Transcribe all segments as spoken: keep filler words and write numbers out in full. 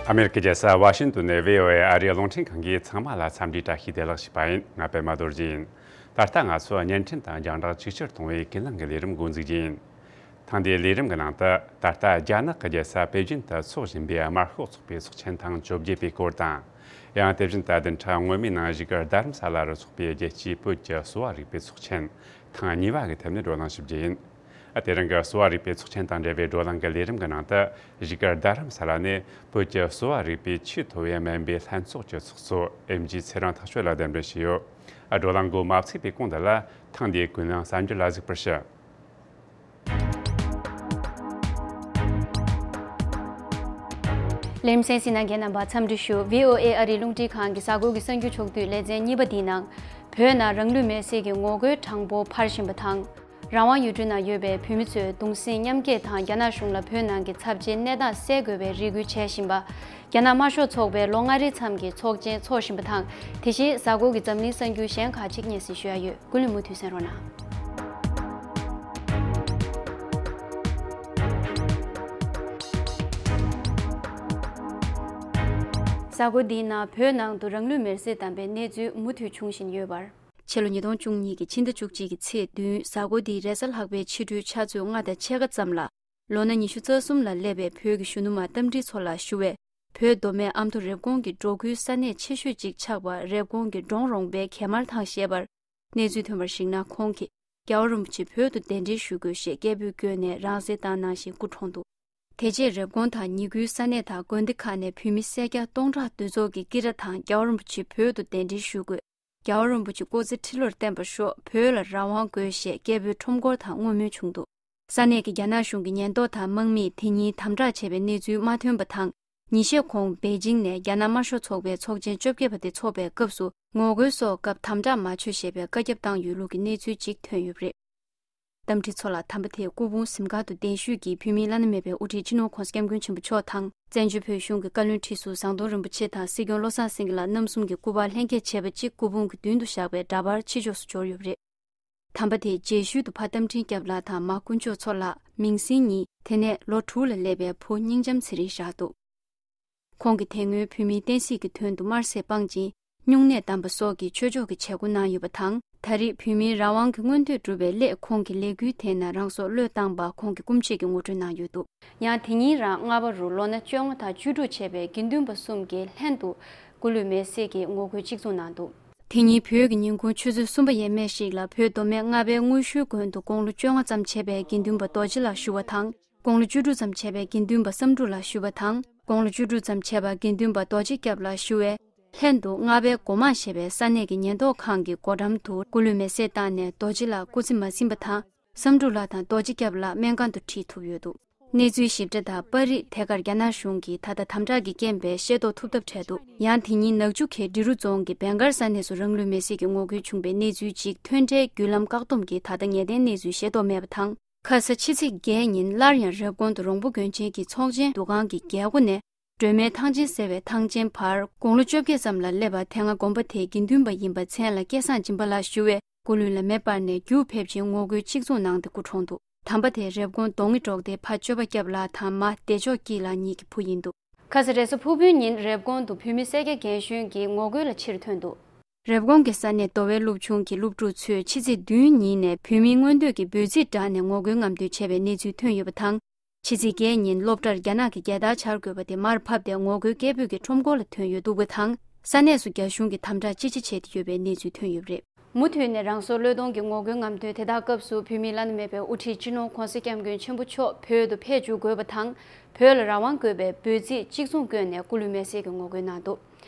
ཨ་མེ་རི་ཁའི་རྒྱལ་ས་ཝ་ཤིང་ཏོན་ནས་བྷི་ཨོ་ཨེ་ཨ་རིའི་རླུང་འཕྲིན་ཁང་གིས་ཚང་མ་ལ་འཚམས་འདྲིའི་བཀྲ་ཤིས་བདེ་ལེགས་ཞུས་པ་ཡིན། ང་པད་མ་རྡོ་རྗེ་ཡིན། ད་ལྟ་ང་ཚོ་བརྙན་འཕྲིན་དང་རྒྱང་བསྒྲགས་ཆིག་ཆར་གཏོང་བའི་ཀུན་གླེང་གི་ལས་རིམ་འགོ་འཛུགས་རྒྱུ་ཡིན། ཐེངས་འདིའི་ལས་རིམ་གྱི་ནང་དུ། ད་ལྟ་རྒྱ་ནག་གི་རྒྱལ་ས་པེ་ཅིན་དུ་འཚོགས་བཞིན་པའི་དམར་ཤོག་ཚོགས་པའི་ཚོགས་ཆེན་ཐེངས་བཅོ་བརྒྱད་པའི་སྐོར་དང་། ཡང་དེ་བཞིན་དུ་བདུན་ཕྲག་སྔོན་མའི་ནང་བཞུགས་སྒར་རྡ་རམ་ས་ལ་རུ་འཚོགས་པའི་རྒྱལ་སྤྱིའི་བོད་ཀྱི་གསོ་བ་རིག་པའི་ཚོགས་ཆེན་ཐེངས་གཉིས་པ་གི་ཐད་ནས་བགྲོ་གླེང་ཞུ་རྒྱུ་ཡིན། དེ་རིང་གི་གསོ་བ་རིག་པའི་ཚོགས་ཆེན་དང་འབྲེལ་བའི་བགྲོ་གླེང་གི་ལས་རིམ་གྱི་ནང་དུ། བཞུགས་སྒར་རྡ་རམ་ས་ལ་ནས་བོད་ཀྱི་གསོ་བ་རིག་པའི་ཆེས་མཐོ་བའི་སྨན་པའི་ལྷན་ཚོགས་ཀྱི་ཚོགས་གཙོ་ཨེམ་ཆི་ཚེ་རིང་ཐག་ཆོད་ལ་གདན་འདྲེན་ཞུས་ཡོད། བགྲོ་གླེང་འགོ་མ་ཚུགས་པའི་གོང་དུ་ལ། ཐེངས་འདིའི་ཀུན་གླེང་གསར་འགྱུར་ལ་གཟིགས་པར་ཞུ། ལས་རིམ་གསན་གཟིགས་གནང་མཁན་རྣམ་པ་འཚམས་འདྲི་ཞུ། བྷི་ཨོ་ཨེ་ཨ་རིའི་རླུང་འཕྲིན་ཁང་གི་གཟའ་འཁོར་གྱི་གསར་འགྱུར་ཕྱོགས་བསྡུས་ལེ་ཚན་གཉིས་པ་འདིའི་ནང་། བོད་ནང་རང་ལུས་མེར་སྲེག་གི་ངོ་རྒོལ་གྲངས་འབོར་འཕར་བཞིན་པ་དང་། རང་དབང་ཡུལ་གྲུའི་ནང་ཡོད་པའི་བོད་མི་ཚོས་གདུང་སེམས་མཉམ་སྐྱེད་དང་རྒྱ་ནག་གཞུང་ལ་བོད་ནང་གི་ཚབས་ཆེའི་གནས་སྟངས་གསལ་དགོས་པའི་རེ་སྐུལ་བྱེད་བཞིན་པ། རྒྱ་ནག་དམར་ཤོག་ཚོགས་པའི་ལོ་ལྔ་རེའི་མཚམས་ཀྱི་ཚོགས་ཆེན་འཚོགས་བཞིན་པ་དང་། དེ་བཞིན་གཟའ་འཁོར་གྱི་འཛམ་གླིང་གསར་འགྱུར་གཞན་ཁག་ཅིག་སྙན་སེང་ཞུ་ཡ་ཡོད། ཀུན་གླེང་མུ་མཐུད་གསན་རོགས་གནང་། གཟའ་འཁོར་འདིའི་ནང་བོད་ནང་དུ་རང་ལུས་མེར་སྲེག་བཏང་པའི་གནས་ཚུལ་མུ་མཐུད་འབྱུང་བཞིན་ཡོད་པར། ཕྱི་ལོ་ཉིས་སྟོང་བཅུ་གཉིས་ཀྱི་ཕྱི་ཟླ་བཅུ་གཅིག་གི་ཚེས་བདུན་གཟའ་འཁོར་འདིའི་རེས་གཟའ་ལྷག་པའི་ཕྱི་དྲོའི་ཆུ་ཚོད་ལྔ་དང་ཕྱེད་ཀ་ཙམ་ལ། ལོ་ན་ཉི་ཤུ་རྩ་གསུམ་ལ་སླེབས་པའི་བོད་ཀྱི་གཞོན་ནུ་མ་རྟ་མགྲིན་མཚོ་ལགས་ཞུ་བས། བོད་མདོ་སྨད་ཨ་མདོ་རེབ་གོང་གི་འབྲོག་ཁུལ་ས་གནས་ཆེ་ཤོས་གཅིག་ཆགས་པ་རེབ་གོང་གི་འབྲོང་རོང་པའི་གད་དམར་ཐང་ཞེས་པར། གནས་ཚུལ་ཐོན་པར་གཞིགས་ན། ཁོང་གིས་རྒྱལ་བ་རིན་པོ་ཆེ་བོད་དུ་གདན་འདྲེན་ཞུ་དགོས་ཞེས་སྐད་འབོད་བསྐྱོན་ནས་རང་བཙན་བཏང་གནང་བཞིན་སྐུ་གྲོངས་འདུག། དེ་རྗེས་རེབ་གོང་དང་ཉེ་ཁུལ་ས་གནས་དང་དགོན་སྡེ་ཁག་ནས་བོད་མི་སེར་སྐྱ་སྟོང་ཕྲག་འདུ་ཚོགས་ཀྱིས་ཀི་ར་དང་རྒྱལ་བ་རིན་པོ་ཆེ་བོད་དུ་གདན་འདྲེན་ཞུ་དགོས། རྒྱལ་བ་རིན་པོ་ཆེ་སྐུ་ཚེ་ཁྲི་ལོར་བརྟན་པར་ཤོག། བོད་ལ་རང་དབང་དགོས་ཞེས་སྐད་འབོད་ཁྲོམ་སྐོར་དང་བསྔོ་སྨོན་བྱུང་འདུག། ས་གནས་ཀྱི་རྒྱ་ནག་གཞུང་གི་ཉེན་རྟོག་དང་དམག་མིས་དེ་ཉིན་དམ་དྲག་བྱས་པའི་གནས་ཚུལ་མ་ཐོན་པ་དང་། ཉིན་ཤས་གོང་པེ་ཅིང་ནས་རྒྱ་ནག་དམར་ཤོག་ཚོགས་པའི་ཚོགས་ཆེན་བཅོ་བརྒྱད་པ་དེ་འཚོགས་པའི་སྐབས་སུ་ངོ་རྒོལ་སོགས་སྐབས་དམ་དྲག་མ་བྱོས་ཞེས་པའི་བཀའ་ཁྱབ་བཏང་ཡོད་ལུགས་ཀྱི་གནས་ཚུལ་ཅིག་ཐོན་ཡོད་པ་རེད། རྟ་མགྲིན་མཚོ་ལགས་དམ་པ་དེ་སྐུ་ཕུང་གཟིམ་ཁང་དུ་གདན་ཞུས་ཀྱིས་བོད་མིའི་བླ་ན་མེད་པའི་དབུ་ཁྲིད་སྤྱི་ནོར་༸གོང་ས་༸སྐྱབས་མགོན་ཆེན་པོ་མཆོག་དང་། བཙན་བྱོལ་བོད་གཞུང་གི་བཀའ་བློན་ཁྲི་ཟུར་ཟམ་གདོང་རིན་པོ་ཆེ་དང་སྲིད་སྐྱོང་བློ་བཟང་སེང་གེ་ལགས་རྣམ་གསུམ་གྱི་སྐུ་པར་ལྷན་རྒྱས་བྱས་པ་གཅིག་སྐུ་ཕུང་གི་མདུན་དུ་བཞག་པའི་འདྲ་པར་ཕྱི་ཕྱོགས་སུ་འབྱོར་ཡོད་པ་རེད། དམ་པ་དེའི་རྗེས་ཤུལ་དུ་ཕ་རྟ་མགྲིན་སྐྱབས་ལགས་དང་མ་དཀོན་མཆོག་མཚོ་ལགས། མིང་སྲིང་གཉིས། དེ་ནས་ལོ་དྲུག་ལ་སླེབས་པའི་བུ་སྙིང་ལྕམ་ཚེ་རིང་བཞག་འདུག། ཁོང་གིས་དེ་སྔོན་བོད་མིའི་བསྟན་སྲིད་ཀྱི་དོན་དུ་དམར་ཟས་སྤངས་ཤིང་། སྨྱུང་གནས་བསྡམས་པ་སོགས་ཀྱི་ཆོས་ཕྱོགས་ཀྱི་བྱེད་སྒོ་གནང་ཡོད་པ་དང་། ད་རེས་བོད་མིའི་རང་དབང་གི་མངོན་འདོད་བསྒྲུབ་པའི་སླད་ཁོང་གིས་ལས་འགུལ་དེའི་ནང་རང་སྲོག་བློས་བཏང་པ་ཁོང་གི་སྐུ་མཆེད་ཀྱིས་ངོ་སྤྲོད་གནང་ཡོད་འདུག། ཡང་དེ་ཉིན་རང་སྔ་པ་རུ་ལོ་ན་བཅོ་ལྔ་དང་བཅུ་དྲུག་བྱས་པའི་དགེ་འདུན་པ་གསུམ་གྱིས་ལྷན་དུ་སྐུ་ལུས་མེར་སྲེག་གི་ངོ་རྒོལ་གཅིག་མཚུངས་གནང་འདུག། དེ་ཉིན་བོད་ཀྱི་ཉིན་གུང་ཆུ་ཚོད་གསུམ་པ་ཡས་མས་ཤིག་ལ་བོད་མདོ་སྨད་རྔ་པའི་དངུལ་ཤུལ་དགོན་དུ་དགུང་ལོ་བཅོ་ལྔ་ཙམ་བྱས་པའི་དགེ་འདུན་པ་རྡོ་རྗེ་ལགས་ཞུ་བ་དང་། དགུང་ལོ་བཅུ་དྲུག་ཙམ་བྱས་པའི་དགེ་འདུན་པ་བསམ་འགྲུབ་ལགས་ཞུ་བ་དང་། དགུང་ལོ་བཅུ་དྲུག་ཙམ་བྱས་པ་དགེ་འདུན་པ་རྡོ་རྗེ་སྐྱབས་ལགས་ཞུ་བས། ལྷན་དུ་རྔ་པའི་སྒོ་མང་ཞེས་པའི་ས་གནས་ཀྱི་ཉེན་རྟོག་ཁང་གི་སྒོ་འགྲམ་དུ་སྐུ་ལུས་མེར་སྲེག་བཏང་ནས་རྡོ་རྗེ་ལགས་སྐུ་ཚེ་མ་ཟིན་པ་དང་། བསམ་འགྲུབ་ལགས་དང་རྡོ་རྗེ་སྐྱབས་ལགས་སྨན་ཁང་དུ་ཁྲིད་ཐུབ་ཡོད་འདུག། གནས་ཚུལ་ཞིབ་ཕྲ་དང་པར་རིས་དེ་གར་རྒྱ་ནག་གཞུང་གིས་ད་ལྟ་དམ་དྲག་གི་རྐྱེན་པས་ཤེས་རྟོགས་ཐུབ་ཐབས་བྲལ་འདུག། ཡང་དེ་ཉིན་ནག་ཆུ་ཁའི་འབྲི་རུ་རྫོང་གི་བེང་གར་ས་གནས་སུ་རང་ལུས་མེར་སྲེག་གི་ངོ་རྒོལ་བྱུང་པའི་གནས་ཚུལ་གཅིག་ཐོན་འཕྲལ་བརྒྱུད་ལམ་བཀག་སྡོམ་གྱིས་ད་ལྟ་ངེས་གཏན་གནས་ཚུལ་ཤེས་རྟོགས་མེད་པ་དང་། ཁ་ས་ཕྱི་ཚེས་བརྒྱད་ཉིན་སླར་ཡང་རེབ་གོང་དུ་རོང་པོ་དགོན་ཆེན་གྱི་ཚོགས་ཆེན་འདུ་ཁང་གི་རྒྱལ་སྒོ་ནས། སྒྲོལ་མའི་ཐང་ཆེན་ཟེར་བའི་ཐང་ཆེན་བར་དགུང་ལོ་བཅོ་བརྒྱད་ཙམ་ལ་སླེབས་པ་དེ་སྔ་དགོན་པ་དེའི་དགེ་འདུན་པ་ཡིན་པ་མཚན་ལ་སྐལ་བཟང་སྦྱིན་པ་ལགས་ཞུ་བས་སྐུ་ལུས་ལ་མེ་སྤར་ནས་རྒྱུགས་ཕེབས་ཤིང་ངོ་རྒོལ་གཅིག་མཚུངས་གནང་སྟེ་སྐུ་གྲོངས་འདུག། དམ་པ་དེ་རེབ་གོང་རྡོ་ངེ་འབྲོག་སྡེའི་ཕ་སྤྱོད་པ་སྐྱབས་ལགས་དང་མ་བདེ་མཆོག་སྐྱིད་ལགས་གཉིས་ཀྱི་བུ་ཡིན་འདུག། ཁ་ས་རེས་གཟའ་ཕུར་བུའི་ཉིན་རེབ་གོང་དུ་བོད་མི་སེར་སྐྱ་རྒན་གཞོན་གྱི་ངོ་རྒོལ་ལ་ཕྱིར་ཐོན་འདུག། རེབ་གོང་གི་ས་གནས་མདོ་སྦིས་སློབ་ཆུང་གི་སློབ་ཕྲུག་ཚོས་ཕྱི་ཚེས་བདུན་ཉིན་ནས་བོད་མིའི་མངོན་འདོད་ཀྱི་འབོད་ཚིག་བསྒྲགས་ནས་ངོ་རྒོལ་རྔམ་སྟོན་བྱས་པའི་གནས་ཚུལ་ཐོན་ཡོད་པ་དང་། ཕྱི་ཚེས་བརྒྱད་ཉིན་སློབ་གྲྭར་རྒྱ་ནག་གི་རྒྱལ་དར་འཕྱར་དགོས་པ་དེ་མར་ཕབ་སྟེ་ངོ་རྒོལ་སྐད་འབོད་ཀྱི་ཁྲོམ་སྐོར་ལ་ཐོན་ཡོད་འདུག་པ་དང་། ས་གནས་སུ་རྒྱ་གཞུང་གིས་དམ་དྲག་ཅི་ཆེ་བྱས་ཏེ་ཡོད་པའི་གནས་ཚུལ་ཐོན་ཡོད་པ་རེད། མུ་མཐུད་ནས་རང་སྲོག་བློས་གཏོང་གི་ངོ་རྒོལ་རྔམ་སྟོན་དེ་དག་སྐབས་སུ་བོད་མིའི་བླ་ན་མེད་པའི་དབུ་ཁྲིད་སྤྱི་ནོར་༸གོང་ས་༸སྐྱབས་མགོན་ཆེན་པོ་མཆོག་བོད་དུ་ཕེབས་འཇུག་དགོས་པ་དང་། བོད་ལ་རང་དབང་དགོས་པའི་འབོད་ཚིག་གཅིག་མཚུངས་བསྐྱོན་ནས་སྐུ་ལུས་མེར་སྲེག་གི་ངོ་རྒོལ་གནང་འདུག།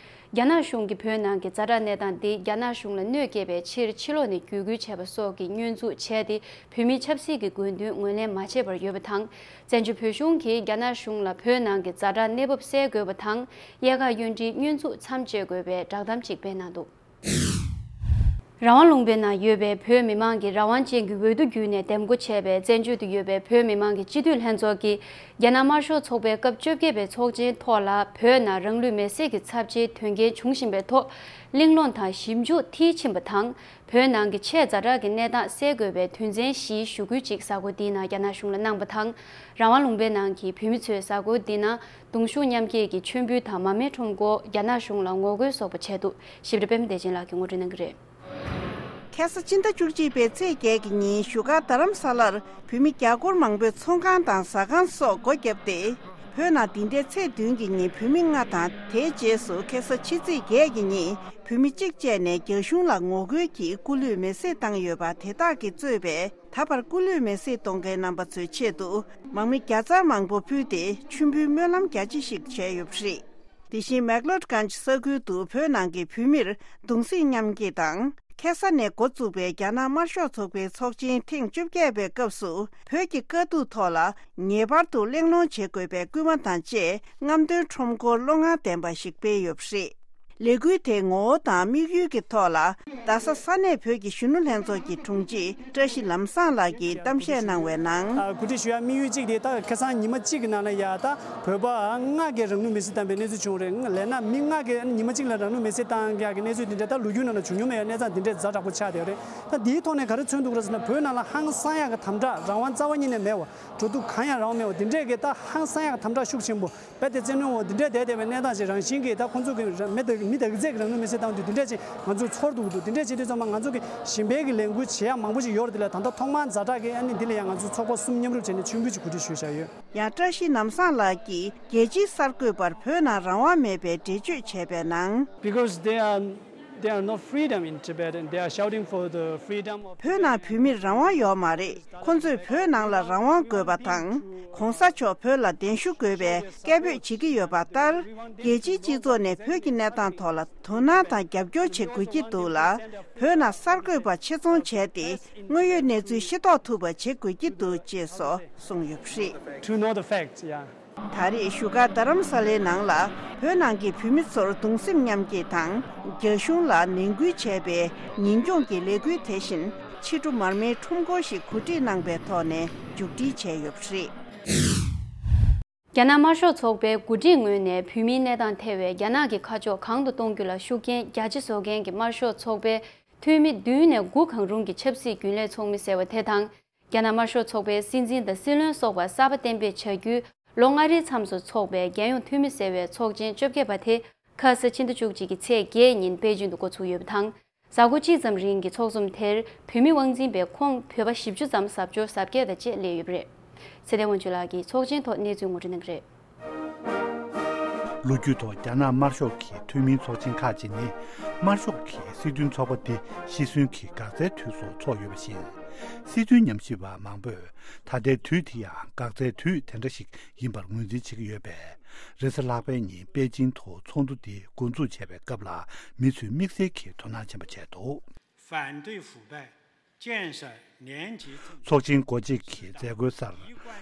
རྒྱ་ནག་གཞུང་གིས་བོད་ནང་གི་ཛ་དྲག་གནས་སྟངས་འདི་རྒྱ་ནག་གཞུང་ལ་གནོད་སྐྱེལ་བའི་ཕྱིར་ཕྱི་ལོགས་ནས་བརྒྱུད་སྐུལ་བྱས་པ་སོགས་ཀྱི་བསྙོན་འཛུགས་བྱས་ཏེ་བོད་མིའི་ཆབ་སྲིད་ཀྱི་དགོས་འདུན་ངོས་ལེན་མ་བྱས་པར་ཡོད་པ་དང་། བཙན་བྱོལ་བོད་གཞུང་གིས་རྒྱ་ནག་གཞུང་ལ་བོད་ནང་གི་ཛ་དྲག་གནས་བབ་སེལ་དགོས་པ་དང་། དབྱར་ཁ་གཡོན་ཁྲིའི་བསྙོན་འཛུགས་མཚམས་གཅོད་དགོས་པའི་བསྒྲགས་གཏམ་གཅིག་སྤེལ་གནང་འདུག། རང་དབང་ལུང་པའི་ནང་ཡོད་པའི་བོད་མི་མང་གི་རང་དབང་ཅན་གྱི་འོས་བསྡུ་བརྒྱུད་ནས་འདེམས་བསྐོ་བྱས་པའི་བཙན་བྱོལ་དུ་ཡོད་པའི་བོད་མི་མང་གི་སྤྱི་འཐུས་ལྷན་ཚོགས་ཀྱིས་རྒྱ་ནག་དམར་ཤོག་ཚོགས་པའི་སྐབས་བཅོ་བརྒྱད་པའི་ཚོགས་ཆེན་ཐོག་ལ་བོད་ནང་རང་ལུས་མེར་སྲེག་གི་ཚབས་ཆེའི་དོན་རྐྱེན་བྱུང་བཞིན་པའི་ཐོག་གླེང་སློང་དང་ཞིབ་འཇུག་མཐིལ་ཕྱིན་པ་དང་། བོད་ནང་གི་ཆེས་ཛ་དྲག་གི་གནས་སྟངས་སེལ་དགོས་པའི་དོན་ཚན་བཞིའི་ཞུ་སྐུལ་ཅིག་གཟའ་འཁོར་འདིའི་ནང་རྒྱ་ནག་གཞུང་ལ་གནང་པ་དང་། རང་དབང་ལུང་པའི་ནང་གི་བོད་མི་ཚོས་གཟའ་འཁོར་འདི་ནང་གདུང་ཤུགས་མཉམ་སྐྱེད་ཀྱི་མཆོད་འབུལ་དང་མར་མེའི་ཁྲོམ་སྐོར་རྒྱ་ནག་གཞུང་ལ་ངོ་རྒོལ་སོགས་པ་བྱས་འདུག་ཞིབ་ཕྲ་པད་མ་བདེ་ཆེན་ལགས་ཀྱིས་ངོ་སྤྲོད་གནང་གི་རེད། ཁ་སང་ཕྱི་ཟླ་བཅུ་གཅིག་པའི་ཚེས་བརྒྱད་ཀྱི་ཉིན་བཞུགས་སྒར་རྡ་རམ་ས་ལར་བོད་མི་རྒྱ་སྒོར་མང་པོས་ཚོང་ཁང་དང་ཟ་ཁང་སོགས་སྒོ་བརྒྱབ་སྟེ། བོད་ནང་འདི་ཟླའི་ཚེས་བདུན་གྱི་ཉིན་བོད་མི་ལྔ་དང་། དེའི་རྗེས་སུ་ཁ་སང་ཕྱི་ཚེས་བརྒྱད་ཀྱི་ཉིན་བོད་མི་གཅིག་བཅས་ནས་རྒྱ་གཞུང་ལ་ངོ་རྒོལ་གྱིས་སྐུ་ལུས་མེར་སྲེག་བཏང་ཡོད་པ། དེ་དག་གིས་གཙོས་པའི་ད་བར་སྐུ་ལུས་མེར་སྲེག་གཏོང་མཁན་རྣམ་པ་ཚོའི་ཆེད་དུ་དམག་མི་བརྒྱ་རྩ་མང་པོ་ཕུལ་ཏེ་མཆོད་འབུལ་སྨོན་ལམ་རྒྱ་ཆེ་ཞིག་བྱས་ཡོད་པ་རེད། དེ་བཞིན་མེག་ལོད་གྷན་ཇི་ས་ཁུལ་དུ་བོད་ནང་གི་བོད་མིར་གདུང་སེམས་མཉམ་སྐྱེད་དང་། ཁ་སང་ནས་འགོ་བཙུགས་པའི་རྒྱ་ནག་དམར་ཤོག་ཚོགས་པའི་ཚོགས་ཆེན་ཐེངས་བཅོ་བརྒྱད་པའི་སྐབས་སུ་བོད་ཀྱི་དཀའ་སྡུག་ཐོག་ལ་ངེས་པར་དུ་གླེང་སློང་བྱེད་དགོས་པའི་སྐུལ་མ་དང་བཅས། རྔམ་སྟོན་ཁྲོམ་སྐོར་བློ་ངར་ལྡན་པ་ཞིག་སྤེལ་ཡོད་པ་རེད། ལས་འགུལ་དེའི་ངོ་བོ་དང་དམིགས་ཡུལ་གྱི་ཐོག་ལ། རྡ་ས་ས་གནས་བོད་ཀྱི་གཞོན་ནུ་ལྷན་ཚོགས་ཀྱི་དྲུང་ཆེ་བཀྲ་ཤིས་ལམ་བཟང་ལགས་ཀྱིས་གཏམ་བཤད་གནང་བའི་ནང་། ཨ། གོ་སྒྲིག་ཞུ་ཡ་དམིགས་ཡུལ་གཅིག་དེ། ད་ཁ་སང་ཉི་མ་གཅིག་གི་ནང་ལ་ཡ། ད་བོད་པ་ལྔ་གིས་རང་ལུས་མེར་སྲེག་བཏང་པའི་གནས་ཚུལ་བྱུང་རེད། ལས་ན་མི་ལྔ་གིས་ཉི་མ་གཅིག་ལ་རང་ལུས་མེར་སྲེག་བཏང་ཡག་གི་གནས་ཚུལ་དེ་འདྲ་ད་ལོ་རྒྱུས་ནང་ལ་བྱུང་མྱོང་མེད་ཡ། གནས་སྟངས་དེ་འདྲས་ཛ་དྲག་པོ་ཆགས་བསྡད་ཡོད་རེད། ད་འདིའི་ཐོག་ནས་ག་རེ་མཚོན་འདུག་རེད་ཟེར་ན། བོད་ནང་ལ་ཧང་སང་ཡག་གི་དམ་དྲག་རང་དབང་རྩ་བ་ཉིད་ནས་མེད་པ། འགྲོ་འདུག་གང་ཡང་རང་དབང་མེད་པ་དེ་འདྲས་ཀྱི་ད་ཧང་སང་ཡག་གི་དམ་དྲག་ཤུགས་ཆེན་པོ། རྦད་དེ་བཙན་གནོན་འོག་འདི་འདྲས་བསྡད་བསྡད་པའི་གནས་སྟངས་ཅིག་རང་བཞིན་གྱིས་ད་ཁོང་ཚོ་གི་མི་དེ་མི་དེ་གི་ཚད་ཀྱི་རང་ལུས་མེར་སྲེག་བཏང་དུས་འདི་འདྲས་ཅིག་ང་ཚོ་ཚོར་འདུག་འདུག་འདི་འདྲས་བྱེད་དུས་ཙམ་པ་ང་ཚོ་གི་གཞན་ཕན་གྱི་ལས་འགུལ་བྱེད་ཡག་མང་པོ་ཞིག་ཡོད་རེད། དེ་ལ་ད་ལྟ་ཐོག་མར་ཛ་དྲག་གི་ཨ་ནི་འདི་ལ་ཡང་ང་ཚོ་ཚོགས་པ་གསུམ་མཉམ་རུབ་བྱས་ནས་མཆོད་འབུལ་ཅིག་གོ་སྒྲིག་ཞུས་བཞག་ཡོད། ཡང་བཀྲ་ཤིས་ལམ་བཟང་ལགས་ཀྱིས་རྒྱལ་སྤྱིའི་གསར་འགོད་པར་བོད་ནང་རང་དབང་མེད་པའི་འགྲེལ་བརྗོད་བྱས་པའི་ནང་། Because there are, there are no freedom in Tibet and they are shouting for the freedom of བོད་ནང་བོད་མིར་རང་དབང་ཡོད་མ་རེད། ཁོང་ཚོས་བོད་ནང་ལ་རང་དབང་དགོས་པ་དང་། གོང་ས་མཆོག་བོད་ལ་གདན་ཞུ་དགོས་པའི་སྐད་འབོད་བྱེད་ཀྱི་ཡོད་པ་ལྟར། རྒྱལ་སྤྱིའི་སྤྱི་ཚོགས་ནས་བོད་ཀྱི་གནས་སྟངས་ཐོག་ལ་དོ་སྣང་དང་རྒྱབ་སྐྱོར་བྱེད་དགོས་ཀྱི་འདུག་ལ། བོད་ནང་གསར་འགོད་པ་ཆེད་རྫོང་བྱས་ཏེ་དངོས་ཡོད་གནས་ཚུལ་ཤེས་རྟོགས་ཐུབ་པ་བྱེད་དགོས་ཀྱི་འདུག་ཅེས་སོགས་གསུངས་ཡོད་པ་རེད། To know the facts, yeah. ད་རེས་བཞུགས་སྒར་རྡ་རམ་ས་ལའི་ནང་ལ་བོད་ནང་གི་བོད་མི་ཚོར་གདུང་སེམས་མཉམ་སྐྱེད་དང་། རྒྱ་གཞུང་ལ་ནན་སྐུལ་བྱས་པའི་ཉིན་སྐྱོང་གི་ལས་འགུལ་དེ་བཞིན་ཕྱི་དྲོ་མར་མེའི་ཁྲོམ་སྐོར་ཞིག་གོ་སྒྲིག་གནང་པའི་ཐོག་ནས་མཇུག་སྒྲིལ་བྱས་ཡོད་པ་རེད། རྒྱ་ནག་དམར་ཤོག་ཚོགས་པའི་འགོ་ཁྲིད་ངོས་ནས་བོད་མིའི་གནས་སྟངས་ཐེ་བའི་རྒྱ་ནག་གི་ཁ་ཕྱོགས་གང་དུ་གཏོང་རྒྱུ་ལ་ཤུགས་རྐྱེན་རྒྱ་ཆེ་བཟོ་མཁན་གྱི་དམར་ཤོག་ཚོགས་པའི་འཐུས་མི་བདུན་ནས་དགུ་གང་རུང་གི་ཆབ་སྲིད་རྒྱུན་ལས་ཚོགས་མི་ཟེར་བ་དེ་དང་། རྒྱ་ནག་དམར་ཤོག་ཚོགས་པའི་སྲིད་འཛིན་དང་སྲིད་བློན་སོགས་པ་གསར་པ་གཏན་འབེབས་བྱ་རྒྱུའི་ལོ་ལྔ་རེའི་མཚམས་སུ་འཚོགས་པའི་རྒྱལ་ཡོངས་འཐུས་མི་ཟེར་བའི་ཚོགས་ཆེན་བཅོ་བརྒྱད་པ་དེ་ཁ་ས་ཕྱི་ཟླ་བཅུ་གཅིག་གི་ཚེས་བརྒྱད་ཉིན་པེ་ཅིང་དུ་འགོ་ཚུགས་ཡོད་པ་དང་། གཟའ་འཁོར་གཅིག་ཙམ་རིང་གི་ཚོགས་འཛོམས་དེར་བོད་མི་དབང་འཛིན་པའི་ཁོངས་བོད་པ་བཞི་བཅུ་ཙམ་གཟབ་མཆོར་གཟབ་རྒྱས་དང་བཅས་སླེབས་ཡོད་པ་རེད། ཚེ་བརྟན་དབང་ཕྱུག་ལགས་ཀྱིས་ཚོགས་ཆེན་ཐོག་གནས་ཚུལ་ངོ་སྤྲོད་གནང་གི་རེད། ལོ་རྒྱུས་ཐོག་རྒྱ་ནག་དམར་ཤོག་གི་འཐུས་མིའི་ཚོགས་ཆེན་ཁག་ཅིག་ནི། དམར་ཤོག་གི་སྲིད་དོན་ཚོགས་པ་འདི་ཤི་གསོན་གྱི་འགག་རྩའི་དུས་སུ་འཚོགས་ཡོད་པ་བཞིན། སྲིད་དོན་ཉམས་ཞིབ་པ་མང་པོས་ད་ལྟའི་དུས་འདི་ཡང་འགག་རྩའི་དུས་དེ་འདྲ་ཞིག་ཡིན་པར་ངོས་འཛིན་བྱེད་ཀྱི་ཡོད་པས། རེས་གཟའ་ལྷག་པའི་ཉིན་པེ་ཅིང་དུ་ཚོགས་འདུ་འདི་འགོ་འཛུགས་བྱས་པའི་སྐབས་ལ་མི་ཚོས་དམིགས་བསལ་གྱི་དོ་སྣང་ཆེན་པོ་བྱས་འདུག་ཚོགས་ཆེན་སྒོ་འབྱེད་ཀྱི་མཛད་སྒོའི་སར།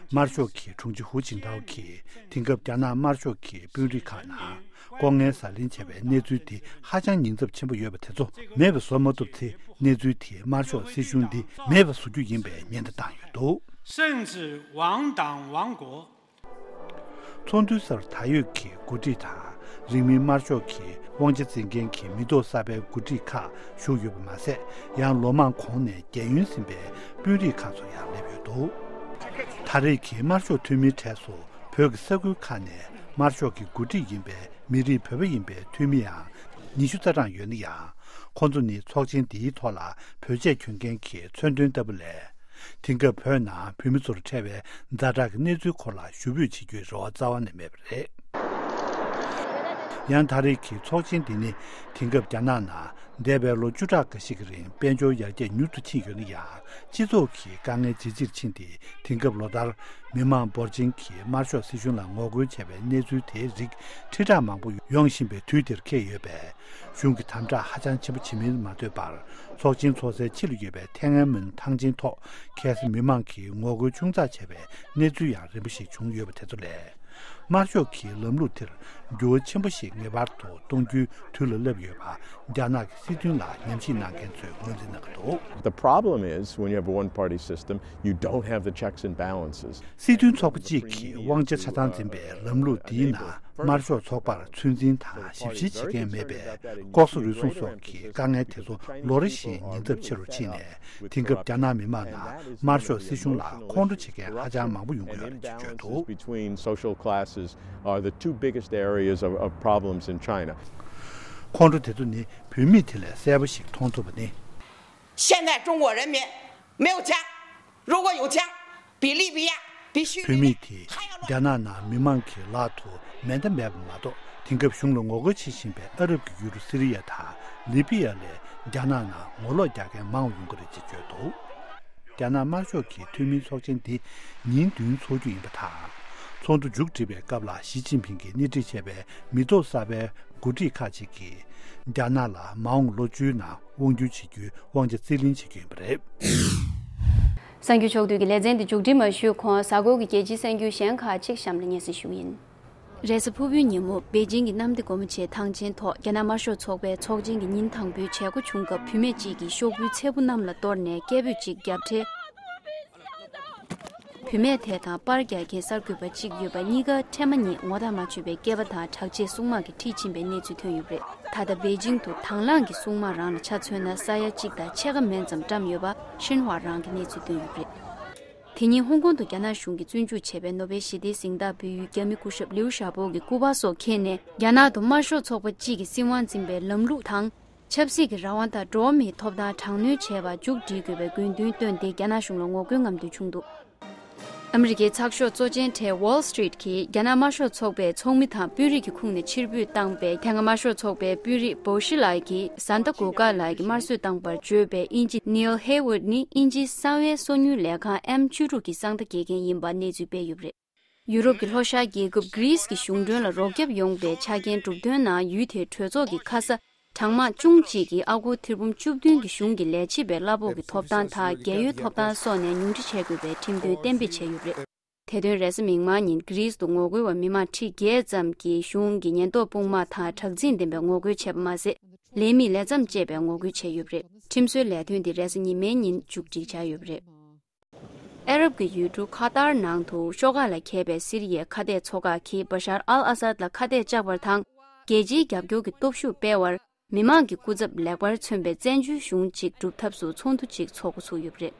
དམར་ཤོག་གི་དྲུང་ཆེ་ཧུའུ་ཅིན་ཐའོ་གིས་དེང་སྐབས་རྒྱ་ནག་དམར་ཤོག་གི་དཔོན་རིགས་ཁག་ནང་ལྐོག་རྔན་ཟ་ལེན་བྱས་པའི་གནས་ཚུལ་དེ་ཧ་ཅང་ཉེན་ཚབས་ཆེན་པོ་ཡོད་པ་དེ་ཚོ་མེད་པ་བཟོ་མ་ཐུབ་ཚེ། གནས་ཚུལ་དེས་དམར་ཤོག་སྲིད་གཞུང་འདི་མེད་པ་བཟོ་རྒྱུ་ཡིན་པའི་ཉེན་བརྡ་བཏང་ཡོད་འདུག 甚至亡党亡国། ཚོགས་འདུའི་སར་ད་ཡོད་ཀྱི་འགོ་ཁྲིད་དང་། རིང་མིན་དམར་ཤོག་གི་དབང་ཆ་འཛིན་མཁན་གྱི་མི་ཐོག་གསར་པའི་འགོ་ཁྲིད་ཁག་བཞུགས་ཡོད་པ་མ་ཟད། ཡང་ལོ་མང་གོང་ནས་རྒས་ཡོལ་ཟིན་པའི་དཔོན་རིགས་ཁག་ཚོ་ཡང་སླེབས་ཡོད་འདུག་ད་རེས་ཀྱི་དམར་ཤོག་འཐུས་མིའི་གྲས་སུ་བོད་ཀྱི་ས་ཁུལ་ཁག་ནས་དམར་ཤོག་གི་འགོ་ཁྲིད་ཡིན་པའི་མི་རིགས་བོད་པ་ཡིན་པའི་འཐུས་མི་ཡང་ཉི་ཤུ་རྩ་གྲངས་ཡོད་ན་ཡང་། ཁོང་ཚོ་ནི་ཚོགས་ཆེན་འདིའི་ཐོག་ལ་བོད་ཆས་གྱོན་མཁན་གྱི་མཚོན་དོན་ལྟ་བུ་ལས། དེང་སྐབས་བོད་ནང་བོད་མི་ཚོར་འཕྲད་པའི་ཛ་དྲག་གི་གནས་ཚུལ་སྐོར་ལ་ཞུ་འབོད་བྱེད་རྒྱུའི་རེ་བ་རྩ་བ་ནས་མེད་པ་རེད། ཡང་ད་རེས་ཀྱི་ཚོགས་ཆེན་འདི་ནི་དེང་སྐབས་རྒྱ་ནག་ནང་འདས་པའི་ལོ་བཅུ་ཕྲག་འགའ་ཞིག་གི་རིང་དཔལ་འབྱོར་ཡར་རྒྱས་མྱུར་དུ་ཕྱིན་ཡོད་ན་ཡང་། སྤྱི་ཚོགས་ཀྱི་དཀའ་ངལ་ཇེ་ཆེར་ཕྱིན་ཏེ། དེང་སྐབས་ལོ་ལྟར་མི་མང་འབོར་ཆེན་གྱིས་དམར་ཤོག་སྲིད་གཞུང་ལ་ངོ་རྒོལ་བྱས་པའི་གནས་ཚུལ་དེའི་རིགས་ཁྲི་ཕྲག་མང་པོ་ཡོང་བཞིན་པའི་དུས་འདིར་འཁེལ་ཡོད་པས། གཞུང་གིས་དམ་དྲག་ཧ་ཅང་ཆེན་པོ་བྱེད་མིན་མ་ལྟོས་པར། ཚོགས་ཆེན་ཚོགས་སའི་ཕྱི་ལ་ཡོད་པའི་ཐེན་ཨན་མོན་ཐང་ཆེན་ཐོག་གལ་སྲིད་མི་མང་གིས་ངོ་རྒོལ་ཆུང་ཙག་བྱས་པའི་གནས་ཚུལ་ཡང་རིམ་པ་ཞིག་བྱུང་ཡོད་པ་དེ་ཚོ་ལས། དམར་ཤོག་གི་ལམ་ལུགས་དེར་འགྱུར་བ་ཆེན་པོ་ཞིག་ངེས་པར་དུ་གཏོང་རྒྱུའི་དུས་ལ་སླེབས་ཡོད་པ། རྒྱ་ནག་གི་སྲིད་དོན་ལ་ཉམས་ཞིབ་གནང་མཁན་ཚོས་ངོས་འཛིན་གནང་གི་འདུག། The problem is when you have a one party system, you don't have the checks and balances. སྲིད་དོན་ཚོགས་པ་གཅིག་གིས་དབང་ཆ་ཆ་ཚང་འཛིན་པའི་ལམ་ལུགས་འདིའི་ནང་། དམར་ཤོག་ཚོགས་པར་ཚོད་འཛིན་དང་ཞིབ་བཤེར་བྱེད་མཁན་མེད་པས། ལྐོག་ཟ་རུལ་སུངས་སོགས་ཀྱི་དཀའ་ངལ་དེ་ཚོ་ལོ་རེ་བཞིན་ཉེན་ཚབས་ཆེ་རུ་ཕྱིན་ནས། དེང་སྐབས་རྒྱ་ནག་མི་མང་ནང་དམར་ཤོག་སྲིད་གཞུང་ལ་ཁོང་ཁྲོ་བྱེད་མཁན་ཧ་ཅང་མང་པོ་ཡོང་གི་ཡོད་རེད་ཅེས་བརྗོད་འདུག། Between social classes are the two biggest areas of, of problems in China. ཁོང་ཁྲོ་དེ་ཚོ་ནི་བུད་མེད་དེ་ལས་གསལ་པོ་ཞིག་མཐོང་ཐུབ་པ་ནི། 现在中国人民没有家，如果有家，比利比亚、比叙利亚 བུད་མེད་དེ་རྒྱ་ནག་ནང་མི་མང་གི་ལག་ཏུ་མེ་མདའ་མེད་པ་མ་གཏོགས། དེང་སྐབས་གཞུང་ལ་ངོ་རྒོལ་བྱེད་བཞིན་པའི་ཨ་རབ་ཀྱི་ཡུལ་གྲུ་སི་རི་ཡ་དང་ལི་པི་ཡ་ལས་རྒྱ་ནག་ནང་ངོ་ལོག་རྒྱག་མཁན་མང་བ་ཡོང་གི་རེད་ཅེས་བརྗོད་འདུག། རྒྱ་ནག་དམར་ཤོག་གི་འཐུས་མིའི་ཚོགས་ཆེན་འདི་ཉིན་བདུན་འཚོགས་རྒྱུ་ཡིན་པ་དང་། ཚོགས་འདུ་མཇུག་སྒྲིལ་བའི་སྐབས་ལ་ཞི་ཅིན་ཕིང་གིས་སྣེ་ཁྲིད་བྱས་པའི་མི་ཐོག་གསར་པའི་འགོ་ཁྲིད་ཁག་ཅིག་གིས་རྒྱ་ནག་ལ་མ་འོངས་ལོ་བཅུའི་ནང་དབང་སྒྱུར་བྱེད་རྒྱུའི་དབང་ཆ་རྩིས་ལེན་བྱེད་རྒྱུ་ཡིན་པ་རེད། གསར་འགྱུར་ཕྱོགས་བསྡུས་ཀྱི་ལེ་ཚན་འདི་མཇུག་སྒྲིལ་མ་ཞུས་གོང་། གཟའ་འཁོར་གྱི་རྒྱལ་སྤྱིའི་གསར་འགྱུར་གཞན་ཁག་ཅིག་གཤམ་ལ་སྙན་སེང་ཞུ་གི་ཡིན། རེས་གཟའ་ཕུར་བུའི་ཉིན་མོ་པེ་ཅིང་གི་གནམ་བདེ་སྒོ་མོ་ཆེའི་ཐང་ཆེན་ཐོག་རྒྱ་ནག་དམར་ཤོག་ཚོགས་པའི་ཚོགས་ཆེན་གྱི་ཉིན་དང་པོའི་བྱེད་སྒོ་བྱུང་སྐབས། བུད་མེད་ཅིག་གིས་ཤོག་བུའི་ཚལ་བུ་གནམ་ལ་གཏོར་ནས་སྐད་འབོད་ཅིག་བརྒྱབ་འཕྲལ། བུད་མེད་དེ་དང་པར་རྒྱག་མཁན་གསར་འགོད་པ་གཅིག་ཡོད་པ་གཉིས་ཀ་འཕྲལ་མ་ཉིད་ངོ་ཐག་མ་ཆོད་པའི་སྐྱེས་པ་དང་དྲག་ཆས་སྲུང་དམག་གིས་ཁྲིད་ཕྱིན་པའི་གནས་ཚུལ་ཐོན་ཡོད་པ་རེད། ད་ལྟ་པེ་ཅིང་དུ་དང་བླངས་ཀྱི་སྲུང་དམག་རང་ལ་ཆ་མཚོན་ན་ས་ཡ་གཅིག་དང་ཕྱེད་ཀ་མན་ཙམ་བཀྲམ་ཡོད་པ་ཤིན་ཧྭ་རང་གིས་གནས་ཚུལ་བཏོན་ཡོད་པ་རེད། དེ་ཉིན་ཧོང་ཀོང་དུ་རྒྱ་ནག་གཞུང་གིས་བཙོན་འཇུག་བྱས་པའི་ནོ་བེལ་ཞི་བདེའི་གཟེངས་རྟགས་འབུལ་ཡུལ་རྒྱ་མི་སྐུ་ཞབས་ལིའུ་ཞའོ་པོ་གི་སྐུ་པར་སོགས་འཁྱེར་ནས། རྒྱ་ནག་ཏུ་དམར་ཤོག་ཚོགས་པ་གཅིག་གིས་སྲིད་དབང་འཛིན་པའི་ལམ་ལུགས་དང་། ཆབ་སྲིད་ཀྱི་རང་དབང་དང་འགྲོ་བ་མིའི་ཐོབ་ཐང་དྲག་གནོན་བྱས་པ་མཇུག་སྒྲིལ་དགོས་པའི་དགོས་འདུན་བཏོན་ཏེ། རྒྱ་ནག་གཞུང་ལ་ངོ་རྒོལ་རྔམ་སྟོན་བྱུང་འདུག། ཨ་མི་རི་ཀའི་ཚགས་ཤོག་གཙོ་ཆེན་གྲས་Wall Street གྱིས་རྒྱ་ནག་དམར་ཤོག་ཚོགས་པའི་ཚོགས་མི་དང་དཔོན་རིགས་ཀྱི་ཁོངས་ནས་ཕྱིར་འབུད་བཏང་པའི་དེ་སྔ་དམར་ཤོག་ཚོགས་པའི་དཔོན་རིགས་བོ་ཤི་ལགས་ཀྱིས་ཟན་ཏ་གུ་ཀ་ལགས་ཀྱིས་དམར་གསོད་བཏང་པར་བརྗོད་པའི་དབྱིན་ཇི་Neil Haywood ནི་དབྱིན་ཇིའི་གསང་བའི་སོ་ཉུལ་ལས་ཁང་M བཅུ་དྲུག་གི་གསང་བརྡ་འགེལ་མཁན་ཡིན་པ་གནས་ཚུལ་སྤེལ་ཡོད་པ་རེད། ཡུ་རོབ་ཀྱི་ལྷོ་ཤར་རྒྱལ་ཁབ་གྷི་རིས་ཀྱི་གཞུང་གྲོན་ལ་རོགས་སྐྱོབ་ཡོང་པའི་ཆ་རྐྱེན་གྲུབ་དོན་ནང་ཡུལ་དེའི་གྲོས་ཚོགས་ཀྱི་ཁ་ས་གྲངས་མང་ཅུང་གཅིག་གིས་ཨ་སྒོར་ཐེར་འབུམ་བཅུ་བདུན་གྱི་གཞུང་གི་ལས་བྱེད་པའི་གླ་ཕོགས་ཀྱི་ཐོབ་ཐང་དང་རྒས་ཡོལ་ཐོབ་ཐང་སོགས་ནས་ཉུང་འཕྲི་བྱེད་དགོས་པའི་ཁྲིམས་དོན་གཏན་འབེབས་བྱས་ཡོད་པ་རེད། དེ་དོན་རེས་གཟའ་མིག་དམར་ཉིན་གྷི་རིས་དུ་ངོ་རྒོལ་བ་མི་མང་ཁྲི་བརྒྱད་ཙམ་གྱིས་གཞུང་གི་ཉེན་རྟོག་དཔུང་དམག་དང་དྲག་འཛིང་ལྡན་པའི་ངོ་རྒོལ་བྱས་པ་མ་ཟད། ལས་མི་ལས་མཚམས་བཅད་པའི་ངོ་རྒོལ་བྱས་ཡོད་པ་རེད། ཁྲིམས་བཟོའི་ལས་དོན་འདི་རེས་གཟའ་ཉི་མའི་ཉིན་མཇུག་སྒྲིལ་བྱས་ཡོད་པ་རེད། ཨ་རབ་ཀྱི་ཡུལ་གྲུ་ཁ་ཏར་ནང་དུ་ཤོག་ཁག་ལ་འཁེལ་པའི་སི་རི་ཡའི་ཁ་གཏད་ཚོ་ཁག་གིས་བ་ཤར་ཨལ་ཨ་སཱད་ལ་ཁ་གཏད་བཅག་པར་དང་། རྒྱལ་སྤྱིའི་རྒྱབ་སྐྱོར་གྱི་སྟོབས་ཤུགས་སྤེལ་བར་མི་མང་གི་སྐུ་ཚབ་ལེགས་པར་མཚོན་པའི་བཙན་བྱོལ་གཞུང་ཅིག་སྒྲུབ་ཐབས་སུ་ཚོགས་འདུ་ཅིག་ཚོགས་འགོ་ཚུགས་ཡོད་པ་རེད།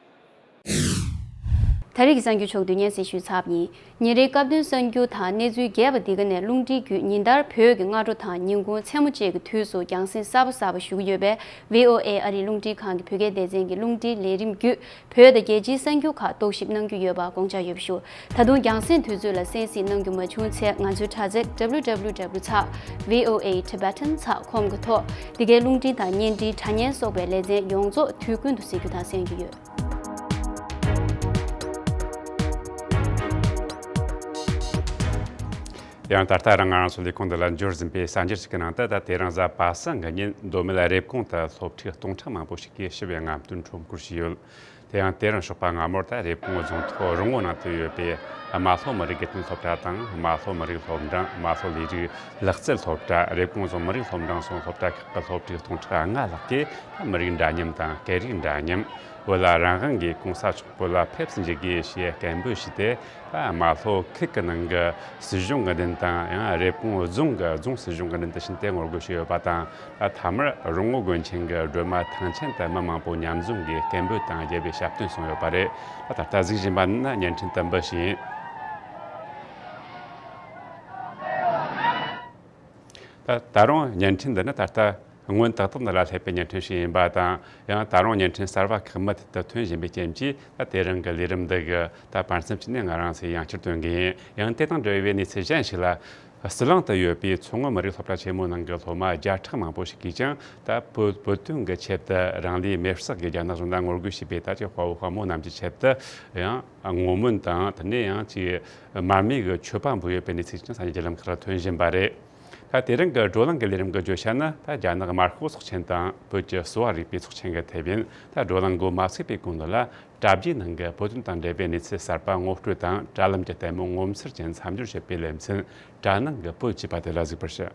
ད་རེས་ཀྱི་གསར་འགྱུར་ཕྱོགས་བསྡུས་སྙན་སེང་ཞུས་ཚར་བ་ཡིན། ཉིན་རེའི་སྐབས་དོན་གསར་འགྱུར་དང་གནས་ཚུལ་རྒྱས་པ་འདི་ག་ནས་རླུང་འཕྲིན་བརྒྱུད་ཉིན་ལྟར་བོད་ཀྱི་སྔ་དྲོ་དང་ཉིན་གུང་མཚན་མོ་བཅས་ཀྱི་དུས་སུ་རྒྱང་སྲིང་གསར་པ་གསར་པ་ཞུ་གི་ཡོད་པས། ཝི་ཨོ་ཨེ་ཨ་རིའི་རླུང་འཕྲིན་ཁང་གི་བོད་སྐད་སྡེ་ཚན་གྱི་རླུང་འཕྲིན་ལས་རིམ་བརྒྱུད། བོད་དང་རྒྱལ་སྤྱིའི་གསར་འགྱུར་ཁག་རྟོག་ཞིབ་གནང་རྒྱུ་ཡོད་པ་དགོངས་འཇགས་ཡོད་པ་ཞུ། ད་དུང་རྒྱང་སྲིང་དུས་ཚོད་ལ་གསན་གཟིགས་གནང་རྒྱུ་མ་བྱུང་ཚེ། ང་ཚོའི་དྲ་ཚིགས་W W W ཚགས་V O A Tibetan ཚགས་ཁོམ་གྱི་ཐོག་འདི་གའི་རླུང་འཕྲིན་དང་བརྙན་འཕྲིན། དྲ་བརྙན་སོགས་པའི་ལེ་ཚན་ཡོངས་རྫོགས་དུས་ཀུན་ཏུ་གཟིགས་རྒྱུ་དང་གསན་རྒྱུ་ཡོད། ཡང་ད་ལྟ་རང་ང་རང་ཚོ་ལས་ཁུངས་འདི་ལ་འབྱོར་ཟིན་པའི་གསར་འགྱུར་ཞིག་གི་ནང་དུ། ད་དེ་རིང་གཟའ་པ་སངས་ཀྱི་ཉིན་མདོ་སྨད་རེབ་གོང་དུ་སློབ་ཕྲུག་སྟོང་ཕྲག་མང་པོ་ཞིག་གིས་ཞི་བའི་རྔམ་སྟོན་ཁྲོམ་སྐོར་ཞུས་ཡོད། དེ་ཡང་དེ་རིང་ཞོགས་པ་སྔ་མོར་ད་རེབ་གོང་རྫོང་ཐོག་རོང་བོ་ནང་དུ་ཡོད་པའི་རྨ་ལྷོ་མི་རིགས་དགེ་ལྡན་སློབ་གྲྭ་དང་། རྨ་ལྷོ་མི་རིགས་སློབ་འབྲིང་། རྨ་ལྷོ་ལས་རིགས་ལག་རྩལ་སློབ་གྲྭ། རེབ་གོང་རྫོང་མི་རིགས་སློབ་འབྲིང་སོགས་སློབ་གྲྭ་ཁག་གི་སློབ་ཕྲུག་སྟོང་ཕྲག་ལྔ་ལྷག་གིས་མི་རིགས་འདྲ་མཉམ་དང་སྐད་རིགས་འདྲ་མཉམ། བོད་ལ་རང་དབང་གི་གོང་ས་མཆོག་བོད་ལ་ཕེབས་སུ་འཇུག་དགོས་ཞེས་སྐད་འབོད་ཞུས་ཏེ། རྨ་ལྷོ་ཁུལ་གྱི་ནང་གི་སྲིད་གཞུང་གི་མདུན་དང་། ཡང་རེབ་གོང་རྫོང་གི་རྫོང་སྲིད་གཞུང་གི་མདུན་དུ་ཕྱིན་ཏེ་ངོ་རྒོལ་ཞུས་ཡོད་པ་དང་། ད་མཐའ་མར་རོང་བོ་དགོན་ཆེན་གྱི་སྒྲོལ་མ་ཐང་ཆེན་དུ་མི་མང་པོ་མཉམ་འཛོམས་ཀྱིས་སྐད་འབོད་དང་རྒྱལ་བའི་ཞབས་བརྟན་གསུངས་ཡོད་པ་རེད། ད་ལྟ་གཟིགས་བཞིན་པ་ནི་བརྙན་འཕྲིན་དུམ་བུ་ཞིག་ཡིན། ད་ད་རུང་བརྙན་འཕྲིན་འདི་ནི་ད་ལྟ་སྔོན་ཏག་ཏག་འདི་ལ་སླེབས་པའི་བརྙན་འཕྲིན་ཞིག་ཡིན་པ་དང་། ཡང་ད་རུང་བརྙན་འཕྲིན་གསར་བ་ཁག་མུ་མཐུད་དུ་ཐོན་བཞིན་པའི་རྐྱེན་གྱིས། ད་དེ་རིང་གི་ལས་རིམ་འདི་གི་ད་བར་མཚམས་ཅིག་ནས་ང་རང་ཚོས་ཡང་བསྐྱར་སྟོན་གི་ཡིན། ཡང་དེ་དང་འབྲེལ་བའི་གནས་ཚུལ་གཞན་ཞིག་ལ། ཟི་ལིང་དུ་ཡོད་པའི་མཚོ་སྔོན་མི་རིགས་སློབ་གྲྭ་ཆེན་མོའི་ནང་གི་སློབ་མ་བརྒྱ་ཕྲག་མང་པོ་ཞིག་གིས་ཀྱང་། ད་བོད་བོད་དོན་གྱི་ཆེད་དུ་རང་ལུས་མེར་བསྲེགས་ཀྱིས་རྒྱ་ནག་གཞུང་ལ་ངོ་རྒོལ་བྱས་པའི་ད་ཅིག་དཔའ་བོ་དཔའ་མོ་རྣམས་ཀྱི་ཆེད་དུ་ཡང་བསྔོ་སྨོན་དང་། དེ་ནས་ཡང་ཅིག་མར་མེ་གི་མཆོད་པ་འབུལ་ཡོད་པའི་གནས་ཚུལ་ཀྱང་ས་གནས་བརྒྱུད་ལམ་ཁག་ལ་ཐོན་བཞིན་པ་རེད། ད་དེ་རིང་གི་བགྲོ་གླེང་གི་ལས་རིམ་གྱི་བརྗོད་བྱ་ནི། ད་རྒྱ་ནག་དམར་ཤོག་ཚོགས་ཆེན་དང་བོད་ཀྱི་གསོ་བ་རིག་པའི་ཚོགས་ཆེན་གྱི་ཐད་ཡིན། ད་བགྲོ་གླེང་འགོ་མ་ཚུགས་པའི་གོང་དུ་ལ། དྲ་རྒྱའི་ནང་གི་བོད་དོན་དང་འབྲེལ་བའི་གནས་ཚུལ་གསར་པ་ངོ་སྤྲོད་དང་། དྲ་ལམ་གྱི་ལྟད་མོ་ངོ་མཚར་ཅན་མཚམས་སྦྱོར་བྱེད་པའི་ལེ་ཚན། དྲ་ནང་གི་བོད་ཅེས་པ་དེ་ལ་གཟིགས་པར་ཞུ།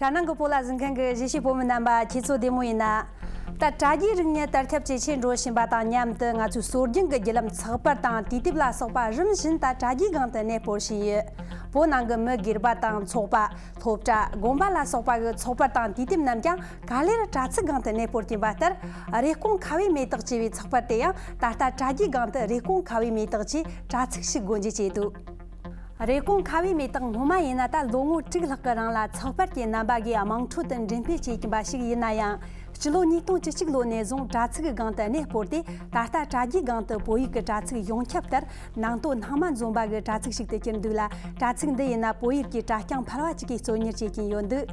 དྲ་ནང་གི་བོད་ལ་གཟིགས་མཁན་གྱི་གཞིས་བྱེས་བོད་མི་རྣམ་པ། ཁྱེད་ཚོ་བདེ་མོ་ཡིན་ན། ད་དྲ་རྒྱའི་རིག་གནས་དར་ཁྱབ་ཇེ་ཆེར་འགྲོ་བཞིན་པ་དང་མཉམ་དུ། ང་ཚོའི་སྲོལ་རྒྱུན་གྱི་བརྒྱུད་ལམ་ཚགས་པར་དང་དུས་དེབ་ལ་སོགས་པ་རིམ་བཞིན་ད་དྲ་རྒྱའི་སྒང་དུ་གནས་སྤོར་བཞིན་ཡོད། བོད་ནང་གི་མི་སྒེར་པ་དང་ཚོགས་པ། སློབ་གྲྭ། དགོན་པ་ལ་སོགས་པ་གི་ཚོགས་པར་དང་དུས་དེབ་རྣམས་ཀྱང་ག་ལེར་དྲ་ཚིགས་སྒང་དུ་གནས་སྤོར་གྱིན་པ་ལྟར། རེབ་གོང་ཁ་བའི་མེ་ཏོག་ཅེས་པའི་ཚགས་པར་དེ་ཡང་ད་ལྟ་དྲ་རྒྱའི་སྒང་དུ་རེབ་གོང་ཁ་བའི་མེ་ཏོག་ཅེས་དྲ་ཚིགས་ཤིག་སྒོ་འབྱེད་བྱས་འདུག། རེབ་གོང་ཁ་བའི་མེ་ཏོག་སྔོན་མ་ཡིན་ན། ད་ལོ་ངོ་དྲུག་ལྷག་གི་རིང་ལ་ཚགས་པར་གྱི་རྣམ་པ་གིས་དམངས་ཁྲོད་དུ་འགྲེམས་སྤེལ་བྱེད་ཀྱིན་པ་ཞིག་ཡིན་ན་ཡང་། སྤྱི་ལོ་ཉིས་སྟོང་བཅུ་གཅིག་ལོ་ནས་བཟུང་དྲ་ཚིགས་སྒང་དུ་གནས་སྤོར་ཏེ། ད་ལྟ་དྲ་རྒྱའི་སྒང་དུ་བོད་ཡིག་གི་དྲ་ཚིགས་ཡོངས་ཁྱབ་ལྟར་ནང་དོན་སྣང་མ་འཛོམས་པ་གི་དྲ་ཚིགས་ཤིག་ཏུ་གྱུར་འདུག་ལ། དྲ་ཚིགས་འདི་ཡིན་ན་བོད་ཡིག་གི་དྲ་རྐྱང་ཕལ་བ་ཅིག་གིས་གཙོ་གཉེར་བྱེད་ཀྱིན་ཡོད་འདུག།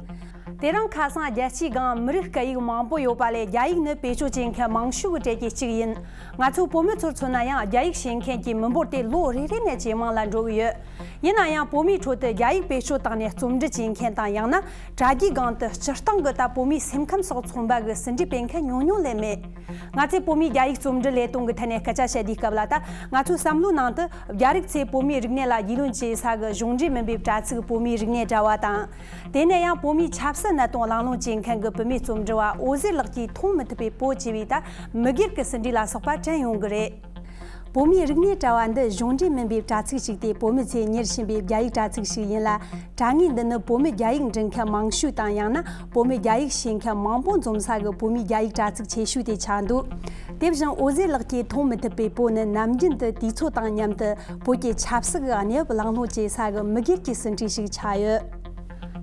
དེ་རིང་ཁ་སང་རྒྱལ་སྤྱིའི་སྒང་མི་རིགས་སྐད་ཡིག་མང་པོ་ཡོད་པ་ལས། རྒྱ་ཡིག་ནི་བེད་སྤྱོད་བྱེད་མཁན་མང་ཤོས་ཀྱི་གྲས་ཀྱི་གཅིག་ཡིན། ང་ཚོ་བོད་མི་ཚོར་མཚོན་ན་ཡང་། རྒྱ་ཡིག་ཤེས་མཁན་གྱི་མི་འབོར་དེ་ལོ་རེ་རེ་ནས་ཇེ་མང་ལ་འགྲོ་གི་ཡོད། ཡིན་ན་ཡང་བོད་མིའི་ཁྲོད་དུ་རྒྱ་ཡིག་བེད་སྤྱོད་བཏང་ནས་རྩོམ་འབྲི་བྱེད་མཁན་དང་། ཡང་ན་དྲ་རྒྱའི་སྒང་དུ་སྤྱིར་བཏང་གི་ད་བོད་མིའི་སེམས་ཁམས་སོགས་མཚོན་པ་གི་ཟིན་བྲིས་སྤེལ་མཁན་ཉུང་ཉུང་ལས་མེད། ང་ཚོས་བོད་མིའི་རྒྱ་ཡིག་རྩོམ་འབྲི་ལས་དོན་གྱི་ཐད་ནས་སྐད་ཆ་བཤད་དུས་སྐབས་ལ། ད་ང་ཚོའི་བསམ་བློའི་ནང་དུ་རྒྱ་རིགས་ཚོས་བོད་མིའི་རིག་གནས་ལ་རྒྱུས་ལོན་བྱེད་ས་གི་གཞུང་འབྲེལ་མིན་པའི་དྲ་ཚིགས་བོད་མིའི་རིག་གནས་དྲ་བ་དང་། དེ་ནས་ཡང་བོད་མིའི་ཆབ་སྲིད་གནད་དོན་གླེང་སློང་བྱེད་མཁན་གྱི་བུད་མེད་རྩོམ་འབྲི་བ་འོད་ཟེར་ལགས་ཀྱིས་མཐོང་མི་ཐུབ་པའི་བོད་ཅེས་པའི་ད་མི་སྒེར་གྱི་ཟིན་བྲིས་ལ་སོགས་པ་དྲན་ཡོང་གི་རེད། བོད་མིའི་རིག་གནས་དྲ་བ་འདི་གཞུང་འབྲེལ་མིན་པའི་དྲ་ཚིགས་ཤིག་སྟེ། བོད་མི་ཚོས་གཉེར་བཞིན་པའི་རྒྱ་ཡིག་དྲ་ཚིགས་ཤིག་ཡིན་ལ། དྲ་ངོས་འདི་ནི་བོད་མི་རྒྱ་ཡིག་འབྲི་མཁན་མང་ཤོས་དང་། ཡང་ན་བོད་མི་རྒྱ་ཡིག་ཤེས་མཁན་མང་པོ་འཛོམས་ས་གི་བོད་མིའི་རྒྱ་ཡིག་དྲ་ཚིགས་ཆེ་ཤོས་དེ་ཆགས་འདུག། དེ་བཞིན་འོད་ཟེར་ལགས་ཀྱིས་མཐོང་མི་ཐུབ་པའི་བོད་ནི་ནམ་རྒྱུན་དུ་དུས་ཚོད་དང་མཉམ་དུ་བོད་ཀྱི་ཆབ་སྲིད་ཀྱི་གནས་བབ་གླེང་སློང་བྱེད་ས་གི་མི་སྒེར་གྱི་ཟིན་བྲིས་ཤིག་ཆགས་ཡོད།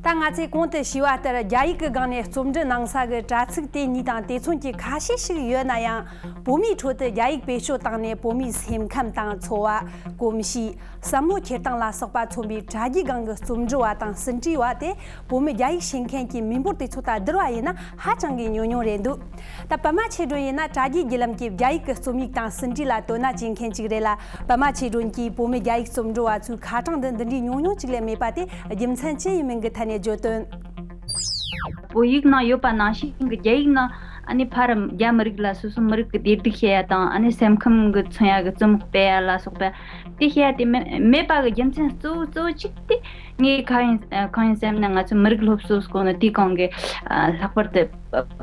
ད་ང་ཚོས་གོང་དུ་ཞུས་པ་ལྟར། རྒྱ་ཡིག་གི་སྒང་ནས་རྩོམ་འབྲི་གནང་ས་གི་དྲ་ཚིགས་དེ་གཉིས་དང་དེ་མཚུངས་ཀྱི་ཁ་ཤས་ཤིག་ཡོད་ན་ཡང་། བོད་མིའི་ཁྲོད་དུ་རྒྱ་ཡིག་བེད་སྤྱོད་བཏང་ནས་བོད་མིའི་སེམས་ཁམས་དང་འཚོ་བ། གོམས་གཤིས། བསམ་བློ་འཁྱེར་སྟངས་ལ་སོགས་པ་མཚོན་པའི་དྲ་རྒྱའི་སྒང་གི་རྩོམ་འབྲི་བ་དང་ཟིན་བྲིས་པ་དེ། བོད་མི་རྒྱ་ཡིག་ཤེས་མཁན་གྱི་མི་འབོར་དེ་ཚོ་དང་བསྡུར་བ་ཡིན་ན་ཧ་ཅང་གི་ཉུང་ཉུང་རེད་འདུག། ད་པད་མ་ཆོས་སྒྲོན་ཡིན་ན་དྲ་རྒྱའི་བརྒྱུད་ལམ་གྱི་རྒྱ་ཡིག་གི་རྩོམ་ཡིག་དང་ཟིན་བྲིས་ལ་དོ་སྣང་བྱེད་མཁན་ཅིག་རེད་ལ། པད་མ་ཆོས་སྒྲོན་གྱིས་བོད་མི་རྒྱ་ཡིག་རྩོམ་འབྲི་བ་ཚོའི་ཁ་གྲངས་འདི་འདི་འདྲའི་ཉུང་ཉུང་ཅིག་ལས་མེད་པ་དེ་རྒྱུ་མཚན་ཅི་ཡིན་མིན་གྱི་ཐད་ནས་བརྗོད་དོན། བོད་ཡིག་ནང་ཡོད་པ་ནང་བཞིན་གྱི་རྒྱ་ཡིག་ནང་ཨ་ནི་ཕར་རྒྱ་མི་རིགས་ལ་སོ་སོ་མི་རིགས་ཀྱི་བདེ་སྡུག་བཤད་ཡ་དང་། ཨ་ནི་སེམས་ཁམས་ཀྱི་མཚོན་ཡ་གི་རྩོམ་སྤེལ་ཡ་ལ་སོགས་པ་དེ་བཤད་ཡ་དེ་མེད་མེད་པ་གི་རྒྱུ་མཚན་གཙོ་བོ་གཙོ་བོ་གཅིག་དེ། ངས་གང་ཡིན་གང་ཡིན་བསམ་ན། ང་ཚོ་མི་རིགས་སློབ་གསོ་སྐོར་ནི་དེའི་གོང་གི་ལྷག་པར་དུ་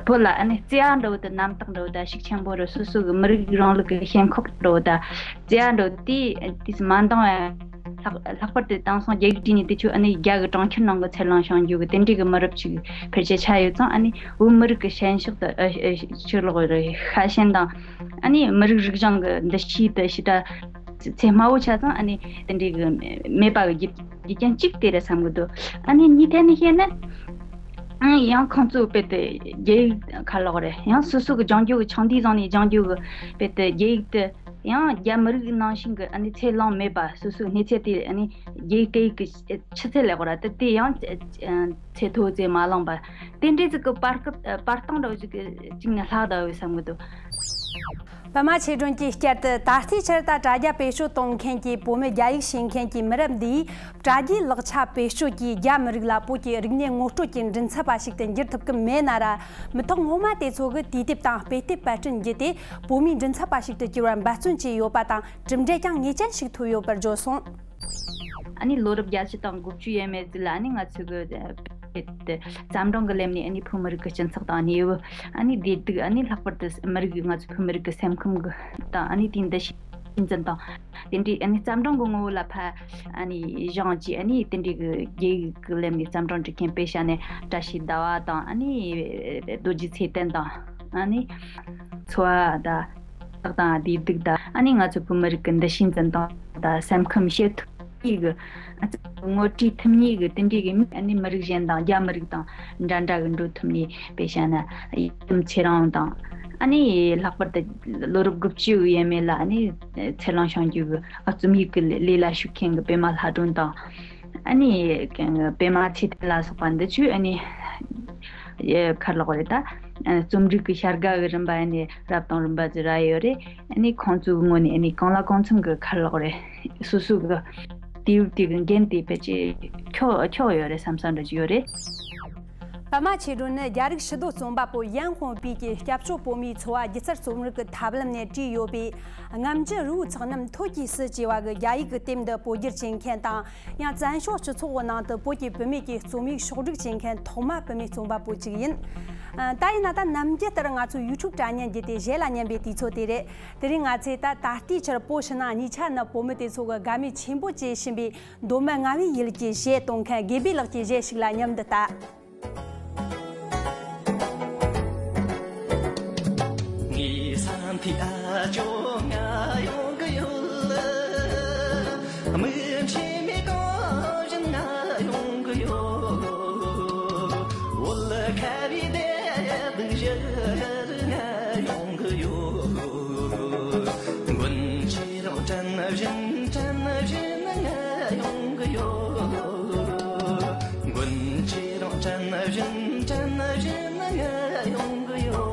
བོད་ལ་ཨ་ནི་བརྩེ་བ་འདྲ་བོ་དང་རྣམ་དག་འདྲ་བོ་དང་ཤུགས་ཆེན་པོ་རེད། སོ་སོ་གི་མི་རིགས་རིང་ལུགས་ཀྱི་ཞེན་ཁོག་འདྲ་བོ་དང་བརྩེ་བ་འདྲ་བོ་དེ་དུས་སུ་མ་འདང་བ། ལྷག་ལྷག་པར་དུ་དེང་སང་རྒྱ་ཡིག་བྲིས་ནས་དུས་ཚོད་ཨ་ནི་རྒྱ་གི་གྲོང་ཁྱེར་ནང་གི་ཚེ་ལང་བྱང་རྒྱུ་གི་དེ་འདྲའི་གི་མི་རབས་ཅིག་ཕལ་ཆེར་ཆགས་ཡོད་ཙང་། ཨ་ནི་བོད་མི་རིགས་ཀྱི་ཞེན་ཕྱོགས་དང་ཨ་ཨ་ཕྱི་ལོགས་རེད། ཤ་ཞེན་དང་ཨ་ནི་མི་རིགས་རིག་གཞུང་གི་འདུ་ཤེས་དེ་ཞེ་དྲག་ཚད་དམའ་བོ་ཆགས་ཙང་། ཨ་ནི་དེ་འདྲའི་གི་མེད་པ་གི་རྒྱུ་རྒྱུ་རྐྱེན་གཅིག་དེ་རེད་བསམ་གི་འདུག། ཨ་ནི་གཉིས་ཐད་ནས་བཤད་ན། ཨང་ཡང་ཁོང་ཚོའི་དཔེ་དེ་རྒྱ་ཡིག་ཁ་ལོག་རེད། ཡང་སོ་སོ་གི་སྦྱང་རྒྱུ་གི་ཆུང་དུས་བཟུང་ནས་སྦྱང་རྒྱུ་གི་དཔེ་དེ་རྒྱ་ཡིག་དེ་ཡང་རྒྱ་མི་རིགས་ནང་བཞིན་གི་ཨ་ནི་ཚད་ལོན་མེད་པ། སོ་སོའི་གནས་ཚད་དེ་ཨ་ནི་རྒྱ་ཡིག་སྐད་ཡིག་གི་ཆུ་ཚད་ལས་གོ་ར་དེ་དེ་ཡང་ཚད་མཐོ་ཚད་མ་ལོན་པ། དེ་འདྲའི་ཅིག་གི་བར་སྐབས་བར་སྟོང་འདྲ་བོ་ཅིག་གི་ཅིག་ནས་ལྷག་བསྡད་ཡོད་བསམ་གི་འདུག། པད་མ་ཆོས་སྒྲོན་གྱིས་བསྐྱར་དུ་ད་ལྟའི་ཆར་ད་དྲ་རྒྱ་བེད་སྤྱོད་གཏོང་མཁན་གྱི་བོད་མི་རྒྱ་ཡིག་ཤེས་མཁན་གྱི་མི་རབས་འདིས། དྲ་རྒྱའི་ལག་ཆ་བེད་སྤྱོད་ཀྱིས་རྒྱ་མི་རིགས་ལ་བོད་ཀྱི་རིག་གནས་ངོ་སྤྲོད་ཀྱི་མགྲིན་ཚབ་པ་ཞིག་ཏུ་འགྱུར་ཐུབ་ཀྱི་མེད་ན་ར། མི་ཐོག་ངོ་མ་དེ་ཚོ་གིས་དུས་དེབ་དང་དཔེ་དེབ་པར་སྐྲུན་བགྱིས་ཏེ། བོད་མིའི་མགྲིན་ཚབ་པ་ཞིག་ཏུ་གྱུར་བར་འབད་བརྩོན་བྱས་ཡོད་པ་དང་། གྲུབ་འབྲས་ཀྱང་ངེས་ཅན་ཞིག་ཐོབ་ཡོད་པར་བརྗོད་སོང་། ཨ་ནི་ལོ་རབས་བརྒྱད་ཅུ་དང་དགུ་བཅུ་ཡས་མས་ཙམ་ལ་ཨ་ནི་ང་ཚོ་གི་བརྩམས་སྒྲུང་གི་ལམ་ནས་ཨ་ནི་བོད་མི་རིགས་ཀྱི་སྤྱི་ཚོགས་དང་གནས་བབ། ཨ་ནི་བདེ་སྡུག་ཨ་ནི་ལྷག་པར་དུ་མི་རིགས། ང་ཚོ་བོད་མི་རིགས་ཀྱི་སེམས་ཁམས་ཀྱི་དང་། ཨ་ནི་དེའི་འདུ་ཤེས་འཛིན་སྟངས། དེ་འདྲའི་ཨ་ནི་བརྩམས་སྒྲུང་གི་ངོ་བོ་ལ་ཕར་ཨ་ནི་སྦྱངས་བྱས། ཨ་ནི་དེ་འདྲའི་གི་རྒྱ་ཡིག་གི་ལམ་ནས་བརྩམས་སྒྲུང་འབྲི་མཁན་དཔེ་བཞག་ན་བཀྲ་ཤིས་ཟླ་བ་དང་། ཨ་ནི་རྡོ་རྗེ་ཚེ་བརྟན་དང་། ཨ་ནི་འཚོ་བ་དང་། རྟགས་དང་བདེ་སྡུག་དང་། ཨ་ནི་ང་ཚོ་བོད་མི་རིགས་ཀྱི་འདུ་ཤེས་འཛིན་སྟངས་དང་། སེམས་ཁམས་བྱེད་ཐུབ་ནི་གི། ཨ་ཙི་ངོ་སྤྲོད་ཐུབ་ནི་གི་དེ་འདྲའི་གི་མི། ཨ་ནི་མི་རིགས་གཞན་དང་རྒྱ་མི་རིགས་དང་འདྲ་འདྲ་གི་འགྲོ་ཐུབ་ནི། དཔེ་བཞག་ན་ཡི་དམ་ཚེ་རིང་དང་། ཨ་ནི་ལྷག་པར་དུ་ལོ་རབས་དགུ་བཅུ་ཡས་མས་ལ་ཨ་ནི་ཚེ་ལང་བྱང་རྒྱུ་གི་ཨ་རྩོམ་ཡིག་གི་ལས་ལ་ཞུགས་མཁན་གི་པད་མ་ལྷ་སྒྲོན་དང་། ཨ་ནི་པད་མ་ཚེ་བརྟན་ལ་སོགས་པ་འདི་ཚོས་ཨ་ནི་ཁ་ལོག་རེད། ད་རྩོམ་རིག་གི་བྱ་དགའ་གི་རིམ་པ་ཨ་ནི་རབ་དང་རིམ་པ་ཅིག་རག་ཡོད་རེད། ཨ་ནི་ཁོང་ཚོའི་ངོས་ནས་ཨ་ནི་གང་ལ་གང་འཚམ་གི་ཁ་ལོག་རེད། སོ་སོ་གི་ ཏིའུ་ཏི་གི་འགན་དེ་ཕལ་ཆེར་འཁྱོག་འཁྱོག་ཡོད་རེད་བསམ་བསམ་འདྲ་ཅིག་ཡོད་རེད། པདྨ་ཆོས་སྒྲོན་ནི་རྒྱ་རིགས་ཕྱི་དོན་རྩོམ་པ་པོ་ཡན་ཧོང་པི་གི་སྐྱབས་བཅོལ་བོད་མིའི་འཚོ་བ་སྒྱུ་རྩལ་རྩོམ་རིག་གི་ཐབས་ལམ་ནས་བྲིས་ཡོད་པའི་ངམ་རྒྱུད་རི་བོའི་ཚོགས་རྣམས་ཐོད་ཀྱིས་སུ་ཅེས་པ་གི་རྒྱ་ཡིག་གི་དེབ་འདི་བོད་བསྒྱུར་བྱེད་མཁན་དང་། ཡང་བཙན་བྱོལ་སྤྱི་ཚོགས་ཀྱི་ནང་དུ་བོད་ཀྱི་བུད་མེད་ཀྱི་རྩོམ་ཡིག་ཕྱོགས་བསྒྲིགས་བྱེད་མཁན་ཐོག་མ་བུད་མེད་རྩོམ་པ་པོ་གཅིག་ཡིན། ད་ཡིན་ན་ད་ནམ་རྒྱུན་ལྟར་ང་ཚོ་ཡུ་ཊུབ་དྲ་བརྙན་བརྒྱུད་དེ་གཞས་ལ་ཉན་པའི་དུས་ཚོད་དེ་རེད། དེ་རིང་ང་ཚོས་ད་ད་ལྟའི་ཆར་བོད་ཕྱི་ནང་གཉིས་ཆ་ནས་བོད་མི་དེ་ཚོ་གི་དགའ་མོས་ཆེན་པོ་བྱེད་བཞིན་པའི་མདོ་སྨད་རྔ་བའི་ཡུལ་གྱི་གཞས་གཏོང་མཁན་དགེ་འབེ་ལགས་ཀྱི་གཞས་ཤིག་ལ་མཉམ་དུ་ལྟ། ངའི་ས་མཐའི་ཨ་ཇོ་ང་ཡོང་གི་ཡོད། མི་ཁྲེལ་མེད་གངས་ཅན་ང་ཡོང་གི་ཡོད། བོད་ཁ་བའི་བདེ་སྡུག་བཞི་ང་ཡོང་གི་ཡོད། མགོན་ཁྱེད་རང་དྲན་བཞིན་དྲན་བཞིན་ང་ཡོང་གི་ཡོད། མགོན་ཁྱེད་རང་དྲན་བཞིན་དྲན་བཞིན་ང་ཡོང་གི་ཡོད།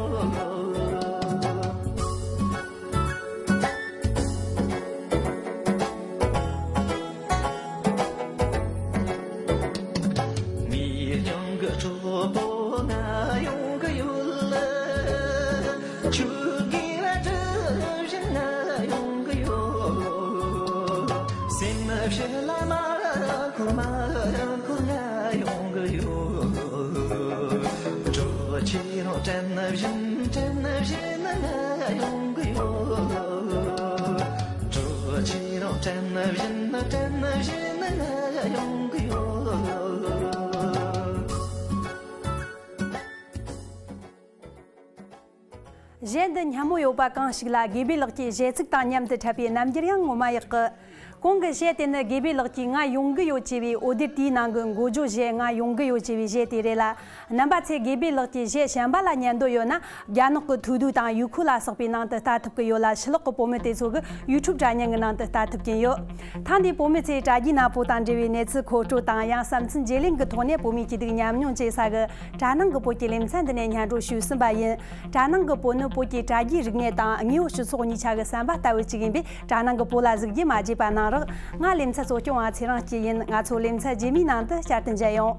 མིག་རྒྱང་གི་གྲོགས་པོ་ང་ཡོང་གི་ཡོད། ཆུ་གི་ལ་གྲུ་བཞིན་ང་ཡོང་གི་ཡོད། སེམས་ཕྱི་ལ་མ་འཁོར་མ་འཁོར་ང་ཡོང་གི་ཡོད། གྲོགས་ཁྱེད་རང་དྲན་བཞིན་དྲན་བཞིན་ང་ཡོང་གི་ཡོད། གྲོགས་ཁྱེད་རང་དྲན་བཞིན་དྲན་བཞིན་ང་ཡོང་གི་ཡོད། གཞས་འདི་སྙན་མོ་ཡོད་པ་གང་ཞིག་ལ་དགེ་འབེ་ལགས་ཀྱི་གཞས་ཚིག་དང་མཉམ་དུ་འཁྲབ་པའི་རྣམ་འགྱུར་ཡང་ངོ་མ་ཡག་གི། གོང་གི་གཞས་དེ་ནི་དགེ་འབེ་ལགས་ཀྱིས་ང་ཡོང་གི་ཡོད་ཅེས་པའི་འོད་སྡེར་དེའི་ནང་གི་འགོ་བརྗོད་གཞས་ང་ཡོང་གི་ཡོད་ཅེས་པའི་གཞས་དེ་རེད་ལ། རྣམ་པ་ཚོས་དགེ་འབེ་ལགས་ཀྱི་གཞས་གཞན་པ་ལ་ཉན་འདོད་ཡོད་ན། རྒྱ་ནག་གི་ཐོ་འདུག་དང་ཡུ་ཁུ་ལ་སོགས་པའི་ནང་དུ་ལྟ་ཐུབ་ཀྱི་ཡོད་ལ། ཕྱི་ལོགས་ཀྱི་བོད་མི་དེ་ཚོ་གི་ཡུ་ཊུབ་དྲ་བརྙན་གྱི་ནང་དུ་ལྟ་ཐུབ་ཀྱིན་ཡོད། ཐེངས་འདིའི་བོད་མི་ཚོས་དྲ་རྒྱའི་ནག་པོ་དང་འབྲེལ་བའི་གནས་ཚུལ་མཁོ་སྤྲོད་དང་ཡང་བསམ་ཚུལ་བརྗེ་ལེན་གྱི་ཐོག་ནས་བོད་མིའི་སྐྱིད་སྡུག་ཉམས་མྱོང་བཅས་ས་གི་དྲ་ནང་གི་བོད་ཀྱི་ལེ་ཚན་འདི་ནས་སྙན་སྒྲོན་ཞུས་ཟིན་པ་ཡིན། དྲ་ནང་གི་བོད་ནི་བོད་ཀྱི་དྲ་རྒྱའི་རིག་གནས་དང་དངོས་ཡོད་སྤྱི་ཚོགས་གཉིས་ཆ་གི་ཟམ་པ་ལྟ་བུ་ཅིག་ཡིན་པས། དྲ་ནང་གི་བོད་ལ་གཟིགས་རྒྱུ་མ་བརྗེད་པ་གནང་རོགས། ང་ལེ་ཚན་གཙོ་སྐྱོང་བ་ཚེ་རིང་སྐྱིད་ཡིན། ང་ཚོ་ལེ་ཚན་རྗེས་མའི་ནང་དུ་བསྐྱར་དུ་མཇལ་ཡོང་།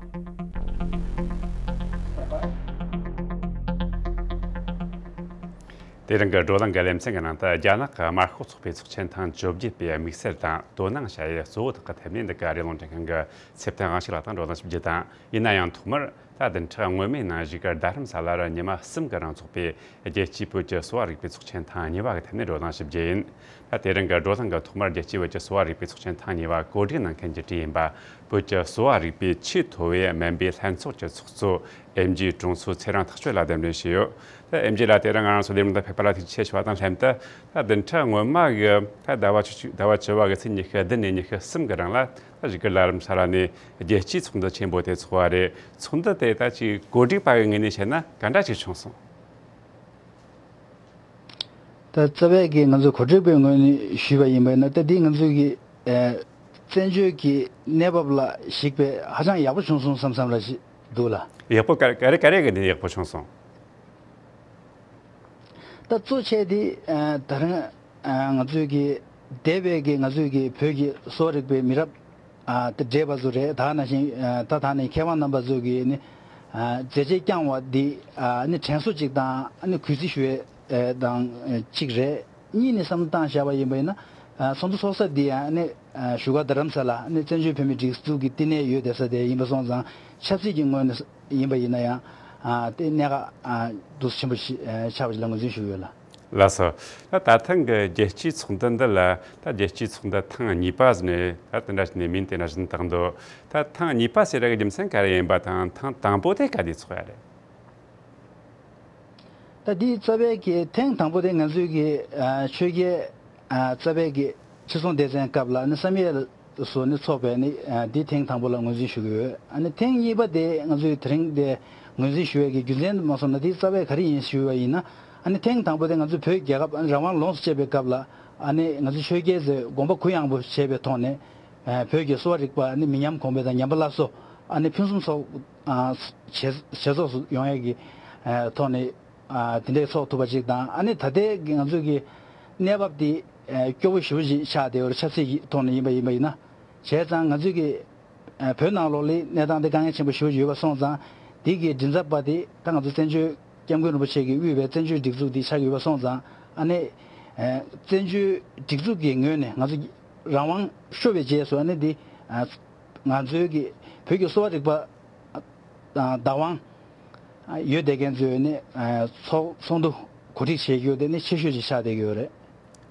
དེ་རིང་གི་བགྲོ་གླེང་གི་ལེ་ཚན་གྱི་ནང་དུ། རྒྱ་ནག་གི་དམར་ཤོག་ཚོགས་པའི་ཚོགས་ཆེན་ཐེངས་བཅོ་བརྒྱད་པའི་དམིགས་བསལ་དང་དོ་སྣང་བྱ་ཡུལ་གཙོ་བོ་དག་གི་ཐད་ནས། འདི་ག་རེ་རླུང་འཕྲིན་ཁང་གི་ཚེ་བརྟན་དབང་ཕྱུག་ལགས་དང་བགྲོ་གླེང་ཞིབ་རྒྱུ་དང་། ཡིན་ན་ཡང་ཐོག་མར་ད་བདུན་ཕྲག་སྔོན་མའི་ནང་བཞུགས་སྒར་རྡ་རམ་ས་ལ་རུ་ཉི་མ་གསུམ་གྱི་རིང་འཚོགས་པའི་རྒྱལ་སྤྱིའི་བོད་ཀྱི་གསོ་བ་རིག་པའི་ཚོགས་ཆེན་ཐེངས་གཉིས་པ་གི་ཐད་ནས་བགྲོ་གླེང་ཞིབ་རྒྱུ་ཡིན། ད་དེ་རིང་གི་བགྲོ་གླེང་གི་ཐོག་མར་རྒྱལ་སྤྱིའི་བོད་ཀྱི་གསོ་བ་རིག་པའི་ཚོགས་ཆེན་ཐེངས་གཉིས་པ་གོ་སྒྲིག་གནང་མཁན་གྱི་གྲས་ཡིན་པ། བོད་ཀྱི་གསོ་བ་རིག་པའི་ཆེས་མཐོ་བའི་སྨན་པའི་ལྷན་ཚོགས་ཀྱི་ཚོགས་གཙོ་ཨེམ་ཇི་དྲུང་འཚོ་ཚེ་རིང་ཐག་གཅོད་ལ་གདན་འདྲེན་ཞུས་ཡོད། ད་ཨེམ་ཇི་ལགས། དེ་རིང་ང་རང་ཚོ་ལས་རིམ་དུ་ཕེབས་པ་ལ་ཐུགས་རྗེ་ཆེ་ཞུ་བ་དང་ལྷན་དུ། ད་བདུན་ཕྲག་སྔོན་མ་གི་ད་ཟླ་བ་བཅུ་གཅིག་ཟླ་བ་བཅུ་པ་གི་ཚེས་ཉི་ཤུ་བདུན་ནས་ཉི་ཤུ་གསུམ་གི་རིང་ལ། ད་བཞུགས་སྒར་རྡ་རམ་ས་ལ་ནས་རྒྱལ་སྤྱིའི་ཚོགས་འདུ་ཆེན་པོ་དེ་ཚོགས་པ་རེད། ཚོགས་འདུ་དེ་ད་ཅིག་གོ་སྒྲིག་པ་གི་ངོས་ནས་བཤད་ན་ག་འདྲ་ཅིག་བྱུང་སོང་། ད་རྩ་བའི་གི་ང་ཚོ་གོ་སྒྲིག་པའི་ངོས་ནས་ཞུས་པ་ཡིན་པ་ཡིན་ན། ད་འདི་ང་ཚོའི་གི་ཨེ་བཙན་བྱོལ་གྱི་གནས་བབ་ལ་གཞིགས་པའི་ཧ་ཅང་ཡག་པོ་བྱུང་སོང་བསམ་བསམ་ར་ཞིག་འདུག་ལ། ཡག་པོ་ག་ག་རེ་ག་རེ་གི་ནས་ཡག་པོ་བྱུང་སོང་། ད་གཙོ་ཆེ་དེ་ཨེ་ད་རིང་ཨེ་ང་ཚོའི་གི་འདས་པའི་གི་ང་ཚོའི་གི་བོད་ཀྱི་གསོ་བ་རིག་པའི་མི་རབས་ཨ་དེ་བགྲེས་པ་ཚོ་རེད། ད་ནང་བཞིན་ཨ་ད་ད་ནས་མཁས་དབང་རྣམ་པ་ཚོ་གིས་ནི་ཨ་མཛད་རྗེས་བསྐྱངས་པ་འདི་ཨ་ནི་དྲན་གསོ་ཅིག་དང་ཨ་ནི་གུས་བརྩི་ཞུ་ཡས་ཨ་དང་ཨ་ཅིག་རེད། གཉིས་ནས་བསམ་བློ་བཏང་བཞག་པ་ཡིན་པ་ཡིན་ན། ཨ་ཚོགས་འདུ་ཚོགས་ས་འདི་ཨ་ནི་ཨ་བཞུགས་སྒར་རྡ་རམ་ས་ལ་ཨ་ནི་བཙན་བྱོལ་བོད་མིའི་སྒྲིག་འཛུགས་ཀྱི་བསྟི་གནས་ཡོད་བསྡད་ས་དེ་ཡིན་པ་སོང་ཙང་། ཆབ་སྲིད་ཀྱི་ངོས་ནས་ཡིན་པ་ཡིན་ན་ཡང་ཨ་དེ་གནད་འགག་ཨ་འདུག་ཆེན་པོ་ཞིག་ཨ་ཆགས་པ་ཞིག་ལ་ངོས་འཛིན་ཞུ་གི་ཡོད་ལ། ལགས་སོ། ད་ད་ཐེངས་ཀྱི་རྒྱལ་སྤྱིའི་ཚོགས་འདུ་འདི་ལ། ད་རྒྱལ་སྤྱིའི་ཚོགས་འདུ་ཐེངས་གཉིས་པ་ཟེར་ནས་ད་དེ་འདྲ་བྱས་ནས་མིང་དེ་འདྲ་བྱས་ནས་བཏགས་འདུག་ད་ཐེངས་གཉིས་པ་ཟེར་ཡག་གི་རྒྱུ་མཚན་ག་རེ་ཡིན་པ་དང་། ཐེངས་དང་པོ་དེ་ག་དུས་ཚོགས་ཡ་རེད། ད་འདི་རྩ་བའི་གི་ཐེངས་དང་པོ་དེ་ང་ཚོའི་གི་ཨ་ཆོས་རྒྱལ་ཨ་རྩ་བའི་གི་ཆོས་སྲུང་སྡེ་ཚན་སྐབས་ལ་ནི་བསམ་ཡས་སུ་ནི་ཚོགས་པའི་ནི་ཨ་འདི་ཐེངས་དང་པོ་ལ་ངོས་འཛིན་ཞུ་གི་ཡོད། ཨ་ནི་ཐེངས་གཉིས་པ་དེ་ང་ཚོས་དེ་རིང་དེ་ངོས་འཛིན་ཞུ་བའི་གི་རྒྱུ་མཚན་དུ་མ་སོང་ན། དེ་རྩ་བའི་ག་རེ་ཡིན་ཞུ་བ་ཡིན་ན། ཨ་ནི་ཐེངས་དང་པོ་དེ་ང་ཚོ་བོད་རྒྱལ་ཁབ་ཨ་ནི་རང་དབང་ལོངས་སུ་སྤྱད་པའི་སྐབས་ལ། ཨ་ནི་ང་ཚོ་ཆོས་རྒྱལ་ཚོས་དགོངས་པ་གུ་ཡངས་པོ་བྱས་པའི་ཐོག་ནས་ཨ་བོད་ཀྱི་གསོ་བ་རིག་པ་ཨ་ནི་མི་ཉམས་གོང་འཕེལ་དང་ཉམས་པ་སླར་གསོ་ཨ་ནི་ཕུན་སུམ་ཚོགས་ཨ་ཇེ་ཇེ་ཚོགས་སུ་ཡོང་ཡས་ཀྱི་ཨ་ཐོག་ནས། ཨ་དེ་འདྲའི་ཚོགས་ཐུབ་པ་ཅིག་དང་། ཨ་ནི་ད་ལྟའི་གི་ང་ཚོའི་གི་གནས་བབ་དེ་ཨ་སྐྱོ་བོ་ཞེ་པོ་ཅིག་ཆགས་བསྡད་ཡོད་རེད། ཆབ་སྲིད་ཀྱི་ཐོག་ནས་ཡིན་པ་ཡིན་པ་ཡིན་ན། བྱས་ཙང་ང་ཚོས་ཀྱི་ཨ་བོད་ནང་ལོགས་ལ་གནས་སྟངས་དེ་དཀའ་ངལ་ཆེན་པོ་ཞེ་པོ་ཡོད་པ་སོང་ཙང་། འདི་གི་མགྲིན་ཚབ་པ་དེ་ད་ང་ཚོ་བཙན་བྱོལ་སྐྱབས་མགོན་རིན་པོ་ཆེ་གིས་དབུས་པའི་བཙན་བྱོལ་སྒྲིག་འཛུགས་འདི་ཆགས་ཀྱི་ཡོད་པ་སོང་ཙང་། ཨ་ནི་ཨ་བཙན་བྱོལ་སྒྲིག་འཛུགས་ཀྱི་ངོས་ནས་ང་ཚོ་རང་དབང་ཤོར་བའི་རྗེས་སུ། ཨ་ནི་འདི་ཨ་ང་ཚོའི་གི་བོད་ཀྱི་གསོ་བ་རིག་པ་དང་བདག་དབང་ཡོད་བསྡད་མཁན་ཚོས་ནི་ཚོགས་ཚོགས་འདུ་གོ་སྒྲིག་བྱེད་རྒྱུ་དེ་ནི་ཆེ་ཤོས་ཅིག་ཆགས་བསྡད་ཀྱི་ཡོད་རེད།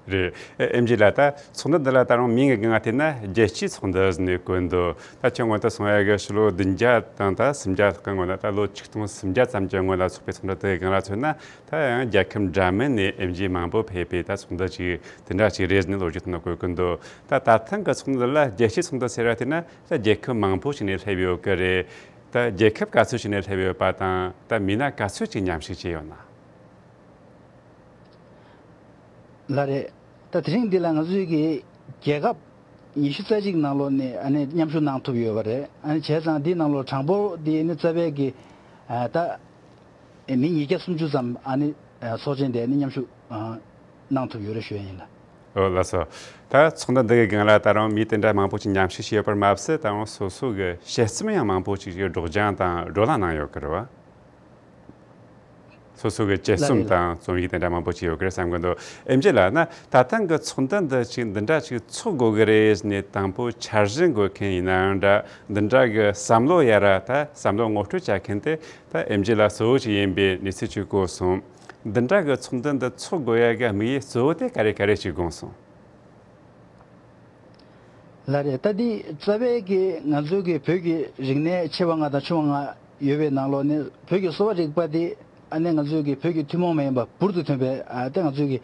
རེད། ཨེ་ཨེམ་ཆི་ལགས། ད་ཚོགས་འདུ་འདི་ལ་ད་རུང་མིང་གི་སྒང་ང་བལྟས་ན་རྒྱལ་སྤྱིའི་ཚོགས་འདུ་ཟེར་ནས་བཀོད་འདུག་ད་ཁྱོད་སྔོན་དུ་གསུངས་ཡ་གི་ཕྱི་ལོ་བདུན་བརྒྱ་དང་ད་སུམ་བརྒྱ་ལྷག་གི་སྔོན་ལ། ད་ལོ་ཆིག་སྟོང་སུམ་བརྒྱ་ཙམ་གྱི་སྔོན་ལ་ཚོགས་པའི་ཚོགས་འདུ་དེ་གི་སྒང་ལ་མཚོན་ན། ད་ཡང་རྒྱལ་ཁབ་འདྲ་མིན་ནས་ཨེམ་ཆི་མང་པོ་ཕེབས་པའི་ད་ཚོགས་འདུ་ཅིག་དེ་འདྲ་ཅིག་རེད་ཟེར་ནས་ལོ་རྒྱུས་ཐོག་ན་བཀོད་ཀྱི་འདུག་ད་ད་ཐེངས་ཀྱི་ཚོགས་འདུ་ལ་རྒྱལ་སྤྱིའི་ཚོགས་འདུ་ཟེར་བ་དེ་ན། ད་རྒྱལ་ཁབ་མང་པོ་ཞིག་ནས་སླེབས་ཡོད་ཀྱི་རེད། ད་རྒྱལ་ཁབ་ག་ཚོད་ཞིག་ནས་སླེབས་ཡོད་པ་དང་། ད་མི་སྣ་ག་ཚོད་ཅིག་མཉམ་ཞུགས་བྱས་ཡོད་ན། ལགས་རེད། ད་དེ་རིང་འདི་ལ་ང་ཚོའི་གི་རྒྱལ་ཁབ་ཉི་ཤུ་རྩ་གཅིག་ནང་ལོགས་ནས་ཨ་ནི་མཉམ་ཞུགས་གནང་ཐུབ་ཡོད་པ་རེད། ཨ་ནི་བྱས་ཙང་འདིའི་ནང་ལོགས་གྲངས་འབོར་འདི་ནི་རྩ་བའི་གི་ཨ་ད་མི་ཉིས་བརྒྱ་སུམ་ཅུ་ཙམ་ཨ་ནི་ཚོགས་ཆེན་དེ་ནི་མཉམ་ཞུགས་གནང་ཐུབ་ཡོད་རེད་ཞུ་ཡ་ཡིན་ལགས། ཨོ་ལགས་སོ། ད་ཚོགས་འདུ་འདི་གི་སྒང་ལ་ད་རུང་མི་དེ་འདྲ་མང་པོ་ཅིག་མཉམ་ཞུགས་བྱས་ཡོད་པར་མ་ཟད། ད་རུང་སོ་སོ་གི་དཔྱད་རྩོམ་ཡང་མང་པོ་ཅིག་སྒྲོག་སྦྱང་དང་བགྲོ་གླེང་གནང་ཡོད་ཀྱི་རེད་བ། སོ་སོ་གི་དཔྱད་རྩོམ་དང་རྩོམ་ཡིག་དེ་འདྲ་མང་པོ་ཅིག་ཡོད་ཀྱི་རེད་བསམ་གྱི་འདུག་ཨེམ་ཆི་ལགས། ན་ད་ཐེངས་ཀྱི་ཚོགས་འདུ་འདི་ཅིག་འདི་འདྲ་ཅིག་ཚོགས་དགོས་ཀྱི་རེད་ནས་དང་པོ་འཆར་གཞི་འགོད་མཁན་ཡིན་ན་ཡང་འདྲ། འདི་འདྲ་གི་བསམ་བློ་ཡ་ར་ད་བསམ་བློ་ངོ་སྤྲོད་བྱ་མཁན་དེ་ད་ཨེམ་ཆི་ལགས་གཙོ་བོ་ཅིག་ཡིན་པའི་གནས་ཚུལ་ཅིག་གོ་སོང་། འདི་འདྲ་གི་ཚོགས་འདུ་འདི་ཚོགས་དགོས་ཡ་གི་དམིགས་ཡུལ་གཙོ་བོ་དེ་ག་རེ་ག་རེ་ཅིག་དགོངས་སོང་། ལགས་རེད། ད་འདི་རྩ་བའི་གི་ང་ཚོའི་གི་བོད་ཀྱི་རིག་གནས་ཆེ་བ་ལྔ་དང་ཆུང་བ་ལྔ་ཡོད་པའི་ནང་ལོགས་ནས་བོད་ཀྱི་གསོ་བ་རིག་པ་འདི་ཨ་ནི་ང་ཚོའི་གི་བོད་ཀྱི་ཐུན་མོང་མ་ཡིན་པ་འབུར་དུ་ཐོན་པའི་ཨ་ད་ང་ཚོའི་གི་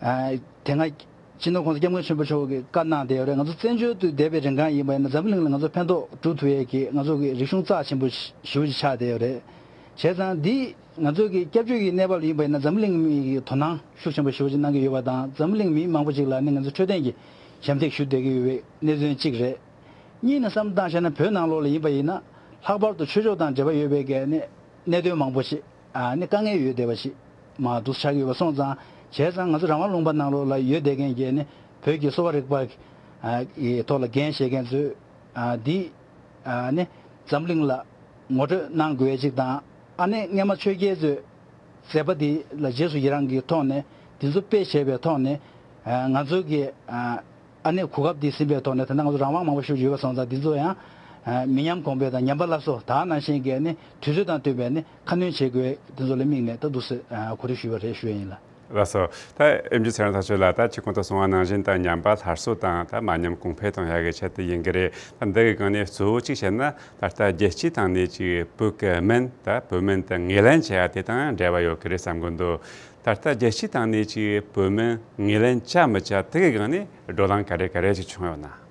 ཨ་དེ་སྔ་སྤྱི་ནོར་༸གོང་ས་༸སྐྱབས་མགོན་ཆེན་པོ་མཆོག་གིས་བཀའ་གནང་བསྡད་ཡོད་རེད། ང་ཚོ་བཙན་བྱོལ་དུ་བསྡད་པའི་རིང་གང་ཡིན་པ་ཡིན་ན་འཛམ་བུ་གླིང་ལ་ང་ཚོ་ཕན་ཐོགས་སྒྲུབ་ཐུབ་ཡས་ཀྱི་ང་ཚོ་གི་རིག་གཞུང་རྩ་ཆེན་པོ་ཞེ་པོ་ཅིག་ཆགས་བསྡད་ཡོད་རེད། བྱས་ཙང་འདི་ང་ཚོ་གི་སྐྱབས་བཅོལ་གྱི་གནས་བབ་ལ་ཡིན་པ་ཡིན་ན་འཛམ་བུ་གླིང་མི་གི་དོ་སྣང་ཤུགས་ཆེན་པོ་ཞེ་པོ་ཅིག་གནང་གི་ཡོད་པ་དང་། འཛམ་བུ་གླིང་མི་མང་པོ་ཅིག་ལ་ནི་ང་ཚོ་འཕྲོད་བསྟེན་གྱི་ཞབས་འདེགས་ཞུ་བསྡད་ཀྱི་ཡོད་པའི་གནད་དོན་གཅིག་རེད། གཉིས་ནས་བསམ་བློ་བཏང་བྱས་ན་བོད་ནང་ལོགས་ལ་ཡིན་པ་ཡིན་ན་ལྷག་པར་དུ་ཆོས་ཕྱོགས་དང་འབྲེལ་བ་ཡོད་པའི་གི་ནི་གནད་དོན་མང་པོ་ཞིག་ཨ་ནི་དཀའ་ངལ་ཡོད་བསྡད་པ་ཞིག་མ་འདུག་ཆགས་ཀྱི་ཡོད་པ་སོང་ཙང་། བྱས་ཙང་ང་ཚོ་རང་དབང་ལུང་པ་ནང་ལོགས་ལ་ཡོད་བསྡད་མཁན་གྱི་ནི་བོད་ཀྱི་གསོ་བ་རིག་པ་ཨ་གི་ཐོག་ལ་འགན་བཞེས་མཁན་ཚོས་ཨ་འདི་ཨ་ནི་འཛམ་གླིང་ལ་ངོ་སྤྲོད་གནང་དགོས་ཅིག་དང་། ཨ་ནི་སྔོན་མ་ཆོས་རྒྱལ་ཚོས་མཛད་པ་འདི་ལ་རྗེས་སུ་ཡི་རང་གི་ཐོག་ནས་འདི་ཚོ་དཔེ་བྱས་པའི་ཐོག་ནས་ཨ་ང་ཚོ་གི་ཨ་ཨ་ནི་གོ་སྐབས་འདི་ཟིན་པའི་ཐོག་ནས། ད་ལྟ་ང་ཚོ་རང་དབང་མང་པོ་ཞིག་ཡོད་པ་སོང་ཙང་། འདི་ཚོ་ཡང་ཨ་མི་ཉམས་གོང་འཕེལ་དང་ཉམས་པ་སླར་གསོ། ད་ནང་བཞིན་གྱི་ཨ་ནི་དུས་ཚོད་དང་བསྟུན་པའི་ཨ་ནི་ཁ་སྣོན་བྱེད་དགོས། འདི་ཚོ་ལ་དམིགས་ནས་ད་འདུག་སེ་ཨ་གོ་སྒྲིག་ཞུས་པ་རེད་ཞུ་ཡ་ཡིན་ལགས། ལགས་སོ། ད་ཨེམ་ཆི་ཚེ་རིང་ཐག་ཆོད་ལགས། ད་ཁྱེད་གོང་དུ་གསུངས་པ་ནང་བཞིན་ད་ཉམས་པ་སླར་གསོ་དང་ད་མ་ཉམས་གོང་འཕེལ་གཏོང་ཡག་གི་ཆེད་དུ་ཡིན་གྱི་རེད། ད་འདི་གི་སྒང་ནས་གཙོ་བོ་གཅིག་བཤད་ན། ད་ལྟ་རྒྱལ་སྤྱིའི་སྟེང་ནས་ཅིག་བོད་ཀྱི་སྨན། ད་བོད་སྨན་དེ་ངོས་ལེན་བྱེད་ཡ་དེ་དང་འབྲེལ་བ་ཡོད་ཀྱི་རེད་བསམ་གྱི་འདུག་ད་ལྟ་རྒྱལ་སྤྱིའི་སྟེང་ནས་ཅིག་བོད་སྨན་ངོས་ལེན་བྱ་མི་བྱ་དེ་གི་སྒང་ནས་བགྲོ་གླེང་ག་རེ་ག་རེ་ཅིག་བྱུང་ཡོད་ན།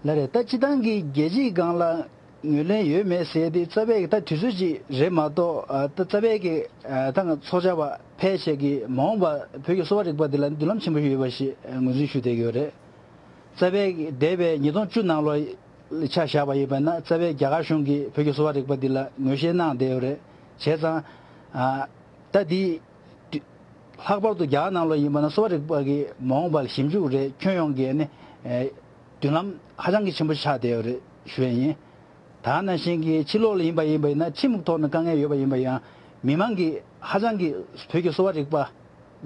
ལགས་རེད། ད་སྤྱི་བཏང་གི་རྒྱལ་སྤྱིའི་སྒང་ལ་ངོས་ལེན་ཡོད་མེད་ཟེར་དེ་རྩ་བའི་གི་ད་དུས་ཚོད་ཅིག་རེད་མ་གཏོགས། ཨ་ད་རྩ་བའི་གི་ཨ་ད་ང་ཚོགས་བཅར་བ་ཕལ་ཆེར་གྱིས་མ་འོངས་པ་བོད་ཀྱི་གསོ་བ་རིག་པ་འདི་ལ་མདུན་ལམ་ཆེན་པོ་ཞིག་ཡོད་པ་ཞིག་ངོས་འཛིན་ཞུ་བསྡད་ཀྱི་ཡོད་རེད། རྩ་བའི་གི་འདས་པའི་ཉིས་སྟོང་བཅུ་ནང་ལོགས་ལ་ཆ་བཞག་པ་ཡིན་པ་ན། རྩ་བའི་རྒྱ་གར་གཞུང་གིས་བོད་ཀྱི་གསོ་བ་རིག་པ་འདི་ལ་ངོས་བཞེས་གནང་བསྡད་ཡོད་རེད། བྱས་ཙང་ཨ་ད་འདི་ལྷག་པར་དུ་རྒྱ་གར་ནང་ལོགས་ཡིན་པ་ན་གསོ་བ་རིག་པ་གི་མ་འོངས་པར་ཞིབ་འཇུག་རེད། ཁྱོན་ཡོངས་ཀྱི་ནི་ཨེ་མདུན་ལམ་ཧ་ཅང་གི་ཆེན་པོ་ཆགས་བསྡད་ཡོད་རེད་ཞུ་ཡ་ཡིན། ད་ནང་བཞིན་གྱི་ཕྱི་ལོགས་ལ་ཡིན་པ་ཡིན་པ་ཡིན་ན། ཁྲིམས་ཐོག་ནས་དཀའ་ངལ་ཡོད་པ་ཡིན་པ་ཡང་། མི་མང་གིས་ཧ་ཅང་གི་བོད་ཀྱི་གསོ་བ་རིག་པ་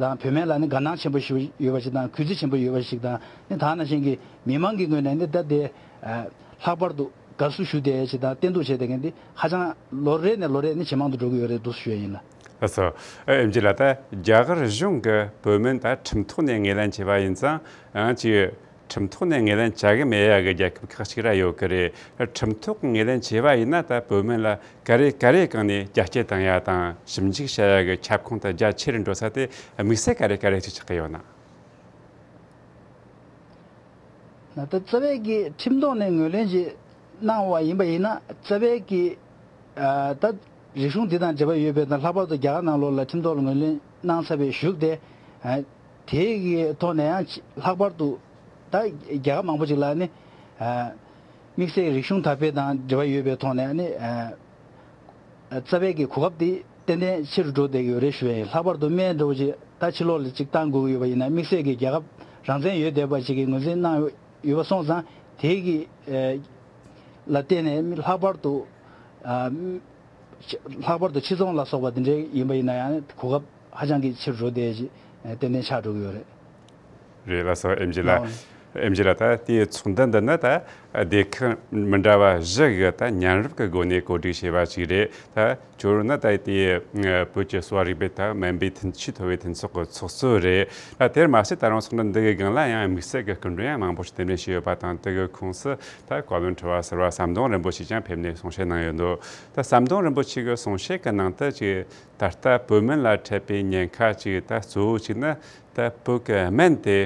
དང་བོད་སྨན་ལ་ནི་དགའ་སྣང་ཆེན་པོ་ཞིག་ཡོད་པ་ཞིག་དང་། གུས་བརྩི་ཆེན་པོ་ཡོད་པ་ཞིག་དང་། ནི་ད་ནང་བཞིན་གྱི་མི་མང་གི་ངོས་ནས་ནི་ད་དེ་ཨ་ལྷག་པར་དུ་དགའ་བསུ་ཞུ་བསྡད་ཡ་ཞིག་དང་། བསྟེན་གཏུག་བྱས་བསྡད་མཁན་དེ་ཧ་ཅང་ལོ་རེ་ནས་ལོ་རེ་ནི་ཇེ་མང་དུ་འགྲོ་གི་ཡོད་རེད་འདུག་ཞུ་ཡ་ཡིན་ལགས། ལགས་སོ། ཨེམ་ཆི་ལགས། ད་རྒྱ་གར་གཞུང་གིས་བོད་སྨན་ད་ཁྲིམས་ཐོག་ནས་ངོས་ལེན་བྱས་པ་ཡིན་ཙང་། ཨང་ཅིག་ཁྲིམས་ཐོག་ནས་ངོས་ལེན་བྱ་གི་མེད་ཡ་གི་རྒྱལ་ཁབ་ཁག་ཅིག་ར་ཡོད་གི་རེད། ཁྲིམས་ཐོག་ངོས་ལེན་བྱས་པ་ཡིན་ན། ད་བོད་སྨན་ལ་ག་རེ་ག་རེ་སྒང་ནས་རྒྱ་སྐྱེད་བཏང་ཡ་དང་། ཞིབ་འཇུག་བྱ་ཡ་གི་ཁྱབ་ཁོངས་དེ་རྒྱ་ཆེ་རུ་འགྲོ་ས་དེ་དམིགས་བསལ་ག་རེ་ག་རེ་ཅིག་ཆགས་ཀྱི་ཡོད་ན། ད་རྩ་བའི་གི་ཁྲིམས་ཐོག་ནས་ངོས་ལེན་ཅིག་གནང་བ་ཡིན་པ་ཡིན་ན། རྩ་བའི་གི་ཨ་ད་རིག་གཞུང་འདི་དང་འབྲེལ་བ་ཡོད་པའི་དང་། ལྷག་པར་དུ་རྒྱ་གར་ནང་ལོགས་ལ་ཁྲིམས་ཐོག་ལ་ངོས་ལེན་གནང་ཚར་བའི་གཞུག་དེ། ཨ་དེའི་གི་ཐོག་ནས་ཡང་ལྷག་པར་དུ་ད་རྒྱལ་ཁབ་མང་པོ་ཅིག་ལ་ནི་ཨ་དམིགས་བསལ་རིག་གཞུང་དར་སྤེལ་དང་འབྲེལ་བ་ཡོད་པའི་ཐོག་ནས་ནི་ཨ་རྩ་བའི་གི་གོ་སྐབས་དེ་ཏན་ཏན་ཆེ་རུ་འགྲོ་བསྡད་ཀྱི་ཡོད་རེད་ཞུ་ཡ་ཡིན། ལྷག་པར་དུ་སྨན་འདྲ་བོ་ཅིག་ད་ཕྱི་ལོགས་ལ་ཅིག་བཏང་དགོས་ཀྱི་ཡོད་པ་ཡིན་ན། དམིགས་བསལ་གྱི་རྒྱལ་ཁབ་ རང་བཙན་ཡོད་བསྡད་པ་ཞིག་གིས་ངོས་འཛིན་གནང་ཡོད་པ་སོང་ཙང་དེ་གི་ལ་བརྟེན་ནས་ལྷག་པར་དུ་ལྷག་པར་དུ་ཕྱི་ཚོང་ལ་སོགས་པ་དེ་འདྲའི་ཡིན་པ་ཡིན་ན་ཡང་གོ་སྐབས་ཧ་ཅང་གི་ཆེ་རུ་འགྲོ་བསྡད་ཅིག་ཏན་ཏན་ཆགས་འགྲོ་གི་ཡོད་རེད། རེད་ལགས་སོ། ཨེམ་ཆི་ལགས། ལགས། ཨེམ་ཆི་ལགས། ད་དེའི་ཚོགས་འདུ་འདི་ནི་ད་སྡེ་ཁག་མི་འདྲ་བ་བཞི་གི་ད་མཉམ་རུབ་ཀྱི་སྒོ་ནས་གོ་སྒྲིག་བྱས་པ་ཞིག་རེད། ད་ཁྱོད་ནི་ད་དེའི་བོད་ཀྱི་གསོ་བ་རིག་པའི་ད་སྨན་པའི་མཐུན་ཆེས་མཐོ་བའི་མཐུན་ཚོགས་ཀྱི་ཚོགས་གཙོ་རེད། ད་དེར་མ་ཟད་ད་རུང་ཚོགས་འདུ་འདི་གི་སྒང་ལ་ཡང་དམིགས་བསལ་གྱི་སྐུ་མགྲོན་ཡང་མང་པོ་ཞིག་གདན་འདྲེན་བྱས་ཡོད་པ་དང་། དེ་གི་ཁོངས་སུ་ད་བཀའ་བློན་ཁྲི་པ་ཟུར་པ་ཟམ་གདོང་རིན་པོ་ཆེ་ཀྱང་ཕེབས་ནས་གསུང་བཤད་གནང་ཡོད་འདུག་ད་ཟམ་གདོང་རིན་པོ་ཆེ་གི་གསུང་བཤད་ཀྱི་ནང་དུ་ཅིག་ད་ལྟ་བོད་སྨན་ལ་འཕྲད་པའི་ཉེན་ཁ་ཅིག་ད་གཙོ་བོ་ཅིག་ནི་ད་བོད་ཀྱི་སྨན་དེ་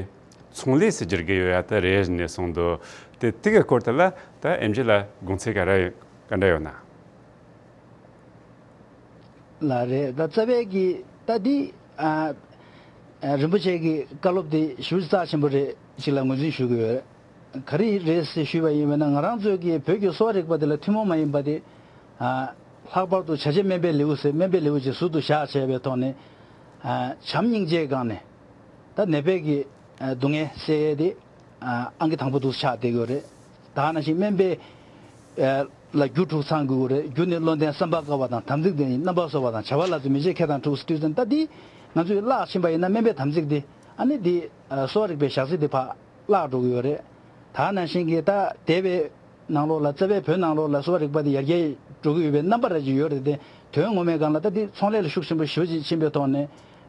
ཚོང་ལས་སུ་བསྒྱུར་གྱི་ཡོད་ཡ་དེ་རེད་ནས་གསུངས་འདུག་དེ་དེ་གི་སྐོར་དེ་ལ་ད་ཨེམ་ཆི་ལགས་དགོངས་ཚུལ་ག་རེ་ག་འདྲ་ཡོད་ན། ལགས་རེད། ད་རྩ་བའི་གི་ད་འདི་ཨ་ཨ་རིན་པོ་ཆེ་གི་བཀའ་སློབ་དེ་ཞེ་པོ་རྩ་ཆེན་པོ་རེད་ཅིག་ལ་ངོས་འཛིན་ཞུ་གི་ཡོད། ག་རེ་རེད་ཟེར་ཞུས་པ་ཡིན་པ་ན་ང་རང་ཚོའི་གི་བོད་ཀྱི་གསོ་བ་རིག་པ་དེ་ལ་ཐུན་མོང་མ་ཡིན་པ་དེ་ཨ་ལྷག་པར་དུ་བྱ་བྱེད་སྨན་པའི་ལེའུ་ཟེར་སྨན་པའི་ལེའུ་ཅིག་ཟུར་དུ་བཞག་བྱས་པའི་ཐོག་ནས་ཨ་བྱམས་སྙིང་རྗེའི་སྒང་ནས་ད་ནད་པའི་གི་ཨ་སྡུག་བསྔལ་སེལ་ཡས་དེ་ཨ་ཨང་ཀི་དང་པོ་དུ་ཆགས་བསྡད་ཡོད་རེད། ད་ནང་བཞིན་སྨན་པའི་ཨ་ལ་རྒྱུ་དྲུག་ཚང་དགོས་ཀྱི་རེད། རྒྱུ་ནི་བློ་ལྡན་བསམ་པ་དཀར་བ་དང་། དམ་ཚིག་ལྡན་ཞིང་རྣམ་པར་གཟོ་བ་དང་། བྱ་བ་ལ་བརྩོན་མི་བྱེད་མཁས་དང་གྲུབ་ཟེར་དུས་ཙམ་ད་འདི་ང་ཚོས་བརླག་ཕྱིན་པ་ཡིན་ན་སྨན་པའི་དམ་ཚིག་འདི་ཨ་ནི་འདི་ཨ་གསོ་བ་རིག་པའི་ཞག་ཚི་འདི་ཕར་བརླག་འགྲོ་གི་ཡོད་རེད། ད་ནང་བཞིན་གྱི་ད་འདས་པའི་ནང་ལོགས་ལ་རྩ་བའི་བོད་ནང་ལོགས་ལ་གསོ་བ་རིག་པ་འདི་ཡར་རྒྱས་འགྲོ་གི་ཡོད་པའི་རྣམ་པ་ར་ཅིག་ཡོད་རེད་དེ། དོན་ངོ་མའི་སྒང་ལ་ད་འདི་ཚོང་ལས་ལ་ཤུགས་ཆེན་པོ་ཞེ་པོ་ཅིག་ཕྱིན་པའི་ཐོག་ནས་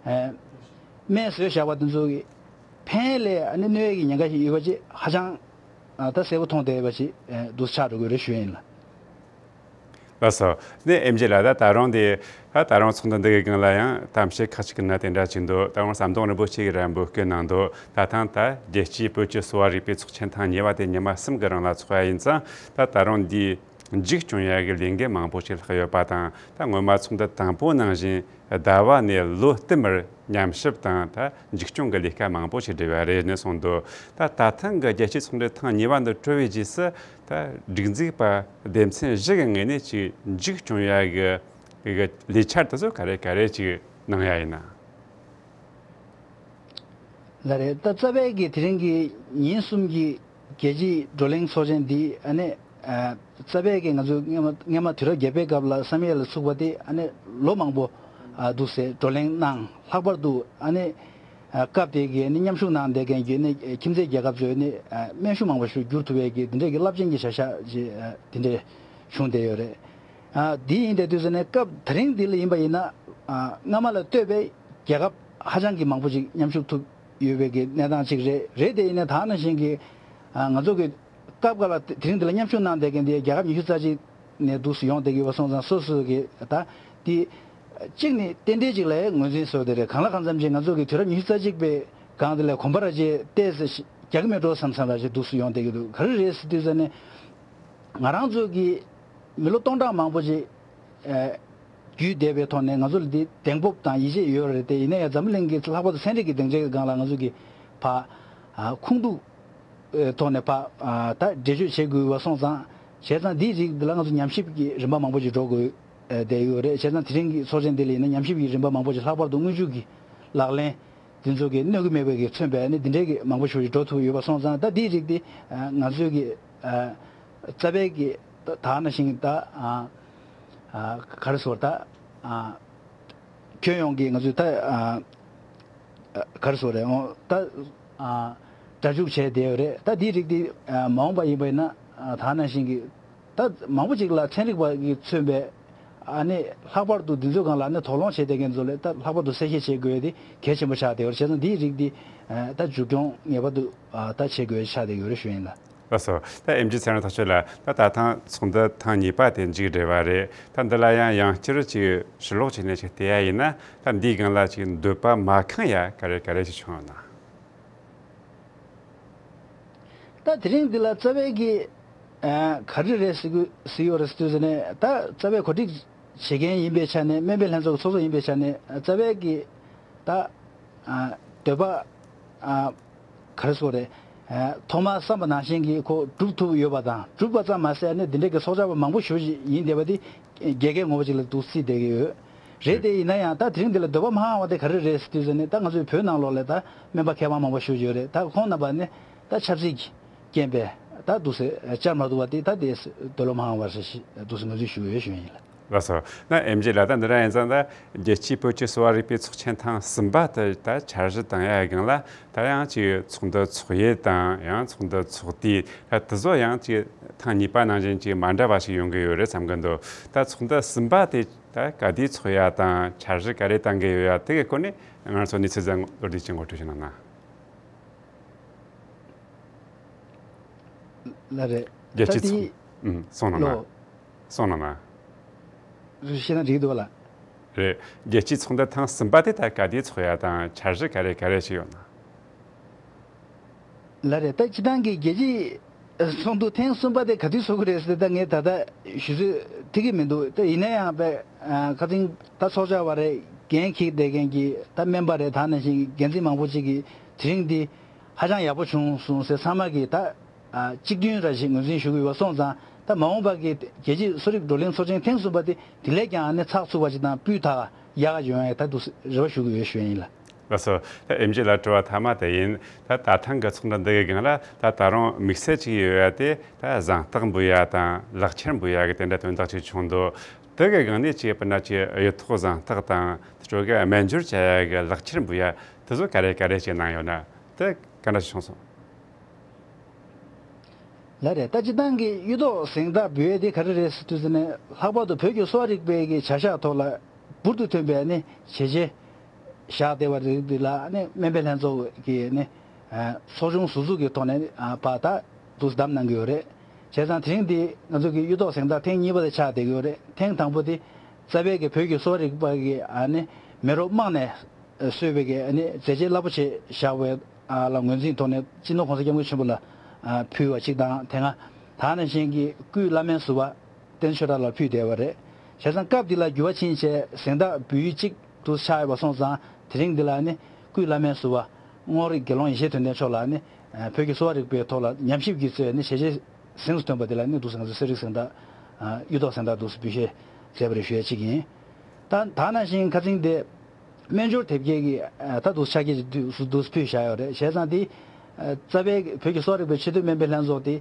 ཨ་སྨན་བཟོས་བཞག་པ་འདི་ཚོ་གི་ཕན་ལས་ཨ་ནི་གནོད་ཡས་ཀྱི་ཉེན་ཁ་ཞིག་ཡོད་པ་ཅིག་ཧ་ཅང་ཨ་ད་གསལ་པོ་མཐོང་བསྡད་པ་ཞིག་ཨ་འདུག་ཆགས་འགྲོ་གི་རེད་ཞུ་ཡིན་ལ། ལགས་སོ། ནས་ཨེམ་ཆི་ལགས། ད་ད་རུང་དེ་ད་ད་རུང་ཚོགས་འདུ་འདི་གི་སྒང་ལ་ཡང་གཏམ་བཤད་ཁག་ཅིག་གི་ནང་དེ་འདྲ་ཅིག་འདུག་ད་རུང་ཟམ་གདོང་རིན་པོ་ཆེ་གིས་ར་འབོད་སྐུལ་གནང་འདུག་ད་ཐེངས་ད་རྒྱལ་སྤྱིའི་བོད་ཀྱི་གསོ་བ་རིག་པའི་ཚོགས་ཆེན་ཐེངས་གཉིས་པ་དེ་ཉི་མ་གསུམ་གི་རིང་ལ་ཚོགས་ཡ་ཡིན་ཙང་། ད་ད་རུང་འདིའི་མཇུག་སྐྱོང་ཡ་གི་ལས་འགན་མང་པོ་ཞིག་ལྷག་ཡོད་པ་དང་། ད་སྔོན་མ་ཚོགས་འདུ་དང་པོ་ནང་བཞིན་ཟླ་བ་ནས་ལོ་བསྟུད་མར་ཉམས་ཞིབ་དང་ད་མཇུག་སྐྱོང་གི་ལས་ཀ་མང་པོ་ཞིག་སྒྲུབ་ཡ་རེད་ནས་གསུངས་འདུག་ད་ད་ཐེངས་ཀྱི་རྒྱལ་སྤྱིའི་ཚོགས་འདུ་ཐེངས་གཉིས་པ་འདི་གྲོལ་བའི་རྗེས་སུ་ད་སྒྲིག་འཛུགས་པ་སྡེ་ཚན་བཞི་གི་ངོས་ནས་ཅིག་མཇུག་སྐྱོང་ཡ་གི་གི་ལས་འཆར་དེ་ཚོ་ག་རེ་ག་རེ་ཅིག་གནང་ཡ་ཡིན་ན། ལགས་རེད། ད་རྩ་བའི་གི་དེ་རིང་གི་ཉིན་གསུམ་གྱི་རྒྱལ་སྤྱིའི་བགྲོ་གླེང་ཚོགས་ཆེན་འདི་ཨ་ནི་ཨ་རྩ་བའི་གི་ང་ཚོའི་སྔོན་མ་སྔོན་མ་དུས་རབས་བརྒྱད་པའི་སྐབས་ལ་བསམ་ཡས་ལ་ཚུགས་པ་དེ་ཨ་ནི་ལོ་མང་པོ་ཨ་འདུག་སེ་བགྲོ་གླེང་གནང་། ལྷག་པར་དུ་ཨ་ནི་ཨ་སྐབས་དེ་གི་ཨ་ནི་མཉམ་ཞུགས་གནང་བསྡད་མཁན་གྱི་ཨ་ནི་ཁྱིམ་མཚེས་རྒྱལ་ཁབ་ཚོས་ཨ་ནི་ཨ་སྨན་ཤུགས་མང་པོ་ཞིག་བསྒྱུར་ཐུབ་པའི་གི་དེ་འདྲའི་གི་རླབས་ཆེན་གྱི་བྱ་གཞག་ཅིག་ཨ་དེ་འདྲས་བྱུང་བསྡད་ཡོད་རེད། ཨ་འདི་ཡིན་དེ་དུས་ཙམ་ནས་སྐབས་དེ་རིང་འདི་ལ་ཡིན་པ་ཡིན་ན་ཨ་སྔ་མ་ལ་ལྟོས་པའི་རྒྱལ་ཁབ་ཧ་ཅང་གི་མང་པོ་ཅིག་མཉམ་ཞུགས་ཐུབ་ཡོད་པའི་གི་གནས་སྟངས་ཅིག་རེད། རེད་དེ་ཡིན་ནའི་ད་ནང་བཞིན་གི་ཨ་ང་ཚོ་གི་སྐབས་འགའ་ལ་དེ་དེ་རིང་འདི་ལ་མཉམ་ཞུགས་གནང་བསྡད་མཁན་དེ་རྒྱལ་ཁབ་ཉི་ཤུ་རྩ་གཅིག་ནས་འདུག་སེ་ཡོང་བསྡད་ཀྱི་ཡོད་པ་སོང་ཙང་། སོ་སོ་གི་ད་དེ་གཅིག་ནི་རྟེན་འབྲེལ་ཅིག་ལ་ངོས་འཛིན་བཟོ་བསྡད་རེད། གང་ལ་གང་འཚམ་ཅིག་ང་ཚོ་གི་དུས་རབས་ཉི་ཤུ་རྩ་གཅིག་པའི་སྒང་དེ་ལ་གོམ་པ་ར་ཅིག་ཏོག་ཙམ་རྒྱག་གི་མེད་འགྲོ་བསམ་བསམ་ར་ཅིག་འདུག་སེ་ཡོང་བསྡད་ཀྱི་འདུག་ག་རེ་རེད་ཟེར་དུས་ཙམ་ནས་ང་རང་ཚོ་གི་མི་ལོ་སྟོང་ཕྲག་མང་པོ་ཅིག་ཨ་བརྒྱུད་བསྡད་པའི་ཐོག་ནས་ང་ཚོ་ལ་འདི་གདེང་སྤོབས་དང་ཡིད་ཆེས་ཡོད་རེད་དེ། ཡིན་ན་ཡང་འཛམ་བུ་གླིང་གི་ལྷག་པར་དུ་ཚན་རིག་གི་སྡིངས་ཆའི་སྒང་ལ་ང་ཚོ་གི་ཕར་ཨ་ཁུངས་གཏུགས་ཐོག་ནས་ཕར་ཨ་ད་འགྲེལ་བརྗོད་བྱེད་དགོས་པ་སོང་ཙང་། བྱས་ཙང་འདིའི་རིགས་འདི་ལ་ང་ཚོ་ཉམས་ཞིབ་ཀྱི་རིམ་པ་མང་པོ་ཅིག་འགྲོ་དགོས་ཨ་བསྡད་ཡོད་རེད། བྱས་ཙང་དེ་རིང་གི་ཚོགས་ཆེན་འདི་ལ་ཡིན་ན་ཉམས་ཞིབ་ཀྱི་རིམ་པ་མང་པོ་ཅིག་ལྷག་པར་དུ་དངོས་ཤུགས་ཀྱི་ལག་ལེན་འདི་ཚོ་གི་གནོད་ཀྱི་མེད་པའི་གི་མཚོན་པའི་ནི་འདི་འདྲའི་གི་མང་པོ་ཞིག་འགྲོ་ཐུབ་ཡོད་པ་སོང་ཙང་། ད་འདིའི་རིགས་འདི་ཨ་ང་ཚོའི་གི་ཨ་རྩ་བའི་གི་ད་ད་ནང་བཞིན་ད་ཨ་ཨ་ག་རེ་ཟེར་ད་ཨ་ཁྱོན་ཡོངས་ཀྱི་ང་ཚོས་ད་ཨ་ཨ་ག་རེ་ཟེར་རེད། འོ་ད་ཨ་སྒྲ་འཇུག་བྱས་བསྡད་ཡོད་རེད། ད་འདིའི་རིགས་འདི་ཨ་མ་འོངས་པ་ཡིན་པ་ཡིན་ན་ཨ་ད་ནང་བཞིན་གི་ད་མང་པོ་ཅིག་ལ་ཚན་རིག་པ་གིས་མཚོན་པའི་ཨ་ནི་ལྷག་པར་དུ་འདི་ཚོའི་སྒང་ལ་ཨ་ནི་དོགས་སློང་བྱས་བསྡད་མཁན་ཚོ་ལ་ད་ལྷག་པར་དུ་གསལ་བཤད་བྱེད་དགོས་ཡ་དེ་གལ་ཆེན་པོ་ཆགས་བསྡད་ཡོད་རེད། བྱས་ཙང་འདིའི་རིགས་འདི་ཨ་ད་མཇུག་སྐྱོང་ངེས་པར་དུ་ཨ་ད་བྱེད་དགོས་ཡ་ཆགས་བསྡད་ཡོད་རེད་ཞུ་ཡིན་ལ། ལགས་སོ། ད་ཨེམ་ཆི་ཚེ་རིང་ཐག་ཆོད་ལགས། ད་ད་ཐེངས་ཚོགས་འདུ་ཐེངས་གཉིས་པ་དེ་མཇུག་བསྒྲིལ་བ་རེད། ད་འདི་ལ་ཡང་ཡང་བསྐྱར་ཅིག་ཕྱིར་ལོག་བྱས་ནས་ཅིག་བལྟས་ཡ་ཡིན་ན། ད་འདིའི་སྒང་ལ་ཅིག་འདོད་པ་མ་ཁེངས་ཡ་ག་རེ་ག་རེ་ཞིག་བྱུང་ཡོད་ན། ད་དེ་རིང་འདི་ལ་རྩ་བའི་གི་ཨ་ག་རེ་རེད་ཟེར་གི་ཟེར་ཡོད་རེད་ཟེར་དུས་ཙམ་ནས། ད་རྩ་བའི་གོ་སྒྲིག་བྱེད་མཁན་ཡིན་པའི་ཆ་ནས། སྨན་པའི་ལྷན་ཚོགས་ཀྱི་ཚོགས་གཙོ་ཡིན་པའི་ཆ་ནས་རྩ་བའི་གི་ད་ཨ་འདོད་པ་ཨ་ག་རེ་ཟེར་དགོས་རེད། ཨ་ཐོག་མར་བསམ་པ་ནང་བཞིན་གྱི་ཁོ་འགྲུབ་ཐུབ་ཡོད་པ་དང་། འགྲུབ་པ་ཙམ་མ་ཟད་ནི་འདི་འདྲའི་གི་ཚོགས་བཅར་བ་མང་པོ་ཞེ་པོ་ཅིག་ཡིན་བསྡད་པ་འདི་རྒྱལ་ཁའི་ངོ་བོ་ཅིག་ལ་འདུག་བརྩིས་བསྡད་ཀྱི་ཡོད། རེད་དེ། ཡིན་ན་ཡང་ད་དེ་རིང་འདི་ལ་འདོད་པ་མ་ཧང་བ་དེ་ག་རེ་རེད་ཟེར་དུས་ཟེར་ནས། ད་ང་ཚོའི་བོད་ནང་ལོགས་ལ་ད་སྨན་པ་མཁས་དབང་མང་པོ་བཞུགས་ཡོད་རེད། ད་ཁོང་རྣམ་པ་ནི་ད་ཆབ་སྲིད་ཀྱི་རྐྱེན་པས་ད་འདུག་སེ་བཅར་མ་ཐུབ་པ་དེ་ད་དེ་འདོད་པ་མ་ཧང་བ་རེད་ཞེས་འདུག་སེ་ངོས་འཛིན་ཞུ་གི་ཡོད་ཞུ་ཡིན་ལ། ལགས་སོ། ན་ཨེམ་ཆི་ལགས། ད་འདི་འདྲ་ཡིན་ཙང་ད་རྒྱལ་སྤྱིའི་བོད་ཀྱི་གསོ་བ་རིག་པའི་ཚོགས་ཆེན་ཐེངས་གསུམ་པ་དེ་ད་འཆར་གཞི་བཏིང་ཡ་སྒང་ལ། ད་ཡང་ཅིག་ཚོགས་འདུ་ཚོགས་ཡུལ་དང་ཡང་ཚོགས་འདུ་ཚོགས་དུས་ད་དེ་ཚོ་ཡང་ཅིག་ཐེངས་གཉིས་པ་ནང་བཞིན་ཅིག་མ་འདྲ་བ་ཞིག་ཡོང་གི་ཡོད་རེད་བསམ་གི་འདུག་ད་ཚོགས་འདུ་གསུམ་པ་དེ་ད་ག་དུས་ཚོགས་ཡ་དང་འཆར་གཞི་ག་རེ་བཏང་གི་ཡོད་ཡ། དེ་གི་སྐོར་ནས་ང་ཚོ་གནས་ཚུལ་ཙམ་མདོར་བསྡུས་ཀྱི་ངོ་སྤྲོད་ཞིག་གནང་ན། ལགས་རེད། རྒྱལ་སྤྱིའི་ད་ཚོགས། དེའི་ཨུམ། གསུང་གནང་ན། ལོ། གསུང་གནང་ན། རེད། བཤད་ན་འགྲིག་འདུག་ལགས། རེད། རྒྱལ་སྤྱིའི་ཚོགས་འདུ་ཐེངས་གསུམ་པ་དེ་ད་ག་དུས་ཚོགས་ཡ་དང་འཆར་གཞི་ག་རེ་ག་རེ་ཞིག་ཡོད་ན། ལགས་རེད། ད་སྤྱིར་བཏང་གི་རྒྱལ་སྤྱིའི་ཚོགས་འདུ་ཐེངས་གསུམ་པ་དེ་ག་དུས་ཚོགས་ཀྱི་རེད་ཟེར་ཏེ་ད་ངས་ད་ལྟ་ཞུ་ཚོད་ཐིག་གི་མི་འདུག་ད་ཡིན་ན་ཡང་པས་ཁ་སང་ད་ཚོགས་བཅར་བ་རེད། འགན་འཁྱེར་བསྡད་མཁན་གྱི་ད་སྨན་པ་རེད། ད་ནང་བཞིན་འགན་འཛིན་མང་པོ་ཅིག་གིས་དེ་རིང་འདི་ཧ་ཅང་ཡག་པོ་བྱུང་སོང་ཟེར། ཚང་མ་གིས་ད་གཅིག་མཐུན་ར་ཞིག་ངོས་འཛིན་ཞུ་གི་ཡོད་པ་སོང་ཙང་། ད་མ་འོངས་པ་གི་རྒྱལ་སྤྱིའི་གསོ་རིག་བགྲོ་གླེང་ཚོགས་ཆེན་ཐེངས་གསུམ་པ་དེ་དེ་ལས་ཀྱང་ཨ་ནི་ཚགས་ཚུད་པ་ཅིག་དང་སྤུས་དག་ཡག་ག་ཡོང་ཡ་ད་འདུག་རེ་བ་ཞུ་གི་ཡོད་ཞུ་ཡ་ཡིན་ལགས། ལགས་སོ། ད་ཨེམ་ཆི་ལགས་དྲི་བ་མཐའ་མ་དེ་ཡིན། ད་ད་ཐེངས་ཀྱི་ཚོགས་འདུ་འདི་གི་སྒང་ལ་ད་ད་རུང་དམིགས་བསལ་ཅིག་ཡོད་ཡ་དེ་ད་གཟེངས་རྟགས་འབུལ་ཡ་དང་ལག་ཁྱེར་འབུལ་ཡ་གི་དེ་འདྲ་དོན་དག་ཅིག་བྱུང་འདུག་དེ་གི་སྒང་ནས་ཅིག་དཔེར་ན་ཅིག་གཡུ་ཐོག་གཟེངས་རྟགས་དང་དེ་ཚོ་གི་སྨན་སྦྱོར་བྱ་ཡ་གི་ལག་ཁྱེར་འབུལ་ཡ་དེ་ཚོ་ག་རེ་ག་རེ་ཅིག་གནང་ཡོད་ན། དེ་ག་འདྲ་ཞིག་བྱུང་སོང་། ལགས་རེད། ད་སྤྱིར་བཏང་གི་གཡུ་ཐོག་གཟེངས་རྟགས་འབུལ་ཡས་དེ་ག་རེ་རེད་ཟེར་དུས་ཙམ་ནས། ལྷག་པར་དུ་བོད་ཀྱི་གསོ་བ་རིག་པའི་གི་བྱ་གཞག་ཐོག་ལ་འབུར་དུ་ཐོན་པའི་ནི་བྱས་རྗེས་བཞག་བསྡད་པ་རིགས་འདི་ལ་ནི་སྨན་པའི་ལྷན་ཚོགས་ཀྱི་ནི་ཚོགས་ཆུང་ཟུར་འཛུགས་ཀྱི་ཐོག་ནས་ཕར་ད་འདུག་བདམས་གནང་གི་ཡོད་རེད། བྱས་ཙང་དེ་རིང་འདི་ང་ཚོ་གི་གཡུ་ཐོག་གཟེངས་རྟགས་ཐེངས་གཉིས་པ་དེ་ཆགས་བསྡད་ཀྱི་ཡོད་རེད། ཐེངས་དང་པོ་དེ་རྩ་བའི་གི་བོད་ཀྱི་གསོ་བ་རིག་པ་གི་ནི་མེ་རོ་རྨང་ནས་གསོས་པའི་གི་ནི་མཛད་རྗེས་རླབས་པོ་ཆེ་བཞག་པའི་ལ་ངོས་འཛིན་ཐོག་ནས་སྤྱི་ནོར་༸གོང་ས་༸སྐྱབས་མགོན་ཆེན་པོ་ལ་ཕུལ་བ་གཅིག་དང་། དེ་སྔ་ད་ནང་བཞིན་གྱི་སྐུའི་བླ་སྨན་ཟུར་པ་བསྟན་ཆོས་གྲགས་ལ་ཕུལ་བསྡད་པ་རེད། བྱས་ཙང་སྐབས་འདི་ལ་འགྱུར་བ་ཕྱིན་བྱས་གཟེངས་རྟགས་འབུལ་ཡུལ་གཅིག་ཏུ་ཆགས་ཡོད་པ་སོང་ཙང་། དེ་རིང་འདི་ལ་ནི་སྐུའི་བླ་སྨན་ཟུར་པ་རྔོག་རིག་དགེ་སློང་ཡེ་ཤེས་དོན་ལྡན་མཆོག་ལ་ནི་བོད་ཀྱི་གསོ་བ་རིག་པའི་ཐོག་ལ་ཉམས་ཞིབ་ཀྱིས་གཙོས་ནི་བྱས་རྗེས་གཟེངས་སུ་ཐོན་པ་འདི་ལ་ནི་འདུག་སེ་ང་ཚོས་གསོ་རིག་གཟེངས་རྟགས། གཡུ་ཐོག་གཟེངས་རྟགས་འདུག་སེ་འབུལ་བཞེས་མཛད་པ་རེད་ཞུ་ཡ་གཅིག་ཡིན། ད་ད་ནང་བཞིན་ཁ་སང་དེ་སྨན་སྦྱོར་དེབ་སྐྱེལ་གྱི་ད་འདུག་ཕྱག་འཁྱེར་ཅིག་འདུག་སེ་འདུག་སེ་ཕུལ་བཞག་ཡོད་རེད། བྱས་ཙང་དེ་རྩ་བའི་བོད་ཀྱི་གསོ་བ་རིག་པའི་ཆེས་མཐོའི་སྨན་པའི་ལྷན་ཚོགས་དེ་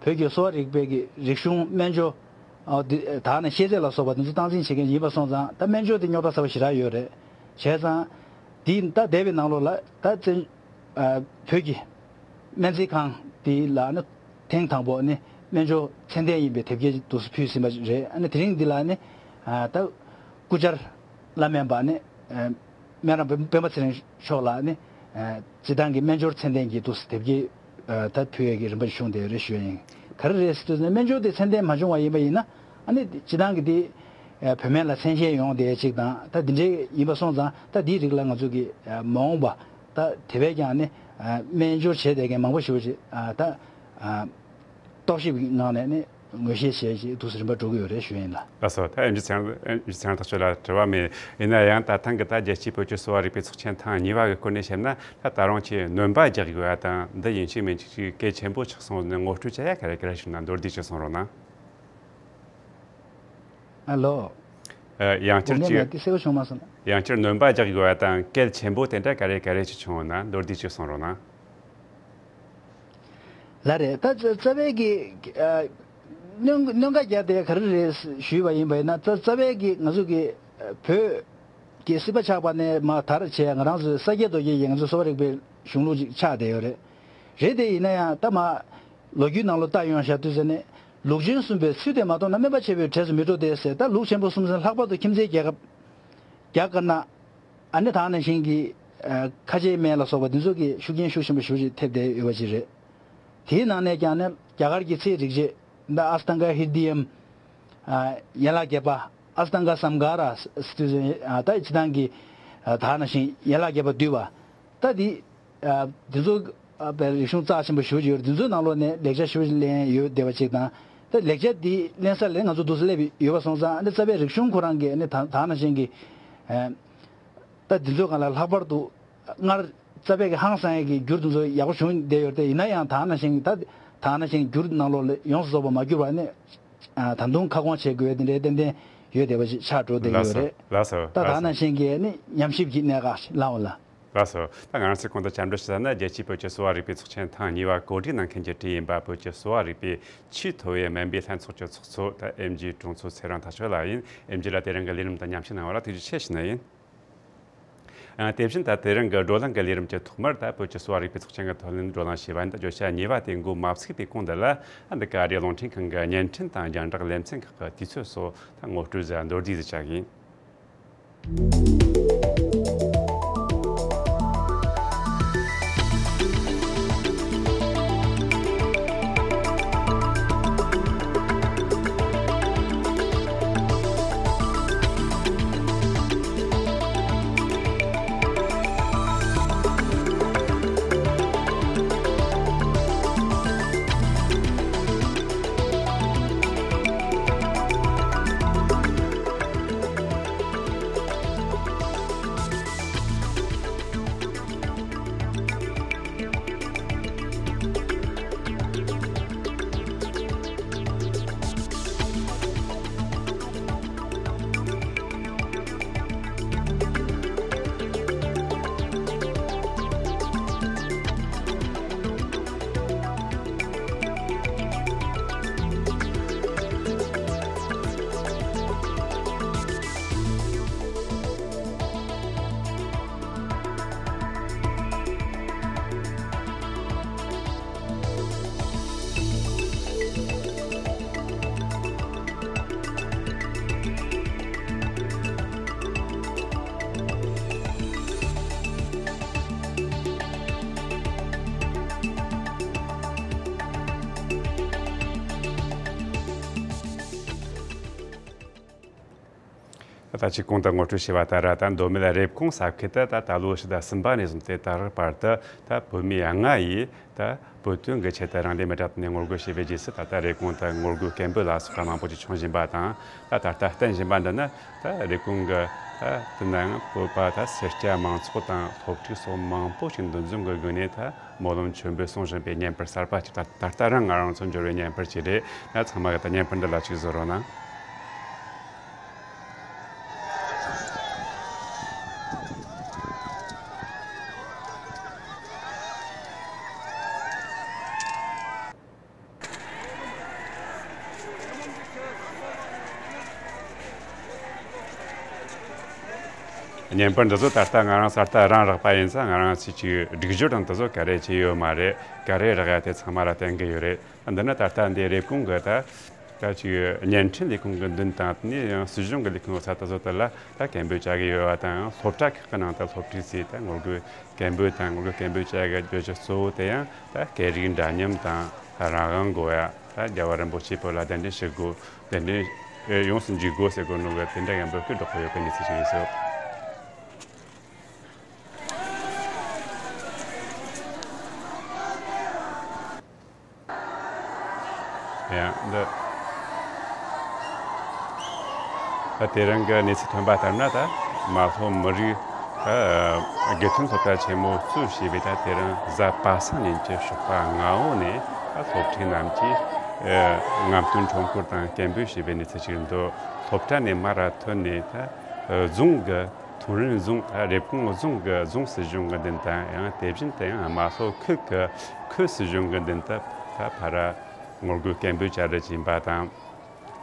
བོད་ཀྱི་གསོ་བ་རིག་པའི་གི་རིག་གཞུང་སྨན་སྦྱོར་ཨ་དེ་ད་ནི་ཤེས་ཚད་ལ་སོགས་པ་དེ་ཚོ་སྟངས་འཛིན་བྱེད་མཁན་ཡིན་པ་སོང་ཙང་། ད་སྨན་སྦྱོར་དེ་རྙོག་དྲ་ཚ་པོ་ཞེ་དྲག་ཡོད་རེད། བྱས་ཙང་དེ་ད་འདས་པའི་ནང་ལོགས་ལ་ད་བཙན་ཨ་བོད་ཀྱི་སྨན་རྩིས་ཁང་དེ་ལ་ནི་ཐེངས་དང་པོ་ནི་སྨན་སྦྱོར་ཚད་ལྡན་ཡིན་པའི་དེབ་སྐྱེལ་འདུག་སེ་ཕུལ་ཟིན་པ་རེད། ཨ་ནི་དེ་རིང་འདི་ལ་ནི་ཨ་ད་སྐུ་བཅར་བླ་སྨན་པ་ནི་ཨ་སྨན་རམས་པ་སྤེན་པ་ཚེ་རིང་མཆོག་ལ་ནི་ཨ་སྤྱིར་བཏང་གི་སྨན་སྦྱོར་ཚད་ལྡན་གྱི་འདུག་སེ་དེབ་སྐྱེལ་ཨ་ད་ཕུལ་ཡས་ཀྱི་རིམ་པ་བྱུང་བསྡད་ཡོད་རེད་ཞུ་ཡ་ཡིན། ག་རེ་རེད་ཟེར་དུས་ནི་སྨན་སྦྱོར་དེ་ཚད་ལྡན་མ་བྱུང་བ་ཡིན་པ་ཡིན་ན། ཨ་ནི་སྤྱིར་བཏང་གི་དེ་ཨ་བོད་སྨན་ལ་མཚན་ཤས་ཡོང་བསྡད་ཡ་གཅིག་དང་། ད་འདི་འདྲའི་ཡིན་པ་སོང་ཙང་ད་འདིའི་རིགས་ལ་ང་ཚོ་གི་ཨ་མ་འོངས་པ་ད་དེ་བས་ཀྱང་ནི་ཨ་སྨན་སྦྱོར་བྱས་བསྡད་མཁན་མང་པོ་ཞིག་ཅིག་ཨ་ད་ཨ་རྟོག་ཞིབ་ཀྱི་ངང་ནས་ནི་ངོས་བཞེས་བྱས་ཅིག་འདུག་སེ་རིམ་པ་འགྲོ་གི་ཡོད་རེད་ཞུ་ཡ་ཡིན་ལགས། ལགས་སོ། ད་ཨེམ་ཆི་ཚེ་རིང་། ཨེམ་ཆི་ཚེ་རིང་ཐག་ཆོད་ལགས། དྲི་བ་མེད། ཡིན་ན་ཡང་ད་ཐེངས་ཀྱི་ད་རྒྱལ་སྤྱིའི་བོད་ཀྱི་གསོ་བ་རིག་པའི་ཚོགས་ཆེན་ཐེངས་གཉིས་པ་གི་སྐོར་ནས་བཤད་ན། ད་ད་རུང་ཁྱེད་སྣོན་པ་རྒྱག་དགོས་ཡ་དང་འདི་ཡིན་གཅིག་མིན་གཅིག་ཅིག་གལ་ཆེན་པོ་ཆགས་སོང་ནས་ངོ་སྤྲོད་བྱ་ཡ་ག་རེ་ག་རེ་བྱུང་ན་མདོར་བསྡུས་ཅིག་གསུང་རོགས་གནང་། ཨ་ལོ། ཨ་ཡང་བསྐྱར་དགོངས་ངན་ཅིག་མེད། དེ་གསལ་པོ་བྱུང་མ་སོང་། ཡང་བསྐྱར་སྣོན་པ་རྒྱག་དགོས་པ་དང་གལ་ཆེན་པོ་དེ་འདྲ་ག་རེ་ག་རེ་ཅིག་བྱུང་ཡོད་ན་མདོར་བསྡུས་ཅིག་གསུང་རོགས་གནང་། ལགས་རེད། ད་རྩ་རྩ་བའི་གི་ཨ་སྣོན་སྣོན་ཁ་རྒྱག་དེ་ག་རེ་རེད་ཞུས་པ་ཡིན་པ་ཡིན་ན། རྩ་རྩ་བའི་གི་ང་ཚོ་གི་ཨ་བོད་ཀྱི་སྲིད་པ་ཆགས་པ་ནས་མར་དར་བྱས་ང་རང་ཚོའི་ས་སྐྱ་རྡོ་རྗེ་ཡི་ང་ཚོ་གསོ་བ་རིག་པའི་གཞུང་ལུགས་ཅིག་ཆགས་བསྡད་ཡོད་རེད། རེད་དེ། ཡིན་ན་ཡང་ད་མར་ལོ་རྒྱུས་ནང་ལོགས་ལྟ་ཡོང་བཞག་དུས་ཙ་ནས། ལུགས་ཆེན་གསུམ་པའི་ཚུལ་དེ་མ་རྟོགས་ན། སྨན་པ་ཆེ་བའི་གྲས་སུ་མི་འགྲོ་སྟེ་ཟེར། ད་ལུགས་ཆེན་པོ་གསུམ་ཟེར་ན་ལྷག་པར་དུ་ཁྱིམ་མཚེས་རྒྱལ་ཁབ་རྒྱ་དཀར་ནག་ཨ་ནི་ད་ནང་བཞིན་གྱི་ཨ་ཁ་ཆེའི་སྨན་ལ་སོགས་པ་འདི་ཚོ་གི་ཤུགས་རྐྱེན་ཤུགས་ཆེན་པོ་ཞེ་པོ་ཅིག་ཐེབས་བསྡད་ཡོད་པ་ཅིག་རེད། དེའི་ནང་ནས་ཀྱང་ནི་རྒྱ་གར་གྱི་ཚེའི་རིག་བྱེད་ད་ཨ་སྟང་ག་ཧིར་དི་ཡམ། ཨ་ཡན་ལག་བརྒྱད་པ། ཨ་སྟང་ག་སམ་ག་ར་ཟེར་དུས་ཨ་ད་སྤྱིར་བཏང་གི་ཨ་ད་ནང་བཞིན་ཡན་ལག་བརྒྱད་པ་བསྡུས་པ། ད་འདི་ཨ་འདི་ཚོ་ཨ་པའི་རིག་གཞུང་རྩ་ཆེན་པོ་ཞེ་པོ་ཅིག་ཡོད་རེད། འདི་ཚོའི་ནང་ལོགས་ནས་ལེགས་ཆ་ཞེ་པོ་ཅིག་ལེན་ཡོད་བསྡད་པ་ཅིག་དང་། ད་ལེགས་ཆ་འདི་ལེན་ས་ལ་ང་ཚོ་འདུག་སེ་སླེབས་ཡོད་པ་སོང་ཙང་། ཨ་ནི་རྩ་བའི་རིག་གཞུང་ཁོ་རང་གི་ཨ་ནི་ད་ད་ནང་བཞིན་གྱི་ཨ་ད་འདི་ཚོའི་སྒང་ལ་ལྷག་པར་དུ་སྔར་རྩ་བའི་གི་ཧང་སང་ཡས་ཀྱི་འགྱུར་འདི་ཚོ་ཡག་པོ་བྱུང་བསྡད་ཡོད་རེད་དེ། ཡིན་ན་ཡང་ད་ནང་བཞིན་གྱི་ད་ད་ནང་བཞིན་འགྱུར་ནང་ལོགས་ལ་ཡོངས་སུ་རྫོགས་པ་མ་གྱུར་བ་ནི་ཨ་ད་དུང་ཁ་སྐོང་བྱེད་དགོས་དེ་འདྲའི་ཏན་ཏན་ ཡོད་བསྡད་པ་ཞིག་ཆགས་འགྲོ་བསྡད་ཡོད་རེད། ལགས་སོ། ད་ད་ནང་བཞིན་གྱི་ནི་ཉམས་ཞིབ་ཀྱི་གནད་འགག་ཞིག་ལངས་པ་ལ། ལགས་སོ། ད་ང་རང་ཚོས་གོང་དུ་བཅར་འདྲི་ཞུས་ན། རྒྱལ་སྤྱིའི་བོད་ཀྱི་གསོ་བ་རིག་པའི་ཚོགས་ཆེན་ཐེངས་གཉིས་པ་གོ་སྒྲིག་གནང་མཁན་གྱི་གྲས་ཡིན་པ། བོད་ཀྱི་གསོ་བ་རིག་པའི་ཆེས་མཐོ་བའི་སྨན་པའི་ལྷན་ཚོགས་ཀྱི་ཚོགས་གཙོ་ད་ཨེམ་ཆི་གྲོང་ཚོ་ཚེ་རིང་ཐག་ཆོད་ལགས་ཡིན། ཨེམ་ཆི་ལགས་དེ་རིང་གི་ལས་རིམ་དང་མཉམ་ཞུགས་གནང་བ་ལ་ཐུགས་རྗེ་ཆེ་ཞུ་ནི་ཡིན། ཨ། དེ་བཞིན་ད་དེ་རིང་གི་བགྲོ་གླེང་གི་ལས་རིམ་གྱི་ཐོག་མར། ད་བོད་ཀྱི་གསོ་བ་རིག་པའི་ཚོགས་ཆེན་གྱི་ཐོག་ལ་བགྲོ་གླེང་བྱས་པ་ཡིན། ད་བརྗོད་བྱ་གཉིས་པ་དེ་འགོ་མ་ཚུགས་པའི་གོང་དུ་ལ། ཨ། འདི་ག་རེ་རླུང་འཕྲིན་ཁང་གི་བརྙན་འཕྲིན་དང་རྒྱང་བསྒྲགས་ལེ་ཚན་ཁག་གི་དུས་ཚོད་སོགས་ད་ངོ་སྤྲོད་ཟིག་མདོར་བསྡུས་ཟིག་བྱ་གི་ཡིན། ད་ཅིག་གོང་དུ་ངོ་སྤྲོད་བྱས་པ་ལྟར། ད་མདོ་སྨད་རེབ་གོང་ས་ཁུལ་དུ་ད་ད་ལོ་ཕྱི་ཟླ་གསུམ་པ་ནས་བཟུང་སྟེ་ད་བར་དུ། ད་བོད་མི་ལྔ་ཡིས་ད་བོད་དོན་གྱི་ཆེད་དུ་རང་ལུས་མི་འདྲ་བཏོན་ནས་ངོ་རྒོལ་བྱས་པའི་རྗེས་སུ། ད་ལྟ་རེབ་གོང་དུ་ངོ་རྒོལ་སྐད་འབོད་ལ་སོགས་པ་མང་པོ་ཅིག་བྱུང་བཞིན་པ་དང་། ད་ད་ལྟ་བསྟན་བཞིན་པ་འདི་ནི། ད་རེབ་གོང་གི་ད་དེ་ནའང་བོད་པ་ད་སེར་སྐྱ་མང་ཚོགས་དང་སློབ་ཕྲུག་སོགས་མང་པོ་ཞིག་འདུ་འཛོམས་ཀྱི་སྒོ་ནས། ད་སྨོན་ལམ་མཆོད་འབུལ་གསུང་བཞིན་པའི་བརྙན་པར་གསར་པ་ཅིག་ད་ད་ལྟ་རང་ང་རང་ཚོ་འབྱོར་བའི་བརྙན་པར་ཅིག་རེད། ན་ཚང་མ་གི་ད་བརྙན་པར་འདི་ལ་ཅིག་གཟིགས་རོགས་གནང་། བརྙན་པར་འདི་ཚོ་ད་ལྟ་ང་རང་གསར་དུ་རང་རག་པ་ཡིན་ཙང་། ང་རང་ཚོས་ཅིག་སྒྲིག་སྦྱོར་དང་དེ་ཚོ་ག་རེ་བྱས་ཡོད་མ་རེད། ག་རེ་རག་ཡ་དེ་ཚང་མ་ལ་བསྟན་གི་ཡོད་རེད། འདི་ནི་ད་ལྟ་འདི་རེབ་གོང་གི་ད་ད་ཅིག་བརྙན་འཕྲིན་ལས་ཁུངས་ཀྱི་མདུན་དང་། དེ་ནས་ཡང་སྲིད་གཞུང་གི་ལས་ཁུངས་ས་ད་ཚོ་དེ་ལ་ད་སྐད་འབོད་བྱ་གི་ཡོད་པ་དང་། ཡང་སློབ་གྲྭ་ཁག་གི་ནང་དུ་སློབ་ཕྲུག་ཚོས་ད་ངོ་རྒོལ་སྐད་འབོད་དང་། ངོ་རྒོལ་སྐད་འབོད་བྱ་གི་བརྗོད་བྱ་གཙོ་བོ་དེ་ཡང་ད་སྐད་རིགས་འདྲ་མཉམ་དང་། རང་དབང་དགོས་ཡ། ད་རྒྱལ་བ་རིན་པོ་ཆེ་བོད་ལ་གདན་འདྲེན་ཞུ་དགོས། གདན་འདྲེན་ཡོངས་སུ་འཇུག་དགོས་ཟེར་དགོས་ནོ་གི་དེ་འདྲ་ཡང་འབོད་སྐུལ་སྒྲོག་གི་ཡོད་པའི་གནས་ཚུལ་ཞིག་ཡིན་སྲིད། ཡང་འདི། ད་དེ་རིང་གི་གནས་ཚུལ་ཐོན་པ་ལྟར་ན། ད་རྨ་ལྷོ་མི་རིགས་ད་དགེ་ཐོན་སློབ་གྲྭ་ཆེན་མོ་གཙོས་བྱས་པའི་ད་དེ་རིང་གཟའ་པ་སངས་ཉིན་གྱི་ཞོགས་པ་སྔ་བོ་ནས། ད་སློབ་ཕྲུག་རྣམས་ཀྱིས་རྔམ་སྟོན་ཁྲོམ་སྐོར་དང་སྐད་འབོད་བྱས་པའི་གནས་ཚུལ་ཞིག་འདུག་སློབ་གྲྭ་ནས་མར་ཐོན་ནས། ད་རྫོང་གི་ཐུན་རིན་རྫོང་། ད་རེབ་གོང་རྫོང་གི་རྫོང་སྲིད་གཞུང་གི་མདུན་དང་། ཡང་དེ་བཞིན་དུ་ཡང་རྨ་ལྷོ་ཁུལ་གྱི་ཁུལ་སྲིད་གཞུང་གི་མདུན་དུ་ད་ཕར་ངོ་རྒོལ་སྐད་འབོད་བྱ་རེས་ཡིན་པ་དང་།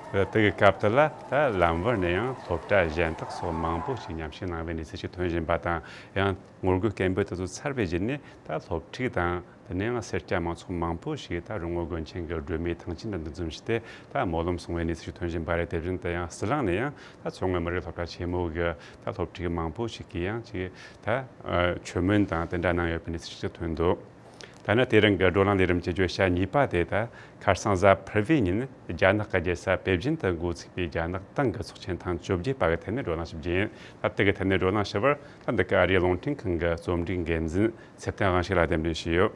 དེ་གི་སྐབས་དེ་ལ་ད་ལམ་བར་ནས་ཡང་སློབ་གྲྭ་གཞན་དག་སོགས་མང་པོ་ཞིག་མཉམ་ཞུགས་གནང་བའི་གནས་ཚུལ་ཞིག་ཐོན་བཞིན་པ་དང་། ཡང་ངོ་རྒོལ་སྐད་འབོད་དེ་ཚོ་ཚར་བའི་རྗེས་ནས། ད་སློབ་ཕྲུག་དང་དེ་ནས་ཡང་སེར་སྐྱ་མང་ཚོགས་མང་པོ་ཞིག་ད་རོང་བོ་དགོན་ཆེན་གྱི་སྒྲོལ་མའི་ཐང་ཆེན་དུ་འདུ་འཛོམས་བྱས་ཏེ། ད་སྨོན་ལམ་གསུང་བའི་གནས་ཚུལ་ཞིག་ཐོན་བཞིན་པ་རེད། དེ་བཞིན་དུ་ཡང་ཟི་ལིང་ནས་ཡང་ད་མཚོ་སྔོན་མི་རིགས་སློབ་གྲྭ་ཆེན་མོ་གི་ད་སློབ་ཕྲུག་མང་པོ་ཞིག་གིས་ཡང་ཅིག་ད་མཆོད་སྨོན་དང་དེ་འདྲ་གནང་ཡོད་པའི་གནས་ཚུལ་ཞིག་ཐོན་འདུག་ད་ནི་དེ་རིང་གི་བགྲོ་གླེང་ལས་རིམ་གྱི་བརྗོད་བྱ་གཉིས་པ་དེ། ད་ཁ་སང་གཟའ་ཕུར་བུའི་ཉིན་རྒྱ་ནག་གི་རྒྱལ་ས་པེ་ཅིན་དུ་འགོ་ཚུགས་པའི་རྒྱ་ནག་ཏང་གི་ཚོགས་ཆེན་ཐེངས་བཅོ་བརྒྱད་པ་གི་ཐད་ནས་བགྲོ་གླེང་ཞིབ་རྒྱས་ཡིན། ད་དེ་གི་ཐད་ནས་བགྲོ་གླེང་ཞུ་བར། ད་འདི་ག་ཨ་རིའི་རླུང་འཕྲིན་ཁང་གི་རྩོམ་སྒྲིག་འགན་འཛིན་ཚེ་བརྟན་དབང་ཕྱུག་ལགས་གདན་འདྲེན་ཞུས་ཡོད།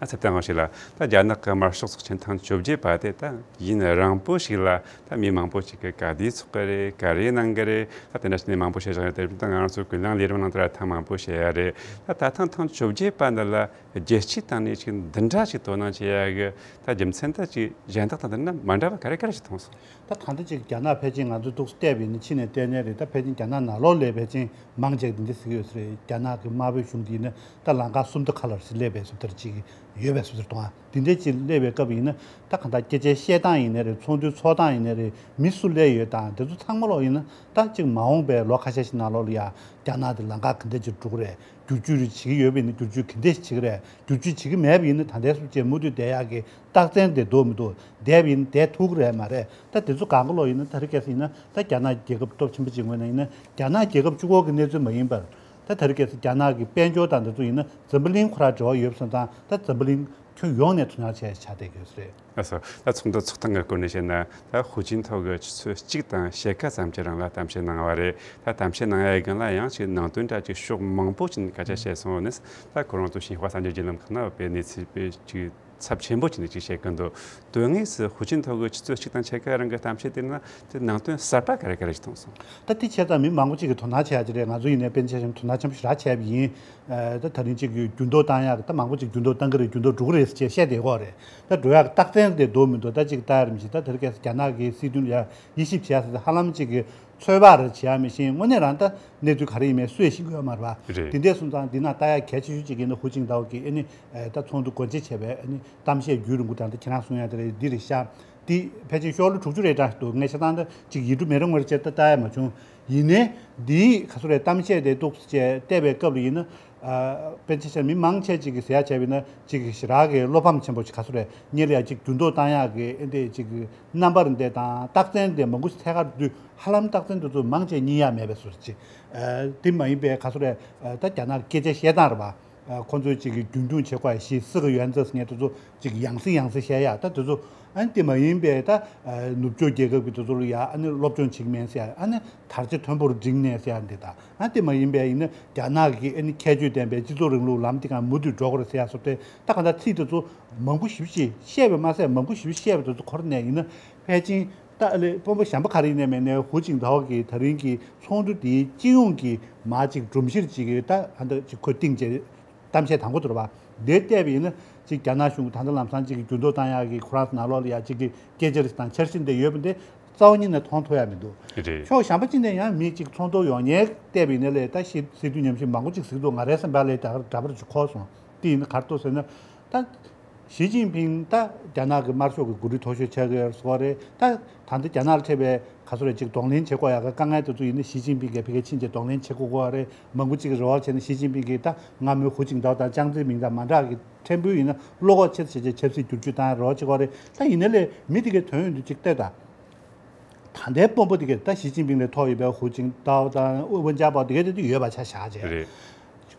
ཨ་ཚེ་བརྟན་དབང་ཞིག་ལ། ད་རྒྱ་ནག་གི་དམར་ཤོག་ཚོགས་ཆེན་ཐེངས་བཅོ་བརྒྱད་པ་དེ་ད་ཡུན་རིང་པོ་ཞིག་ལ་ད་མི་མང་པོ་ཞིག་གིས་ག་དུས་ཚོགས་ཀྱི་རེད། ག་རེ་གནང་གི་རེད། ད་དེ་འདྲ་བྱས་ནས་མང་པོ་བཤད་བཞག་ཡོད། དེ་ད་ང་རང་ཚོ་ཀུན་གླེང་ལས་རིམ་ནང་དུ་ར་ཐེངས་མང་པོ་བཤད་ཡ་རེད། ད་ད་ཐེངས་ཐེངས་བཅོ་བརྒྱད་པ་འདི་ལ་རྒྱལ་སྤྱིའི་སྟེང་ནས་ཅིག་འདི་འདྲ་ཞིག་དོ་སྣང་བྱེད་ཡ་གི་ད་རྒྱུ་མཚན་ད་ཅིག་གཞན་དག་དང་འདི་འདྲ་མ་འདྲ་བ་ག་རེ་ག་རེ་ཞིག་མཐོང་སོང་། ད་ད་ལྟ་ཅིག་རྒྱ་ནག་ཕལ་ཆེར་ང་ཚོ་འདུག་བལྟས་པ་ཡིན་ན་ཕྱི་ནས་བལྟས་ནའི་རེད། ད་ཕལ་ཆེར་རྒྱ་ནག་ནང་ལོགས་ལ་ཕལ་ཆེར་མང་ཆེ་འདི་འདྲ་ཟེར་གྱི་ཡོད་ས་རེད། རྒྱ་ནག་གི་དམར་པོའི་གཞུང་འདི་ཡིན་ན་ད་ལམ་ཁ་སུམ་མདོ་ཁ་ལ་ཞིག་སླེབས་པའི་བཟོ་ལྟར་ཅིག་ཡོད་པའི་བཟོ་ལྟར་མཐོང་། ཨ་འདི་འདྲ་ཅིག་སླེབས་པའི་སྐབས་ཡིན་ན་ད་གང་ལྟར་སྐད་ཆ་བཤད་སྟངས་ཡིན་ནའི་རེད། ཚོགས་འདུའི་ཚོགས་སྟངས་ཡིན་ནའི་རེད། མི་སུ་སླེབས་ཡོད་དང་དེ་ཚོ་ཚང་མ་ལོག་ཡིན་ན་ད་ཅིག་མ་འོངས་པའི་ལོ་ཁ་ཤས་ཤིག་ནང་ལོགས་ལ་ཡ་རྒྱ་ནག་དེ་ལམ་ཁ་ག་འདྲ་ཅིག་འགྲོ་གི་རེད། བསྒྱུར་བཅོས་རེ་བྱེད་ཀྱི་ཡོད་པ་ཡིན་ན་བསྒྱུར་བཅོས་ག་འདྲ་ཞིག་བྱེད་ཀྱི་རེད། བསྒྱུར་བཅོས་བྱེད་ཀྱི་མེད་པ་ཡིན་ན་ད་ལྟའི་བཟོ་བྱས་མུ་མཐུད་བསྡད་ཡག་གི་རྟགས་མཚན་དེ་འདུག་མི་འདུག་བསྡད་པ་ཡིན་ན་བསྡད་ཐུབ་ཀྱི་རེད་མ་རེད། ད་དེ་ཚོ་གང་ག་ལོག་ཡིན་ན་ད་རེས་ཁ་སང་ཡིན་ན་ད་རྒྱ་ནག་རྒྱལ་ཁབ་སྟོབས་ཆེན་པོ་ཅིག་ངོས་ནས་ཡིན་ན་རྒྱ་ནག་རྒྱལ་ཁབ་གཅིག་པོ་གི་གནས་ཚུལ་མ་ཡིན་པར་ད་ད་རེས་ཁ་སང་རྒྱ་ནག་གི་དཔལ་འབྱོར་དང་དེ་ཚོ་ཡིན་ན་འཛམ་བུ་གླིང་ཁོ་རང་འབྲེལ་བ་ཡོད་པ་སོང་ཙང་ད་འཛམ་བུ་གླིང་ཁྱོན་ཡོངས་ནས་དོ་སྣང་བྱས་བྱ་བསྡད་ཀྱི་ཡོད་ས་རེད། ལགས་སོ། ད་ཚོགས་འདུ་ཚོགས་སྟངས་ཀྱི་སྐོར་ནས་བཤད་ན་ད་ཧུའུ་ཅིན་ཐའོ་གིས་ཆུ་ཚོད་གཅིག་དང་ཕྱེད་ཀ་ཙམ་གྱི་རིང་ལ་གཏམ་བཤད་གནང་བ་རེད། ད་གཏམ་བཤད་གནང་ཡ་གི་ལ་ཡང་ཅིག་ནང་དོན་འདྲ་ཅིག་ཕྱོགས་མང་པོ་ཅིག་ནས་སྐད་ཆ་བཤད་སོང་ནས། ད་ཁོ་རང་ཚོ་ཞིན་ཧྭ་གསར་འགྱུར་བརྒྱུད་ལམ་ཁང་ནང་དཔེ་གནས་ཚུལ་དཔེ་ཅིག་ཚབས་ཆེན་པོ་ཅིག་ནས་ཅིག་བཤད་ཀྱི་འདུག་དོན་དངོས་སུ་ཧུའུ་ཅིན་ཐའོ་གིས་ཆུ་ཚོད་གཅིག་དང་ཕྱེད་ཀ་རིང་གི་གཏམ་བཤད་དེ་ན་དེ་ནང་དོན་གསར་པ་ག་རེ་ག་རེ་ཞིག་མཐོང་སོང་། ད་དེ་བྱས་ཙང་མི་མང་པོ་ཅིག་གིས་དོ་སྣང་བྱེད་ཡ་ཅིག་རེད། ང་ཚོ་ཡིན་ནའི་དཔེར་ན་ཆ་བཞག་ན་དོ་སྣང་ཆེན་པོ་ཞེ་དྲག་བྱས་པ་ཡིན། ཨ་ད་ད་རིང་གཅིག་གི་འགྱུར་ལྡོག་བཏང་ཡག་ད་མང་པོ་ཅིག་འགྱུར་ལྡོག་བཏང་གི་རེད། འགྱུར་ལྡོག་འགྲོ་གི་རེད་ཟེར་བཤད་བསྡད་ཀྱི་ཡོད་རེད། ད་འགྲོ་ཡག་གི་རྟགས་མཚན་དེ་འདུག་མི་འདུག་ད་ཅིག་ལྟ་ཡ་རེད། མི་ཤེས། ད་དེ་རིང་ཁ་སང་རྒྱ་ནག་གི་སྲིད་དོན་ལ་ཡ་དབྱེ་ཞིབ་བྱེད་ཡག་ཟེར་ད་ཧ་ལམ་ཅིག་གི་ཚོད་དཔག་རེ་བྱེད་ཡག་མི་ཤེས། དངོས་གནས་རང་ད་གནས་ཚུལ་ག་རེ་ཡིན་མིན་སུས་ཤེས་ཀྱི་ཡོད་མ་རེད་པ། རེད། དེ་འདྲ་སོང་ཙང་འདི་ན་ལྟ་ཡག་གལ་ཆེ་ཤོས་ཅིག་ཡིན་ན་ཧུའུ་ཅིན་ཐའོ་གིས་ཨ་ནི་ད་ཚོགས་འདུ་སྒོ་འབྱེད་བྱས་པའི་ཨ་ནི་གཏམ་བཤད་བརྒྱུད་རིང་པོ་དང་ད་ཁྱེད་རང་གསུང་ཡག་དེ་རེད། འདི་རེད་ཤག་འདི་ཕལ་ཆེར་ཤོག་ལྷེ་དྲུག་ཅུ་རེ་གྲངས་ཤིག་འདུག་ངས་ཆ་ཚང་ད་ཅིག་ཡིག་འབྲུ་མེད་རུང་ངོ་ཅིག་ད་ལྟ་ཡག་མ་བྱུང་། ཡིན་ནའི་འདིའི་ག་ཚོད་རེད། གཏམ་བཤད་དེ་འདུག་ཅེས་བལྟས་པའི་སྐབས་ལ་ཡིན་ན། ཨ་དཔེར་ན་ཆ་བཞག་ན་མི་མང་ཆེ་ཅིག་གིས་ཟེར་ཡག་བྱས་པ་ཡིན་ན་ཅིག་ཞེ་དྲག་གི་བློ་ཕམ་ཆེན་པོ་ཅིག་ག་ཚོད་རེད། སྔོན་ལ་ཡ་ཅིག་འགྱུར་ལྡོག་བཏང་ཡག་གི་ཨེ་འདྲ་ཅིག་རྣམ་པ་རེ་འདྲ་དང་རྟགས་མཚན་དེ་མང་པོ་ཞིག་ཐད་ཀར་དུ་ཧ་ལམ་རྟགས་མཚན་དེ་ཚོ་མང་ཆེ་རྙེད་ཡག་མེད་པའི་བཟོ་ཅིག་ཨ་དེ་མ་ཡིན་པའི་ག་ཚོད་རེད། ཨ་ད་རྒྱ་ནག་སྐད་ཆ་བཤད་སྟངས་རེད་པ། ཨ་ཁོ་ཚོས་ཅིག་གི་རྒྱུན་འཁྱོངས་བྱེད་དགོས་ཡ་ཞིག་སི་གི་ཡོན་ཙེ་ཟེར་མཁན་དེ་ཚོ་ཅིག་ཡང་སེ་ཡང་སེ་བཤད་ཡ། ད་དེ་ཚོ་ཨ་ནི་དེ་མ་ཡིན་པའི་ད་ཨ་ནུབ་ཕྱོགས་རྒྱལ་ཁབ་ཀྱི་དེ་ཚོ་ལ་ཡ་ཨ་ནི་སློབ་སྦྱོང་བྱེད་ཀྱི་མིན་ཟེར་ཡ། ཨ་ནི་དར་ཆ་མཐོན་པོར་བསྒྲེངས་ནས་ཟེར་ཡ་འདི་དང་། ཨ་དེ་མ་ཡིན་པའི་ཡིན་ན་རྒྱ་ནག་གི་ཨ་ནི་ཁྱད་ཆོས་ལྡན་པའི་སྤྱི་ཚོགས་རིང་ལུགས་ལམ་དེ་གང་མུ་མཐུད་འགྲོ་དགོས་རེད་ཟེར་ཡ་སོགས་དེ་ད་གང་ལྟར་ཚིག་དེ་ཚོ་མང་པོ་ཞེ་པོ་ཅིག་བཤད་པ་མ་ཟད་མང་པོ་ཞེ་པོ་བཤད་པ་དེ་ཚོ་འཁོར་ནས་ཡིན་ན་ཕལ་ཆེར་ད་ཨ་ལེ་དཔོན་པོ་གཞན་པ་ག་རེ་ཡིན་ནའི་མེད་ནའི་ཧུའུ་ཅིན་ཐའོ་གིས་ད་རིང་གི་ཚོགས་འདུ་དེའི་སྤྱི་ཡོངས་ཀྱི་མ་ཅིག་སྒྲོམ་གཞིར་ཅིག་གི་ད་ཨ་འདི་ཅིག་ཁོས་བཏིང་བྱས་གཏམ་བཤད་དང་པོ་དེ་རེད་པ། འདིར་བལྟས་པ་ཡིན་ན་ཅིག་རྒྱ་ནག་གཞུང་གིས་ད་ལྟ་ལམ་སང་ཅིག་གི་འགྱུར་ལྡོག་བཏང་ཡག་གི་ཁོ་རང་ཚོ་ནང་ལོགས་ལ་ཡ་ཅིག་གི་སྐད་ཆ་རེ་དང་འཆར་གཞི་འདི་ཡོད་པ་འདི་རྩ་བ་ཉིད་ནས་མཐོང་ཐུབ་ཡག་མི་འདུག་རེད། ཕྱོགས་གཞན་པ་ཅིག་ནས་ཡང་མི་ཅིག་ཚོགས་འདུར་ཡོང་མཁན་བལྟས་པ་ཡིན་ན་ལས་ད་ཞི་སྲིད་དོན་ཉམས་ཞིབ་མང་པོ་ཅིག་གཟིགས་འདུག་ང་རའི་སེམས་པ་ལས་ད་ག་འདྲ་པོ་ཅིག་འཁོར་སོང་། དེ་ཡིན་ན་ག་རེ་འདུག་ཟེར་ན། ད་ཞི་ཅིན་ཕིང་ད་རྒྱ་ནག་གི་དམར་ཤོག་གི་འགོ་ཁྲིད་མཐོ་ཤོས་ཆགས་ཀྱི་ཡོད་ཟེར་བ་རེད། ད་ད་ལྟ་རྒྱ་ནག་ལ་འཕྲད་པའི་ག་ཚོད་རེད་ཅིག་གདོང་ལེན་བྱེད་དགོས་ཡག་གི་དཀའ་ངལ་དེ་ཚོ་ཡིན་ན་ཞི་ཅིན་ཕིང་གིས་ཕ་གིར་ཕྱིན་བྱས་གདོང་ལེན་བྱེད་དགོས་ཀྱི་ཡོད་རེད། མང་པོ་ཅིག་གིས་རེ་བ་བྱས་ན་ཞི་ཅིན་ཕིང་གིས་ད་སྔ་མོའི་ཧུའུ་ཅིན་ཐའོ་དང་ཅང་ཙེ་མིང་དང་མ་འདྲ་གི་ཕྲན་བུ་ཡིན་ན་བློ་ཁོག་ཆེ་ཙམ་བྱས་བྱས་ཆབ་སྲིད་བསྒྱུར་བཅོས་བཏང་ཡག་རེ་བ་བྱེད་ཀྱི་ཡོད་རེད། ད་ཡིན་ན་ལས་མི་དེ་གའི་དོན་ཡོད་འདུག་ཅིག་ལྟོས་དང་། ད་ལྟའི་དཔོན་པོ་དེ་གས་ད་ཞི་ཅིན་ཕིང་ལས་ཐོག་ཡོད་པའི་ཧུའུ་ཅིན་ཐའོ་དང་ཝུན་ཅཱ་པའོ་དེ་གས་དེ་ཡོད་པ་ཆ་བཞག་བྱས། རེད།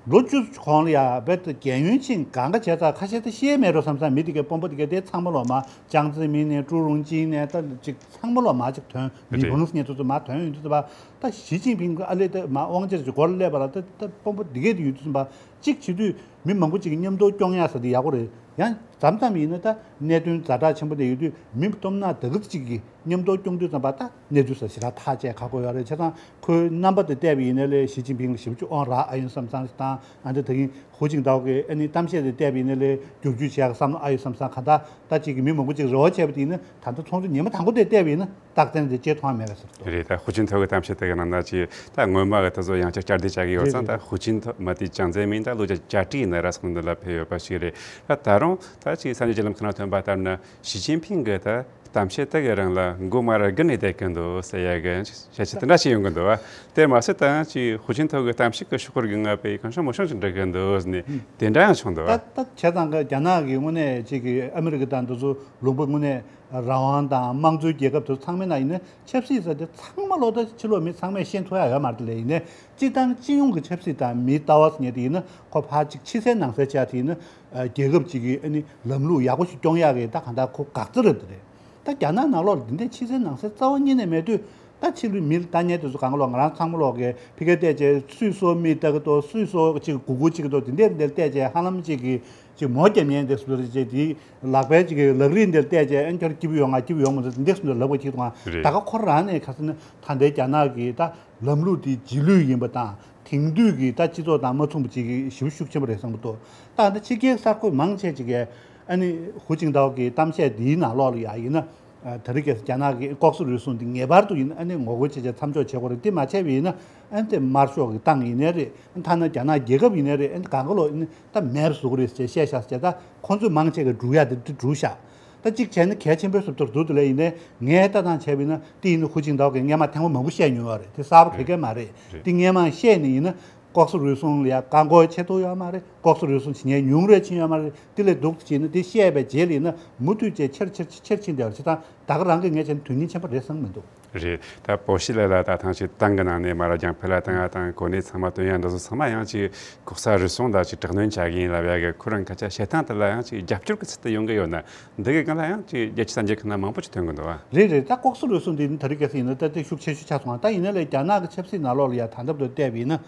ལོ་བཅུ་གོང་ལ་ཡ་རྦད་དེ་རྒན་ཡོལ་ཕྱིན་གང་ག་བྱས་ཚར་ཁ་ཤས་ད་ཤེས་མེད་འགྲོ་བསམ་བསམ། མི་དེ་གས་དཔོན་པོ་དེ་གས་དེ་ཚང་མ་ལོ་མ་ཅང་ཙེ་མིན་ནས་ཀྲུའུ་རུང་ཅིན་ནས་ད་ཅིག་ཚང་མ་ལོ་མ་ཅིག་ཐོན། མི་རེད། ཕུང་ལུང་སྙེ་ཚོ་ཚོ་མ་ཐོན་ཡོང་དུས་ད་ད་ཞི་ཅིན་ཕིང་གི་ཨ་ལེ་དེ་མ་དབང་ཆེར་ཅིག་སྒོར་སླེབས་པ་ལ་ད་ད་དཔོན་པོ་དེ་གས་དེ་ཡོད་དུས་ཙམ་པ་ཅིག་བྱེད་དུས་མི་མང་པོ་ཅིག་གིས་མཉམ་དུ་སྐྱོང་ཡག་ཟེར་དེ་ཡག་པོ་རེད། ཡང་མཚམས་མཚམས་ཡིན་ན་ད་གནད་དོན་ཛ་དྲག་ཆེན་པོ་དེ་ཡོད་དུས་མི་སྟོབས་ན་དེ་ག་ཙམ་ཅིག་གིས་མཉམ་དུ་སྐྱོང་དུས་ཙམ་པ་ད་གནས་ཚུལ་ས་ཞེ་དྲག་ཐག་བཅད་ཁག་པོ་ཡོད་རེད། བྱས་ཙང་ཁོའི་རྣམ་པ་དེ་བལྟས་པ་ཡིན་ན་ལས་ཞི་ཅིན་ཕིང་ལ་ཞེ་པོ་ཅིག་དབང་རག་ཨ་ཡོང་བསམ་བསམ་ཞིག་དང་། ཨ་འདི་ད་གིན་ཧུའུ་ཅིན་ཐའོ་གི་ཨ་ནི་གཏམ་བཤད་དེ་བལྟས་པ་ཡིན་ན་ལས་བསྒྱུར་བཅོས་བྱེད་ཡག་བསམ་བློ་ཨ་ཡོང་བསམ་བསམ། གང་ལྟར་ད་ཅིག་གི་མི་མང་པོ་ཅིག་རེ་བ་བྱས་པ་དེ་ཡིན་ན་ད་ལྟ་ཚོགས་འདུ་ཉི་མ་དང་པོ་དེ་བལྟས་པ་ཡིན་ན་རྟགས་མཚན་དེ་ཅིག་མཐོང་ཡ་མེད་པ་ཟེར་འདུག་རེད། ད་ཧུའུ་ཅིན་ཐའོ་གི་གཏམ་བཤད་དེ་གི་ནང་ན་ཅིག་ད་སྔོན་མ་གི་དེ་ཚོ་ཡང་བསྐྱར་བསྐྱར་ཟློས་བྱ་གི་ཡོད་ཙང་། རེད་རེད། ད་ཧུའུ་ཅིན་ཐའོ་མ་དེ་ཅང་ཙེ་མིན་ད་ལོ་བརྒྱ་བརྒྱད་ཅུ་ནས་ར་ཚོགས་འདུ་ལ་ཕེབས་ཡོད་པ་ཞིག་རེད། ད་ད་རུང་ད་ཅིག་གསར་འགྱུར་བརྒྱུད་ལམ་ཁག་ནང་ཐོན་པ་ལྟར་ན་ཞི་ཅིན་ཕིང་གི་ད་གཏམ་བཤད་དེ་གི་རིང་ལ་མགོ་མ་ར་སྒུར་ནས་བསྡད་ཀྱི་འདུག་ཟེར་ཡ་གི་བཤད་བྱ་དེ་འདྲ་ཞིག་ཡོང་གི་འདུག་བ། དེར་མ་ཟད་ད་ཅིག་ཧུའུ་ཅིན་ཐའོ་གི་གཏམ་བཤད་ཀྱི་ཤོག་གུར་གྱི་ངོ་དཔེ་གང་བྱུང་མང་བྱུང་ཞིག་འབྲི་གི་འདུག་ནས་དེ་འདྲ་ཡང་བྱུང་འདུག་བ། ད་ད་བྱས་ཙང་གི་རྒྱ་ནག་གི་དངོས་གནས་ཅིག་གི་ཨ་མི་རི་ཀ་དང་དེ་ཚོ་ལུང་པ་དངོས་གནས་རང་དབང་དང་དམངས་གཙོའི་རྒྱལ་ཁབ་དེ་ཚོ་ཚང་མའི་ནང་ཡིན་ན་ཆབ་སྲིད་ཟེར་དེ་ཚང་མ་ལོ་ད་ཕྱི་ལོགས་མི་ཚང་མས་ཤེས་ཐུབ་ཡ་ཡོད་མ་རེད། དེ་ལས་ཡིན་ནའི་སྤྱིར་བཏང་སྤྱི་ཡོངས་ཀྱི་ཆབ་སྲིད་དང་མིའི་ལྟ་བ་ཟེར་མཁན་དེ་ཡིན་ན་ཁོ་ཕར་ཅིག་ཕྱི་གསལ་ནང་གསལ་བྱས་དེ་ཡིན་ན་རྒྱལ་ཁབ་ཅིག་གི་ཨ་ནི་ལམ་ལུགས་ཡག་པོ་ཞིག་སྐྱོང་ཡག་གི་ད་གང་ལྟར་ཁོ་འགག་རྩ་རེད། དེ་རེད། ད་རྒྱ་ནག་ནང་ལོགས་ལ་འདི་འདྲའི་ཕྱི་གསལ་ནང་གསལ་རྩ་བ་ཉིད་ནས་མེད་དུས། ད་ཕྱི་ལོགས་མི་ལ་ལྟ་མཁན་དེ་ཚོ་གང་ག་ལོག་ང་རང་ཚང་མ་ལོག་གི་ཕི་གེ་བལྟས་བྱས་སུས་སོ་མི་ལྟ་གི་འདུག་སུས་སོ་ཅིག་གུ་གུ་ཅིག་གི་འདུག་དེ་འདྲས་འདྲས་བལྟས་བྱས་ཧ་ལམ་ཅིག་གི་ ཅིག་མོ་རྒྱབ་མཁན་དེ་སུ་རེད་ཅེས་དེའི་ལག་པའི་ཅིག་གི་ལག་རིས་འདིར་བལྟས་བྱས་ཨན་ཁྱོད་སྐྱིད་པོ་ཡོང་ང་སྐྱིད་པོ་ཡོང་མ་འདུག་འདི་སུ་འདི་ལབ་པ་ཅིག་དང་རེད། ད་ག་ཁོ་རང་ནས་ཁ་སང་ནི་ད་ལྟའི་རྒྱ་ནག་གི་ད་ལམ་ལུགས་དེ་རྗེས་ལུས་ཡིན་པ་དང་དེང་དུས་ཀྱི་ད་སྤྱི་ཚོགས་དང་མ་མཚུངས་པ་ཅིག་གི་ཞེ་པོ་ཤུགས་ཆེན་པོ་རེད་བསམ་གྱི་འདུག་ད་ད་ཕྱི་རྒྱལ་གསར་འགོད་མང་ཆེ་ཅིག་གིས་ཨ་ནི་ཧུའུ་ཅིན་ཐའོ་གི་གཏམ་བཤད་འདིའི་ནང་ལོགས་ལ་ཡ་ཡིན་ན། ཨ་ད་རེས་ཀྱི་རྒྱ་ནག་གི་ལྐོག་ཟ་རུལ་སུངས་འདི་ངེས་པར་དུ་ཡིན་ཨ་ནི་ངོ་རྒོལ་བྱེད་ཆེད་མཚམས་འཇོག་བྱེད་དགོས་རེད། འདི་མ་བྱས་པ་ཡིན་ན་ཨ་ནི་དེ་དམར་ཤོག་གི་ཏང་ཡིན་ནའི་རེད། ཐ་ན་རྒྱ་ནག་རྒྱལ་ཁབ་ཡིན་ནའི་རེད། ཨ་ནི་གང་ག་ལོག་ཨ་ནི་ད་མེད་པ་བཟོ་གི་རེད་ཟེར་བཤད་ཤག་ཟེར། ད་ཁོང་ཚོས་མང་ཆེ་གི་སྒྲུག་ཡ་དེ་འདི་སྒྲུག་ཤག་ད་གཅིག་བྱས་ན་གལ་ཆེན་པོའི་བཟོ་ལྟར་འདུག་དེ་ལས་ཡིན་ནའི་ངས་ལྟ་སྟངས་བྱས་པ་ཡིན་ན་དེ་ཡིན་ན་ཧུའུ་ཅིན་ཐའོ་གིས་སྔས་མ་ཐེངས་མ་མང་པོ་བཤད་མྱོང་བ་རེད། དེ་གསར་པ་ག་གེ་མ་རེད། དེ་སྔས་མ་བཤད་ནས་ཡིན་ན། ལྐོག་ཟ་རུལ་སུངས་ལ་ཡ་བཀག་འགོག་བྱེད་ཐུབ་ཡོད་མ་རེད། ལྐོག་ཟ་རུལ་སུངས་བྱེད་མཁན་ཉུང་རུ་ཕྱིན་ཡོད་མ་རེད། དེ་ལས་སྡུག་ཏུ་ཕྱིན་ན་དེ་བཤད་པའི་རྗེས་ལ་ཡིན་ན་མུ་མཐུད་བྱས་ཆེར་ཆེར་ཆེར་ཕྱིན་བསྡད་པ་རེད། བྱས་ཙང་ད་ག་རང་གི་ངས་བྱས་ན་དོན་སྙིང་ཆེན་པོ་རེད་བསམ་མི་འདུག་རེད། ད་པོ་ཤི་ལ་ལ་ད་ཐང་ཆེ་ཏང་གི་ནང་ནས་མ་ར་རྒྱང་འཕེལ་ལ་བཏང་ཡ་དང་གོ་གནས་ཚང་མ་སྟོན་ཡ་འདི་ཚོ་ཚང་མ་ཡང་ཅིག་ལྐོག་ཟ་རུལ་སུངས་ད་ཅིག་དྲག་གནོན་བྱ་གི་ཡིན་ལབ་ཡ་གི་ཁོ་རང་སྐད་ཆ་བཤད་སྟངས་དེ་ལ་ཡང་ཅིག་རྒྱབ་སྐྱོར་གི་ཚུལ་དུ་ཡོང་གི་ཡོད་ན། འདི་གི་སྒང་ལ་ཡང་ཅིག་རྒྱལ་སྤྱི་གསར་འགྱུར་ཁག་ན་མང་པོ་ཅིག་ཐོན་གི་འདུག་ཨ། རེད་རེད། ད་ལྐོག་ཟ་རུལ་སུངས་འདི་ནི་ད་རེས་གལ་སྲིད་ཡིན་ན་ད་དེ་ཤུགས་ཆེ་ཤོས་ཆགས་སོང་ཨ། ད་ཡིན་ན་ལས་རྒྱ་ནག་གི་ཆབ་སྲིད་ནང་ལོགས་ལ་ཡ་ད་ལྟ་བར་དུ་བལྟས་པ་ཡིན་ན།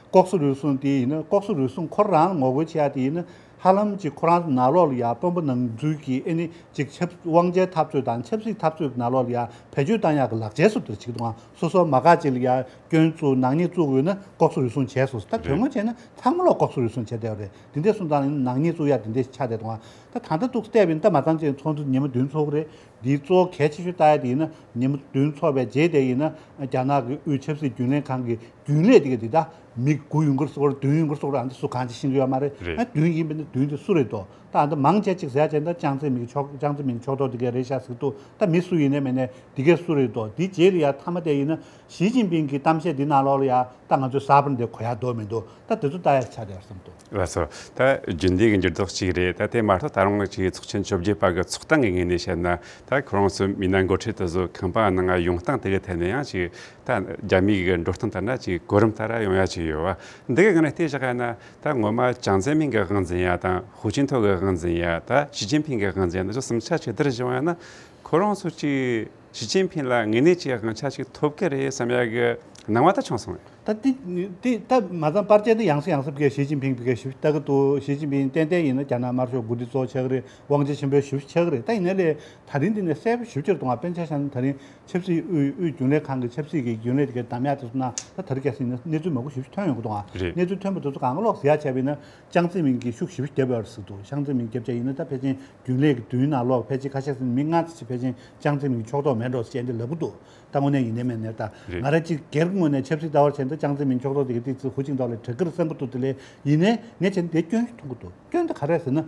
ལྐོག་ཟ་རུལ་སུངས་དེ་ཡིན་ན་ལྐོག་ཟ་རུལ་སུངས་ཁོ་རང་ངོ་རྒོལ་བྱེད་ཡ་དེ་ཡིན་ན་ཧ་ལམ་ཅིག་ཁོ་རང་ནང་ལོགས་ལ་ཡ་དཔོན་པོ་ནང་ཚུད་ཀྱི་ཨེ་ནི་ཅིག་ཆབ་དབང་ཆའི་འཐབ་རྩོད་དང་ཆབ་སྲིད་འཐབ་རྩོད་ཀྱི་ནང་ལོགས་ལ་ཡ་བེད་སྤྱོད་བཏང་ཡག་གི་ལག་ཆའི་སུ་དེར་བྱེད་ཀྱི་འདུག་ཨ། སོ་སོ་མ་དགའ་ཅིག་ལ་ཡ་སྐྱོན་བཙུགས་ནག་ཉེས་བཙུགས་དགོས་ན་ལྐོག་ཟ་རུལ་སུངས་བྱས་སོང་། ད་དོན་དངོས་བྱས་ན་ཚང་མ་ལ་ལྐོག་ཟ་རུལ་སུངས་བྱས་བསྡད་པ་རེད། དེ་འདྲ་སོང་ཙང་ཡིན་ན་ནག་ཉེས་བཙུགས་ཡ་དེ་འདྲ་ཆགས་བསྡད་འདུག་ཨ། ད་ད་ལྟ་འདུག་བལྟས་པ་ཡིན་ན་ད་མ་ཚང་ཅིག་ཚོགས་འདུ་ཉི་མ་བདུན་ཚོགས་ཀྱི་རེད། འདིའི་གཙོ་བོ་གལ་ཆེ་ཤོས་ལྟ་ཡ་དེ་ཡིན་ན་ཉི་མ་བདུན་ཚོགས་པའི་རྗེས་དེ་ཡིན་ན་རྒྱ་ནག་གི་དབུས་ཆབ་སྲིད་རྒྱུན་ལས་ཁང་གི་རྒྱུན་ལས་དེ་ག་དེ་ད་མི་དགུ་ཡོང་གི་རེད་ཟེར་བ་རེད། བདུན་ཡོང་གི་རེད་ཟེར་བ་རེད། ཨ་འདི་སུ་གང་ཅིག་ཤེས་ཀྱི་ཡོད་མ་རེད། རེད། ཨ་བདུན་ཡིན་པ་ནི་བདུན་དེ་སུ་རེད་དོ། ད་ཨ་འདི་མང་ཆེ་ཅིག་ཟེར་ཡ་བྱས་ན་ད་ཅང་ཙེ་མིན་གྱི་ཕྱོགས་ཅང་ཙེ་མིན་ཕྱོགས་གཏོགས་དེ་ག་རེད་ཤག་ཟེར་གི་འདུག་ད་མི་སུ་ཡིན་ནའི་མིན་ནའི་དེ་ག་སུ་རེད་དོ། དེ་རྗེས་ལ་ཡ་མཐའ་མ་དེ་ཡིན་ན་ཞི་ཅིན་ཕིང་གི་གཏམ་བཤད་འདི་ནང་ལོགས་ལ་ཡ་ད་ང་ཚོས་གསར་པ་འདི་གོ་ཡ་འདུག་མི་འདུག་ད་དེ་ཚོ་ལྟ་ཡ་ཆགས་བསྡད་ཡོད་བསམ་འདུག་ལགས་སོ། ད་རྒྱུན་ལྡན་གྱི་འགྱུར་ལྡོག་ཅིག་རེད། ད་དེ་མ་གཏོགས་ད་རུང་ཅིག་ཚོགས་ཆེན་བཅོ་བརྒྱད་པ་གི་ཚོགས་སྟངས་ཀྱི་ངོས་ནས་བཤད་ན་ད་ཁོ་རང་ཚོ་མི་སྣ་འགོ་ཁྲིད་དེ་ཚོ་ཁང་པ་ནང་ཡོང་སྟངས་དེ་གའི་ཐད་ནས་ཡང་ཅིག་ད་རྒྱ་མི་གི་འགྲོ་སྟངས་ལྟར་ན་ཅིག་གོ་རིམ་ལྟར་ཡོང་ཡ་ཅིག་ཡོད་བ། འདི་གའི་ངོས་ནས་བལྟས་བཞག་ཡ་ན་ད་ངོ་མ་ཅང་ཙེ་མིན་གྱི་དབང་འཛིན་ཡ་དང་ཧུའུ་ཅིན་ཐའོ་གི་དབང་འཛིན་ཡ་ད་ཞི་ཅིན་ཕིང་གི་དབང་འཛིན་ཡ་འདི་ཚོ་གསུམ་ཆ་ཆེ་བསྡུར་བྱུང་ཡ་ན་ཁོ་རང་ཚོ་ཅིག་ཞི་ཅིན་ཕིང་ལ་དངོས་གནས་ཀྱི་དབང་ཆ་ཞིག་ཐོབ་ཀྱི་རེད་བསམ་ཡག་གི་སྣང་བ་ད་བྱུང་སོང་། ད་དེ་དེ་ད་མ་ཚང་པར་ཆས་དེ་ཡང་སེ་ཡང་སེ་ཕ་གིར་ཞི་ཅིན་ཕིང་ཕ་གིར་ཞིབ་ལྟ་གི་འདུག་ཞི་ཅིན་ཕིང་ཏན་ཏན་ཡིན་ན་རྒྱ་ནག་དམར་ཤོག་འགོ་ཁྲིད་གཙོ་བོ་ཆགས་ཀྱི་རེད། དབང་ཆ་ཆེན་པོའི་ཞིབ་ཆགས་ཀྱི་རེད། ད་ཡིན་ན་ལས་ད་རིང་འདི་ནས་གསལ་པོ་ཞིབ་ཕྱིར་གཏོང་བ་དཔེར་ན་ཆ་བཞག་ན་ད་རིང་ཆབ་སྲིད་དབུས་དབུས་རྒྱུན་ལས་ཁང་གི་ཆབ་སྲིད་ཀྱི་རྒྱུན་ལས་དེ་གའི་གདམ་ཡག་དེ་ཚོ་ནང་ད་ད་རེས་གལ་སྲིད་ཡིན་ན་གནས་ཚུལ་མང་པོ་ཞིབ་ཐོན་ཡོང་གི་འདུག་ཨ། རེད། གནས་ཚུལ་ཐོན་པ་དེ་ཚོ་གང་ག་ལོག་ཟེར་ཡག་བྱས་པ་ཡིན་ན་ཅང་ཙེ་མིན་གྱིས་ཤུགས་ཞིབ་བརྒྱབ་ཡོད་རེད་ཟེར་འདུག་ཅང་ཙེ་མིན་བརྒྱབ་བྱས་ཡིན་ན་ད་ཕལ་ཆེར་རྒྱུན་ལས་ཀྱི་མདུན་ནང་ལོག་ཕལ་ཆེར་ཁ་ཤས་ཟིན་མི་ལྔ་ཙམ་ཞིག་ཕལ་ཆེར་ཅང་ཙེ་མིན་གྱི་ཕྱོགས་གཏོགས་མེད་འགྲོ་ཟེར་འདི་ལབ་ཀྱི་འདུག་ད་དངོས་གནས་ཡིན་ནའི་མིན་ནའི་ད་རེད། ང་རང་གཅིག་སྒེར་གྱི་ངོས་ནས་ཆབ་སྲིད་ལྟ་བར་བྱས་ན་ད་ཅང་ཙེ་མིན་ཕྱོགས་གཏོགས་དེ་ག་ཏིག་ཙི་ཧུའུ་ཅིན་ཐའོ་ལ་དྲག་གི་རེད་བསམ་གྱི་འདུག་དེ་ལས་ཡིན་ནའི་ངས་བྱས་ན་དེ་སྐྱོན་ཞིག་མཐོང་གི་འདུག་སྐྱོན་དེ་ག་རེ་རེད་ཟེར་ན།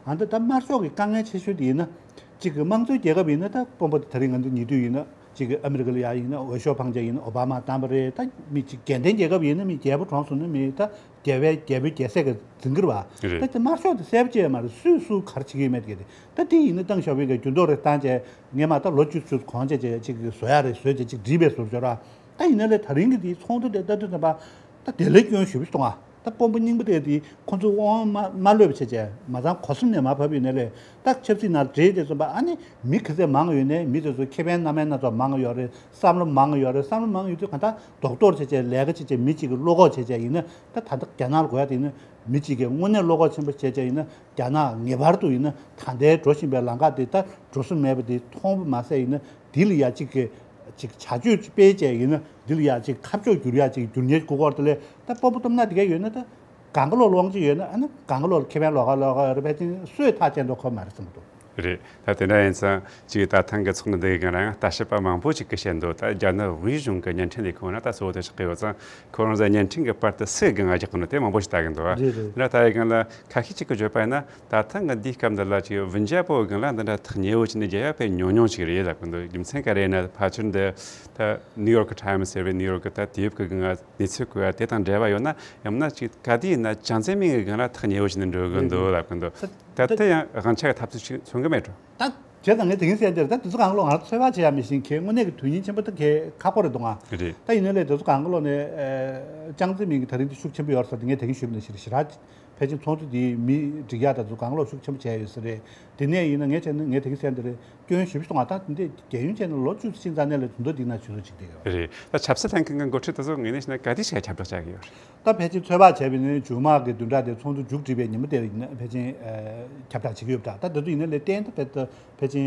ཨ་ད་ད་དམར་ཤོག་གི་དཀའ་ངལ་ཆེ་ཤོས་དེ་ཡིན་ན། གཅིག་གི་དམངས་གཙོའི་རྒྱལ་ཁབ་ཡིན་ན་ད་དཔོན་པོ་དེ་ད་རིང་ང་ཚོ་ཉེ་དུས་ཡིན་ན་གཅིག་གི་ཨ་མི་རི་ཀ་ལ་ཡ་ཡིན་ན་འོས་ཤོག་འཕངས་བྱས་ཡིན་ན་ཨོ་བྷ་མ་བཏང་པ་རེད། ད་མི་གཅིག་རྒྱལ་ལྡན་རྒྱལ་ཁབ་ཡིན་ན་མི་རྒྱལ་པོ་གྲོངས་སོང་ན་མི་ད་རྒྱལ་བའི་རྒྱལ་པོའི་རྒྱལ་སྲས་ཀྱི་འཛིན་གྱི་རེད་བ། རེད། ད་དེ་དམར་ཤོག་དེ་གསལ་པོ་བྱས་མ་རེད། སུས་སུ་ག་རེ་བྱེད་ཀྱི་ཡོད་མེད་དེ་ག་དེ་ད་དེ་ཡིན་ན་ཏེང་ཞའོ་ཕིང་གིས་འགྱུར་ལྡོག་རེ་བཏང་བྱས་སྔས་མ་ད་ལོ་བཅུ་ཚོད་གོང་བྱས་བྱས་གཅིག་གི་བཟོ་ཡ་རེད། བཟོས་བྱས་གཅིག་བསྒྲིགས་པའི་བཟོ་བྱོས་ར། ད་ཡིན་ན་ལས་ད་རིང་གི་དེའི་ཚོགས་འདུ་དེ་ལྟ་དུས་ཙམ་པ་ད་དེ་ལས་སྐྱོན་ཞེ་པོ་ཞིག་མཐོང་ཨ། ད་དཔོན་པོ་རྙིང་པ་དེ་དེ་ཁོང་ཚོའི་དབང་མ་མ་ལྷོད་པ་བྱས་བྱས་མ་ཚང་གོ་སེམས་ནས་མར་བབས་ཡོད་ནའི་ལས། ད་ཆབ་སྲིད་ནང་འདྲེས་དེ་ཙམ་པ་ཨ་ནི་མི་ག་ཚད་མང་ཡོད་ནའི་མི་དེ་ཚོ་ཁེ་ཕན་སྣ་མིན་སྣ་ཚོགས་མང་ཡོད་རེད། བསམ་བློ་མང་ཡོད་རེད། བསམ་བློ་མང་ཡོད་དུས་གང་ལྟར་རྡོག་རྡོག་བྱས་བྱས་ལས་ཀ་བྱས་བྱས་མི་གཅིག་གིས་བློ་ཁོག་བྱས་བྱས་ཡིན་ན་ད་ད་ལྟ་རྒྱ་ནག་ལ་གོ་ཡ་དེ་ཡིན་ན་མི་གཅིག་གིས་དངོས་གནས་བློ་ཁོག་ཆེན་པོ་བྱས་བྱས་ཡིན་ན་རྒྱ་ནག་ངེས་པར་དུ་ཡིན་ན་ད་ལྟའི་འགྲོ་བཞིན་པའི་ལམ་ཁ་དེ་ད་འགྲོ་ས་མེད་པ་དེ་མཐོང་བ་མ་ཟད་ཡིན་ན་དེ་ལ་ཡ་གཅིག་གིས་ཅིག་བྱ་སྤྱོད་ཅིག་སྤེལ་བྱས་ཡིན་ན་འདི་ལ་ཡ་ཅིག་ཁ་ཕྱོགས་བསྒྱུར་ཡ་ཅིག་བསྒྱུར་ཉེན་དགོས་སྐོར་དེ་ལས་ད་སྤོབས་པ་སྟོབས་ན་དེ་ག་ཡོད་ན་ད་གང་ག་ལོག་ལོང་ཅིག་ཡོད་ན་ཨ་ན་གང་ག་ལོག་ཁེ་ཕན་ལོག་ག་ལོག་ག་རེ་ཕལ་ཆེར་སུས་ཐག་བཅད་འགྲོ་ཁོ་མ་རེད་བསམ་གྱི་འདུག་རེད། ད་དེ་འདྲ་ཡིན་ཙང་ཅིག་ད་ཐེངས་ཀྱི་ཚོགས་འདུ་འདི་གི་ནང་ལྟ་ཞིབ་པ་མང་པོ་ཅིག་གིས་བཤད་འདུག་ད་རྒྱ་ནག་དབུས་གཞུང་གི་བརྙན་འཕྲིན་ལས་ཁུངས་ན་ད་གཙོ་བོ་དེ་ཆགས་ཀྱི་ཡོད་ཙང་ཁོ་རང་ཚོ་བརྙན་འཕྲིན་གྱི་པར་དུ་སུས་སྒང་ང་རྒྱག་གི་འདུག་དེ་མང་པོ་ཞིག་ལྟ་གི་འདུག་རེད་རེད། དེ་འདྲ་ལྟ་ཡི་སྒང་ལ་ཁ་ཤས་ཅིག་གིས་བརྗོད་པ་ཡིན་ན། ད་ཐེངས་ཀྱི་འདིའི་སྐབས་འདི་ལ་ཅིག་ཝུན་ཅཱ་པོ་སྒང་ལ་འདི་འདྲ་ཐག་ཉེ་བོ་ཅིག་ནས་རྒྱག་ཡ་དཔེ་ཉུང་ཉུང་ཅིག་རེད་ལབ་ཀྱི་འདུག་རྒྱུ་མཚན་ག་རེ་ཡིན་ན་ཕལ་ཆེར་འདི་ད་ནིའུ་ཡོག་གི་ཊའིམ་སི་ཟེར་བའི་ནིའུ་ཡོག་གི་ད་དེབ་ཀྱི་སྒང་གནས་ཚུལ་བཀོད་ཡ་དེ་དང་འབྲེལ་བ་ཡོད་ན་ཡང་ན་ཅིག་ག་དུས་ཡིན་ན་ཅང་ཙེ་མིན་གྱི་སྒང་ལ་ཐག་ཉེ་བོ་ཅིག་ནས་འགྲོ་གི་འདུག་ལབ་ཀྱི་འདུག་ད་ད་དེ་ཡང་དབང་ཆ་གི་འཐབ་རྩོད་ཅིག་མཚོན་གི་མེད་འགྲོ། ད་བྱས་ཙང་ངས་དེ་རིང་བཤད་འདིར་ད་དེ་ཚོ་གང་ག་ལོག་ང་ཚོ་ཚོད་དཔག་བྱེད་ཡ་མི་ཤེས་མཁན་དངོས་གནས་ཀྱི་དོན་སྙིང་ཆེན་པོ་ད་གལ་ཁག་པོ་རེད་འདུག་ང་རེད། ད་ཡིན་ན་ལས་དེ་ཚོ་གང་ག་ལོག་ནས་ཨ་ཅང་ཙེ་མིན་གྱི་ད་རིང་དེ་ཤུགས་ཆེན་པོ་ཡོད་རེད་ཟེར་དེ་ངས་དེ་རིང་ཞུས་པ་ནང་བཞིན་ཞེ་དྲག་ ཕལ་ཆེར་ཚོགས་འདུ་འདིའི་མི་སྒྲིག་ཡག་དང་ཚོ་གང་ལོག་ཤུགས་ཆེན་པོ་བྱས་ཡོད་ས་རེད། དེ་ནས་ཡིན་ན་ངས་བྱས་ན་ངས་དེ་གི་སེམས་དེ་རེད། སྐྱོན་ཞེ་པོ་ཅིག་མཐོང་བ། ད་འདི་རྒྱལ་ཡོངས་བྱས་ན་ལོ་བཅུ་ཕྱིན་ཙང་ནས་ལ་དུས་ཚོད་འདི་ན་ཆུ་ཚོད་གཅིག་བསྡད་ཡོད་རེད། ད་ཆབ་སྲིད་ལྷན་ཁང་གི་འགོ་ཁྲིད་དེ་ཚོ་ངོས་ནས་བྱས་ན་ག་དུས་ཞིག་ཁྱབ་བསྒྲགས་བྱ་གི་ཡོད་རེད། ད་ཕལ་ཆེར་ཚོད་དཔག་བྱས་པ་ཡིན་ན་མཇུག་མ་གི་བདུན་ཕྲག་དེ་ཚོགས་འདུ་མཇུག་སྒྲིལ་བའི་ཉིན་མོ་དེར་ཡིན་ན་ཕལ་ཆེར་ཨ་ཁྱབ་བསྒྲགས་བྱེད་ཀྱི་ཡོད་པ་འདྲ། ད་དེ་ཚོ་ཡིན་ན་ལས་གཏན་དུ་ཕལ་ཆེར་ཕལ་ཆེར་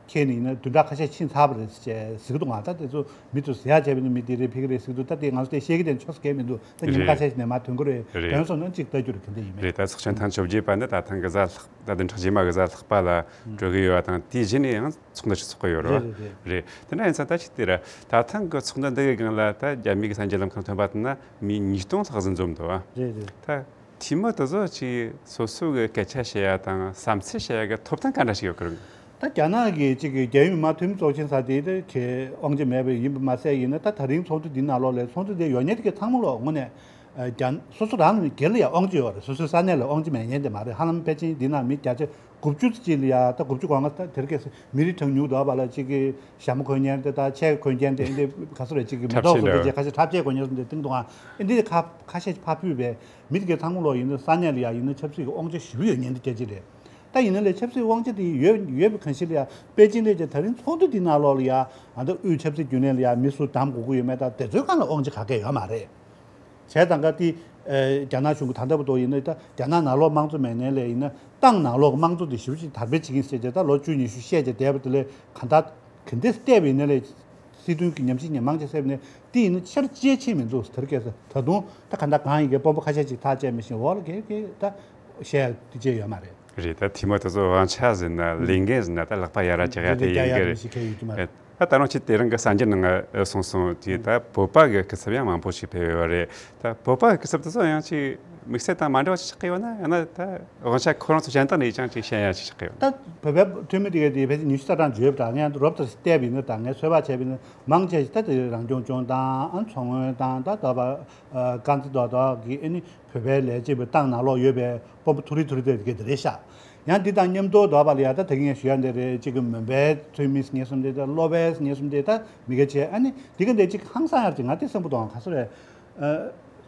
ཁྱེད་ནི་ཡིན་ན་བདུན་ཕྲག་ཁ་ཤས་ཕྱིན་ཚར་བ་རེད་ཅེས་ཟེར་གི་འདུག་ང་ད་དེ་ཚོ་མི་ཚོ་ཟེར་ཡག་བྱས་པ་ཡིན་ན་མི་དེ་རེད་ཕ་གི་རེད་ཟེར་གི་འདུག་ད་དེ་ང་ཚོ་དེ་བཤད་ཀྱི་དེ་ཆོག་ས་གང་མི་འདུག་ད་ཉིན་མོ་ཁ་རེད། ཤས་ཤིག་ནས་མར་ཐོན་གི་རེད། རེད། ཐོན་སོང་ན་གཅིག་ལྟ་རྒྱུ་རེད། ག་འདྲ་ཡིན་མིན། རེད། ད་ཚོགས་ཆེན་ཐེངས་བཅོ་བརྒྱད་པ་འདི་ད་ཐེངས་གི་གཟའ་ལྷག་ད་དེ་འཁྲུག་རྗེས་མ་གི་གཟའ་ལྷག་པ་ལ་ཨང་གྲོལ་གི་ཡོད་པ་དང་དེའི་གཞི་ནས་ཡང་ཚོགས་འདུ་ཞིག་ཚོགས་གི་ཡོད་རེད། རེད། རེད། རེད། དེ་འདྲ་ཡིན་ཙང་ད་ཅིག་དེ་ར་ད་ཐེངས་གི་ཚོགས་འདུ་འདི་གི་སྒང་ལ་ད་རྒྱ་མི་གི་གསར་འགྱུར་ལམ་ཁག་ཐོན་པ་དེ་ན་མི་ཉིས་སྟོང་ལྷག་ཙམ་འཛོམས་འདུག་ཨ། རེད། རེད། ད་འཐུས་མི་དེ་ཚོ་ཅིག་སོ་སོ་གི་སྐད་ཆ་བཤད་ཡ་དང་བསམ་ཚུལ་བཤད་ཡ་གི་ཐོབ་ཐང་ག་འདྲ་ཞིག་ཡོད་གི་རེད། ད་རྒྱ་ནག་གི་ཅིག་གི་རྒྱལ་ཡོངས་མི་མང་འཐུས་མི་ཚོགས་ཆེན་ཟེར་དེ་ད་གའི་དབང་ཆ་མེད་པ་ཡིན་པ་མ་ཟད་ཡིན་ན། ད་ད་རིང་ཚོགས་འདུ་འདི་ནང་ལོགས་ལ་ཚོགས་འདུ་དེ་ཡོད་མཁན་དེ་གའི་ཚང་མ་ལོག་དངོས་གནས་ཨ་རྒྱ་སོ་སོ་རང་ལ་སྒེར་ལ་ཡང་དབང་ཆ་ཡོད་རེད། སོ་སོའི་ས་གནས་ལ་དབང་ཆ་མེད་མཁན་དེ་མ་རེད། ཧ་ལམ་ཕལ་ཆེར་འདི་ནང་མི་བརྒྱ་ཆ་དགུ་བཅུ་ཙམ་ཅིག་ལ་ཡ་ད་དགུ་བཅུ་གོ་ལྔ་ད་དེར་གས་མི་རིགས་གྲངས་ཉུང་དུ་བ་ལ་ཅིག་གི་ཞྭ་མོ་གོན་མཁན་དེ་ད་ཆས་གོན་མཁན་དེ་འདི་ག་ཚོད་རེད། ཅིག་གི་མེ་ཏོག་བཟོ་འདྲ་བྱས་ཁ་ཤས་འཁྲབ་ཆས་གོན་མཁན་བཟོ་འདྲ་བཏིང་འདུག་ཨ། འདི་ཁ་ཁ་ཤས་ཕར་ཕུད་པས་མི་དེ་གའི་ཚང་མ་ལོག་ཡིན་ན་ས་གནས་ལ་ཡ་ཡིན་ན་ཆབ་སྲིད་ཀྱི་དབང་ཆ་ཞེ་པོ་ཡོད་མཁན་དེ་སྐད་ཆ་རེད། ད་ཡིན་ན་ལས་ཆབ་སྲིད་དབང་ཆ་དེ་ཡོད་ཡོད་པའི་གང་ཞིག་ལ་ཡ་པེ་ཅིན་ལས་ཀྱང་ད་རིང་ཚོགས་འདུ་འདི་ནང་ལོགས་ལ་ཡ་ཨ་ད་དབུས་ཆབ་སྲིད་རྒྱུན་ལས་ལ་ཡ་མི་སུ་བདམས་དགོས་ཀྱི་ཡོད་མེད་ད་དེ་ཚོའི་སྒང་ལ་དབང་ཆ་ག་གེ་ཡོད་མ་རེད། བྱས་ཙང་ཀ་དེ་ཨེ་རྒྱ་ནག་གཞུང་གི་ད་ལྟ་བར་དུ་ཡིན་ན་ད་རྒྱ་ནག་ནང་ལོགས་དམངས་གཙོ་མེད་ནའི་ལས་ཡིན་ན་ཏང་ནང་ལོགས་དམངས་གཙོ་དེ་ཞེ་པོ་ཅིག་དར་སྤེལ་བྱེད་ཀྱིན་ཟེར་བྱས་ད་ལོ་བཅུ་ཉི་ཤུ་བཤད་བྱས་བསྡད་པ་དེ་ལས་གང་ལྟར་ག་འདྲས་བལྟས་པ་ཡིན་ན་ལས་སྲིད་དོན་གྱི་ཉམས་ཞིབ་ཉམས་མང་ཅིག་བྱས་པ་ནས་དེ་ཡིན་ན་ཆེར་གཅེས་ཆེ་མི་འདུག་དེར་སྐད་ས་ད་དུང་ད་གང་ལྟར་གང་ཡིན་གྱི་དཔོན་པོ་ཁ་ཤས་ཅིག་ཐག་བཅད་མི་ཤེས་འོག་ལ་གས་གས་ད་བཤད་དེ་བཅད་ཡོད་མ་རེད། རེད། ད་དེ་མོ་དེ་ཚོ་དབང་ཆ་ཟེར་ན་ལས་འགན་ཟེར་ན་ད་ལག་པ་ཡར་རྒྱག་ཡ་དེ་ཡིན་གྱི་རེད། ཨེ། ད་ད་རུང་ཁྱེད་དེ་རིང་གི་གསར་འགྱུར་ནང་ང་གསུངས་སོང་དེ་ད་བོད་པ་གི་སྐུ་ཚབ་ཡང་མང་པོ་ཞིག་ཕེབས་ཡོད་རེད། ད་བོད་པ་གི་སྐུ་ཚབ་དེ་ཚོ་ཡང་ཅིག་དམིགས་བསལ་དང་མ་འདྲ་བ་ཅིག་ཆགས་ཀྱི་ཡོད་ན་ཡང་ན་ད་དབང་ཆ་ཁོ་རང་ཚོ་གཞན་དག་ནས་ཀྱང་ཅིག་བཤད་ཡ་ཅིག་ཆགས་ཀྱི་ཡོད་ན། ད་བོད་པའི་འཐུས་མི་དེ་གའི་དེ་ཕལ་ཆེར་ཉི་ཤུ་རྩ་གྲངས་བརྗོད་པ་དང་ངས་རོབ་ཙམ་བལྟས་པ་ཡིན་ན་ད་ངས་ཚོད་དཔག་བྱས་པ་ཡིན་ན་མང་ཆེ་ཞིག་ད་དེ་རང་སྐྱོང་ལྗོངས་ཏང་ཨ་མཚོ་སྔོན་ཏང་ད་ད་བ་རྐང་རྩེད་རྡོག་རྡོག་གི་ཨ་ནི་བོད་པའི་ལས་བྱེད་པའི་ཏང་ནང་ལོགས་ཡོད་པའི་དཔོན་པོ་ཐུ་རི་ཐུ་རི་དེ་ག་དེ་རེད་ཤག་ཡང་འདི་དང་མཉམ་དུ་དོགས་པ་ལ་ཡ་ད་ད་གིན་ངས་ཞུ་ཡ་འདི་རེད། གཅིག་གི་མོན་པའི་འཐུས་མི་ངེས་གསུམ་དེ་ད་སློབ་པའི་ངེས་གསུམ་དེ་ད་མི་ག་བྱས་ཨ་ནི་འདི་ག་འདི་གཅིག་ཧང་སང་ཡར་གཅིག་ང་དེ་སེམས་པོ་དོང་ག་སོ་རེད།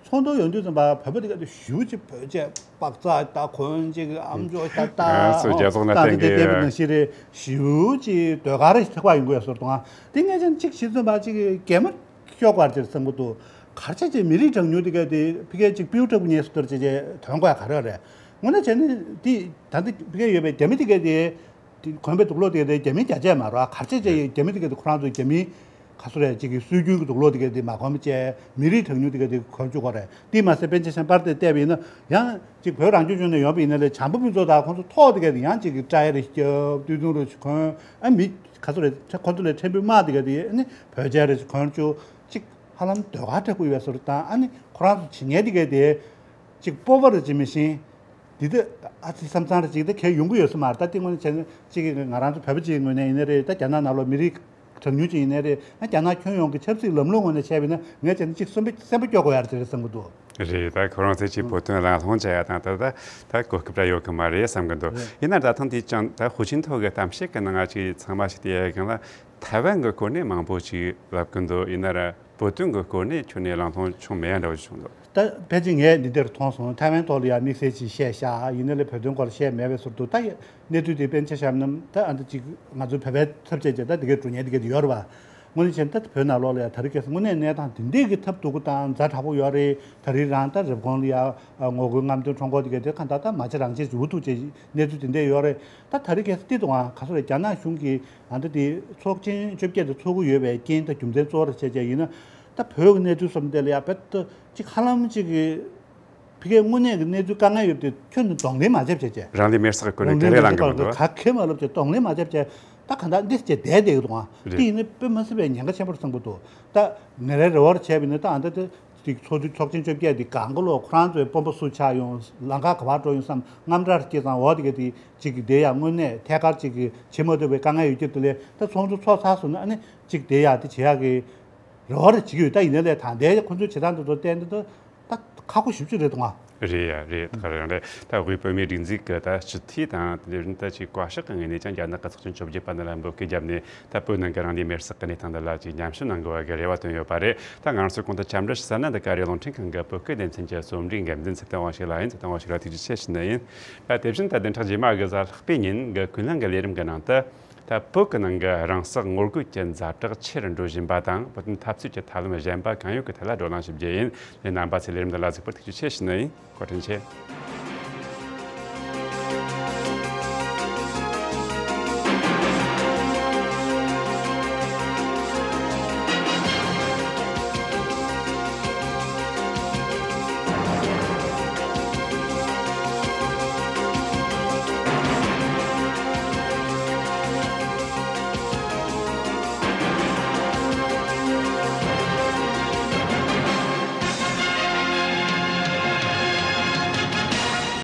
ཚོགས་འདུ་ཡོང་དུས་ཙམ་པ་བོད་པ་དེ་ག་དེ་ཞུ་གཅིག་བོད་ཆས་པག་ཙ་ད་གོན་གཅིག་ཨམ་ཅོག་ད་ད་ང་ཚོ་རྒྱ་ཚོགས་ན་ད་བསྟན་འདི་གི་དེ་ནང་བཞིན་རེད། ཞུ་གཅིག་ཟློས་གར་རེ་ཐེག་པ་ཡོང་གི་ཡོད་སོར་དོང་ཨ་དེ་ངས་ཀྱང་གཅིག་ཞིག་ཙམ་པ་གཅིག་གི་གད་མོ། ཤོག་གར་ཅེར་བསམ་གི་འདུག་གར་ཆ་ཅེ་མི་རིགས་གྲངས་ཉུང་དེ་ག་དེ་ཕི་གའི་ཅིག་པིའུ་ཀྲབ་ཉེས་སུ་ཏོར་ཅེ་ཅེ་དོན་གོ་ཡ་ག་རེ་རེད། དངོས་གནས་བྱས་ན་དེ་ད་ལྟ་ཕི་གའི་ཡོད་པའི་རྒྱ་མི་དེ་ག་དེ་དེ་གོན་པའི་དུག་ལོག་དེ་ག་དེ་རྒྱ་མི་རྒྱ་ཆས་མ་རོ་གར་ཆ་ཅེ་རྒྱ་མི་དེ་ག་དེ་ཁོ་རང་ཚོ་རྒྱ་མི་ག་སུ་རེད་ཅིག་གི་སྲོལ་རྒྱུན་གྱི་དུག་ལོག་དེ་ག་དེ་མ་གོན་པ་ཅེ་མི་རིགས་གྲངས་ཉུང་དེ་ག་དེ་གོན་བཅུག་གོ་རེད། དེ་མ་ཟད་པཎ་ཆེན་ཤམ་པར་དེ་བལྟས་པ་ཡིན་ན་ཡང་ཅིག་བོད་རང་སྐྱོང་ལྗོངས་ནས་ཡོང་པ་ཡིན་ན་ལས་བྱམས་པ་ཕུན་ཚོགས་དང་ཁོང་ཚོ་ཐོག་དེ་ག་དེ་ཡང་ཅིག་གི་སྐྲ་ཡ་རེ་སྐྱབས་སྟོད་ཐུང་རེ་གོན་ཨ་མི་ག་སུ་རེད་ཁོང་ཚོ་ལས་ཕྲན་བུ་དམག་དེ་ག་དེ་ཨ་ནི་བོད་ཆས་རེ་གོན་བཅུག་ཅིག་ཧ་ལམ་ཟློས་གར་འཁྲབ་ཀྱི་ཡོད་བཟོ་འདྲ་དང་ཨ་ནི་ཁོ་རང་ཚོ་བྱེད་མཁན་དེ་གས་དེ་ཅིག་སྤོབས་པ་རེ་ཅིག་མི་ཤེས། འདི་དེ་ཨ་ཙི་བསམ་ཚང་རེ་ཅིག་དེ་གས་ཡོང་གི་ཡོད་ས་མ་རེད། ད་དེ་དངོས་གནས་བྱས་ན་ཅིག་གིས་ང་རང་ཚོ་བོད་པ་ཅིག་ངོས་ནས་ཡིན་ན་རེད། ད་རྒྱ་ནག་ནང་ལོགས་མི་རིགས་གྲངས་ཉུང་ཅིག་ཡིན་ན་རེད། ཨ་རྒྱ་ནག་ཁྱོན་ཡོངས་ཀྱི་ཆབ་སྲིད་ལམ་ལུགས་ངོས་ནས་བྱས་པ་ཡིན་ན་ངས་བྱས་ན་ཅིག་སེམས་པ་སེམས་པ་སྐྱོ་དགོས་ཡ་རེད་ཟེར་བསམ་གྱི་འདུག་རེད། ད་ཁོ་རང་ཚོས་ཅིག་བོད་དོན་གླེང་སློང་བྱེད་ཡ་དང་ད་ད་ད་གོ་སྐབས་ར་ཡོད་གི་མ་རེད་བསམ་གྱི་འདུག་རེད། ཡིན་ན་ད་ཐེངས་དེ་ཅང་ད་ཧུའུ་ཅིན་ཐའོ་གི་གཏམ་བཤད་ཀྱི་ནང་ང་ཅིག་ཚང་མ་ཞིག་བལྟས་ཡ་གང་ལ་ཐའེ་ཝན་གྱི་སྐོར་ནས་མང་པོ་ཅིག་ལབ་གི་འདུག་ཡིན་ན་ར་བོད་དོན་གྱི་སྐོར་ནས་ཁྱོན་ནས་གླེང་སློང་བྱུང་མེད་ཡ་འདྲ་བོ་ཞིག་བྱུང་འདུག་ད་ཕལ་ཆེར་ངས་འདི་འདིར་མཐོང་སོང་། ཐའེ་ཝན་ཐོག་ལ་ཡང་དམིགས་བསལ་ཅིག་བཤད་ཤག་ཡིན་ན་ལས་བོད་དོན་སྐོར་བཤད་མེད་པའི་ཟུར་དུ་ད་གནས་ཚུལ་དེ་དཔེར་ན་ཆ་བཞག་ན་ད་ཨ་འདི་ཅིག་ང་ཚོའི་བོད་པའི་ཚབ་བྱས་བྱས་ད་འདི་གའི་འགྲོ་ཉེན་འདི་གའི་དེ་ཡོད་རེད་བ། དངོས་གནས་བྱས་ན་ད་བོད་ནང་ལོགས་ལ་ཡང་ད་རེས་ཁ་སང་དངོས་གནས་གནས་སྟངས་དེ་འདྲས་ཀྱི་ཐབས་སྡུག་པོ་དང་ཛ་དྲག་པོ་ཡོད་རེད། ད་རེས་རང་ད་རེབ་གོང་ལ་ཡང་ངོ་རྒོལ་རྔམ་སྟོན་ཁྲོམ་སྐོར་དེ་གའི་དེ་གང་ལྟར་ད་མ་བྱེད་རང་བྱེད་ཅིག་འུ་ཐུག་བྱས་གནས་ཚུལ་དེ་འདྲས་ཡོད་རེད། ད་ད་རེས་ཁ་སང་དེ་དང་ག་ཚོད་རེད། རྒྱ་ནག་གཞུང་གིས་ཨ་འདི་དེ་ཚོགས་ཆེན་བཅོ་བརྒྱད་དེ་ཚོགས་ཀྱི་ཡོད་པའི་རྐྱེན་ད་རྒྱུ་མཚན་གཙོ་བོ་རེ་བྱས་བྱས་ཡིན་ན། ད་བོད་ཀྱི་གནས་ཚུལ་སོགས་འདི་ལ་ཡང་རྦད་དེ་ཅིག་ཧ་ལམ་ཅིག་གི་ཕ་གིའི་དངོས་གནས་ཀྱི་གནས་ཚུལ་དཀའ་ངལ་ཡོད་དེ་ཁྱོན་ནས་གདོང་ལེན་མ་བྱས་བྱས་བྱས། རང་ལུས་མེར་བསྲེགས་སྐོར་ནས་རང་ལུས་གྲལ་རེ་མེར་ལངས་གི་མི་འདུག་བསྲེགས་ག་གེ་མ་ལབ་བྱས་གདོང་ལེན་མ་བྱས་བྱས་ད་ག་འདྲ་འདི་བྱས་བསྡད་བསྡད་ཀྱི་འདུག་ཨ། རེད། དེ་ཡིན་ན་དཔེ་མ་སྲིད་པའི་ཉེན་ཁ་ཆེན་པོ་རེད་བསམ་གྱི་འདུག་ད་ངས་རེ་རེ་བར་བྱས་པ་ཡིན་ན་ད་ཨ་ད་དེ། དེ་ཚོགས་འདུ་ཚོགས་ཆེན་བཅོ་བརྒྱད་དེ་གང་ག་ལོག་ཁོ་རང་ཚོའི་དཔོན་པོ་སུ་ཆགས་ཡོང་ལམ་ཁ་ག་པར་འགྲོ་ཡོང་བསམ་དངངས་སྐྲག་སྐྱེས་ཙང་འོ་དེ་ག་དེ་གཅིག་གི་དེ་ཡང་དངོས་གནས་ཐད་ཀར་གཅིག་གི་བྱེད་མ་ཐུབ་པའི་དཀའ་ངལ་ཡོད་ཀྱི་དེ་ལས་ད་ཚོགས་འདུ་ཚོགས་ཚར་སོང་ན་ཨ་ནི་གཅིག་དེ་ཡང་དེ་བྱེད་ཡག་གི་རེ་བ་རེ་བྱེད་ཀྱི་ཡོད། ད་ཡིན་ན་ལས་ད་ལྟའི་ཁོ་ཚོའི་བྱེད་སྟངས་དེ་ཚོ་བལྟས་ན་ད་ད་ཁག་པོ་ཞེ་པོ་ཅིག་རེད་འདུག་ང་ རེད་ཡ་རེད། ད་རང་རེད། ད་དབུས་བོད་མིའི་སྒྲིག་འཛུགས་ཀྱི་ད་སྤྱི་འཐུས་དང་དེ་བཞིན་ད་ཅིག་བཀའ་ཤག་གི་ངོས་ནས་ཀྱང་རྒྱ་ནག་གི་ཚོགས་ཆེན་བཅོ་བརྒྱད་པ་འདི་ལ་འབོད་སྐུལ་བརྒྱབ་ནས། ད་བོད་ནང་གི་རང་ལུས་མེར་སྲེག་གི་གནས་སྟངས་འདི་ལ་ཅིག་ཉམས་ཞིབ་གནང་དགོས་པ་གི་རེ་བ་བཏོན་ཡོད་པ་རེད། ད་ང་རང་ཚོས་གོང་དུ་འཆམ་འགྲིག་ཞུ་ས་ན། འདི་ག་རེ་རླུང་འཕྲིན་ཁང་གི་བོད་སྐད་སྡེ་ཚན་གྱི་རྩོམ་སྒྲིག་འགན་འཛིན་ཚེ་བརྟན་དབང་ཕྱུག་ལགས་ཡིན། ཚེ་བརྟན་དབང་ཕྱུག་ལགས་ཐུགས་རྗེ་ཆེ་ཞུ་ནི་ཡིན། ད་དེ་བཞིན་ད་བདུན་ཕྲག་རྗེས་མ་གི་གཟའ་ལྷག་པའི་ཉིན་གི་ཀུན་གླེང་གི་ལས་རིམ་གི་ནང་དུ། ད་བོད་ཀྱི་ནང་གི་རང་སྲོག་ངོ་རྒོལ་གྱི་ཛ་དྲག་ཆེ་རུ་འགྲོ་བཞིན་པ་དང་། བོད་དོན་འཐབ་རྩོད་ཀྱི་ཐབས་ལམ་གཞན་པ་གང་ཡོད་ཀྱི་ཐད་ལ་བགྲོ་གླེང་ཞུ་རྒྱུ་ཡིན། ལས་རྣམ་པ་ཚོས་ལས་རིམ་འདི་ལ་གཟིགས་པར་ཐུགས་རྗེ་ཆེ་ཞུ་ནི་ཡིན། བཀའ་དྲིན་ཆེ།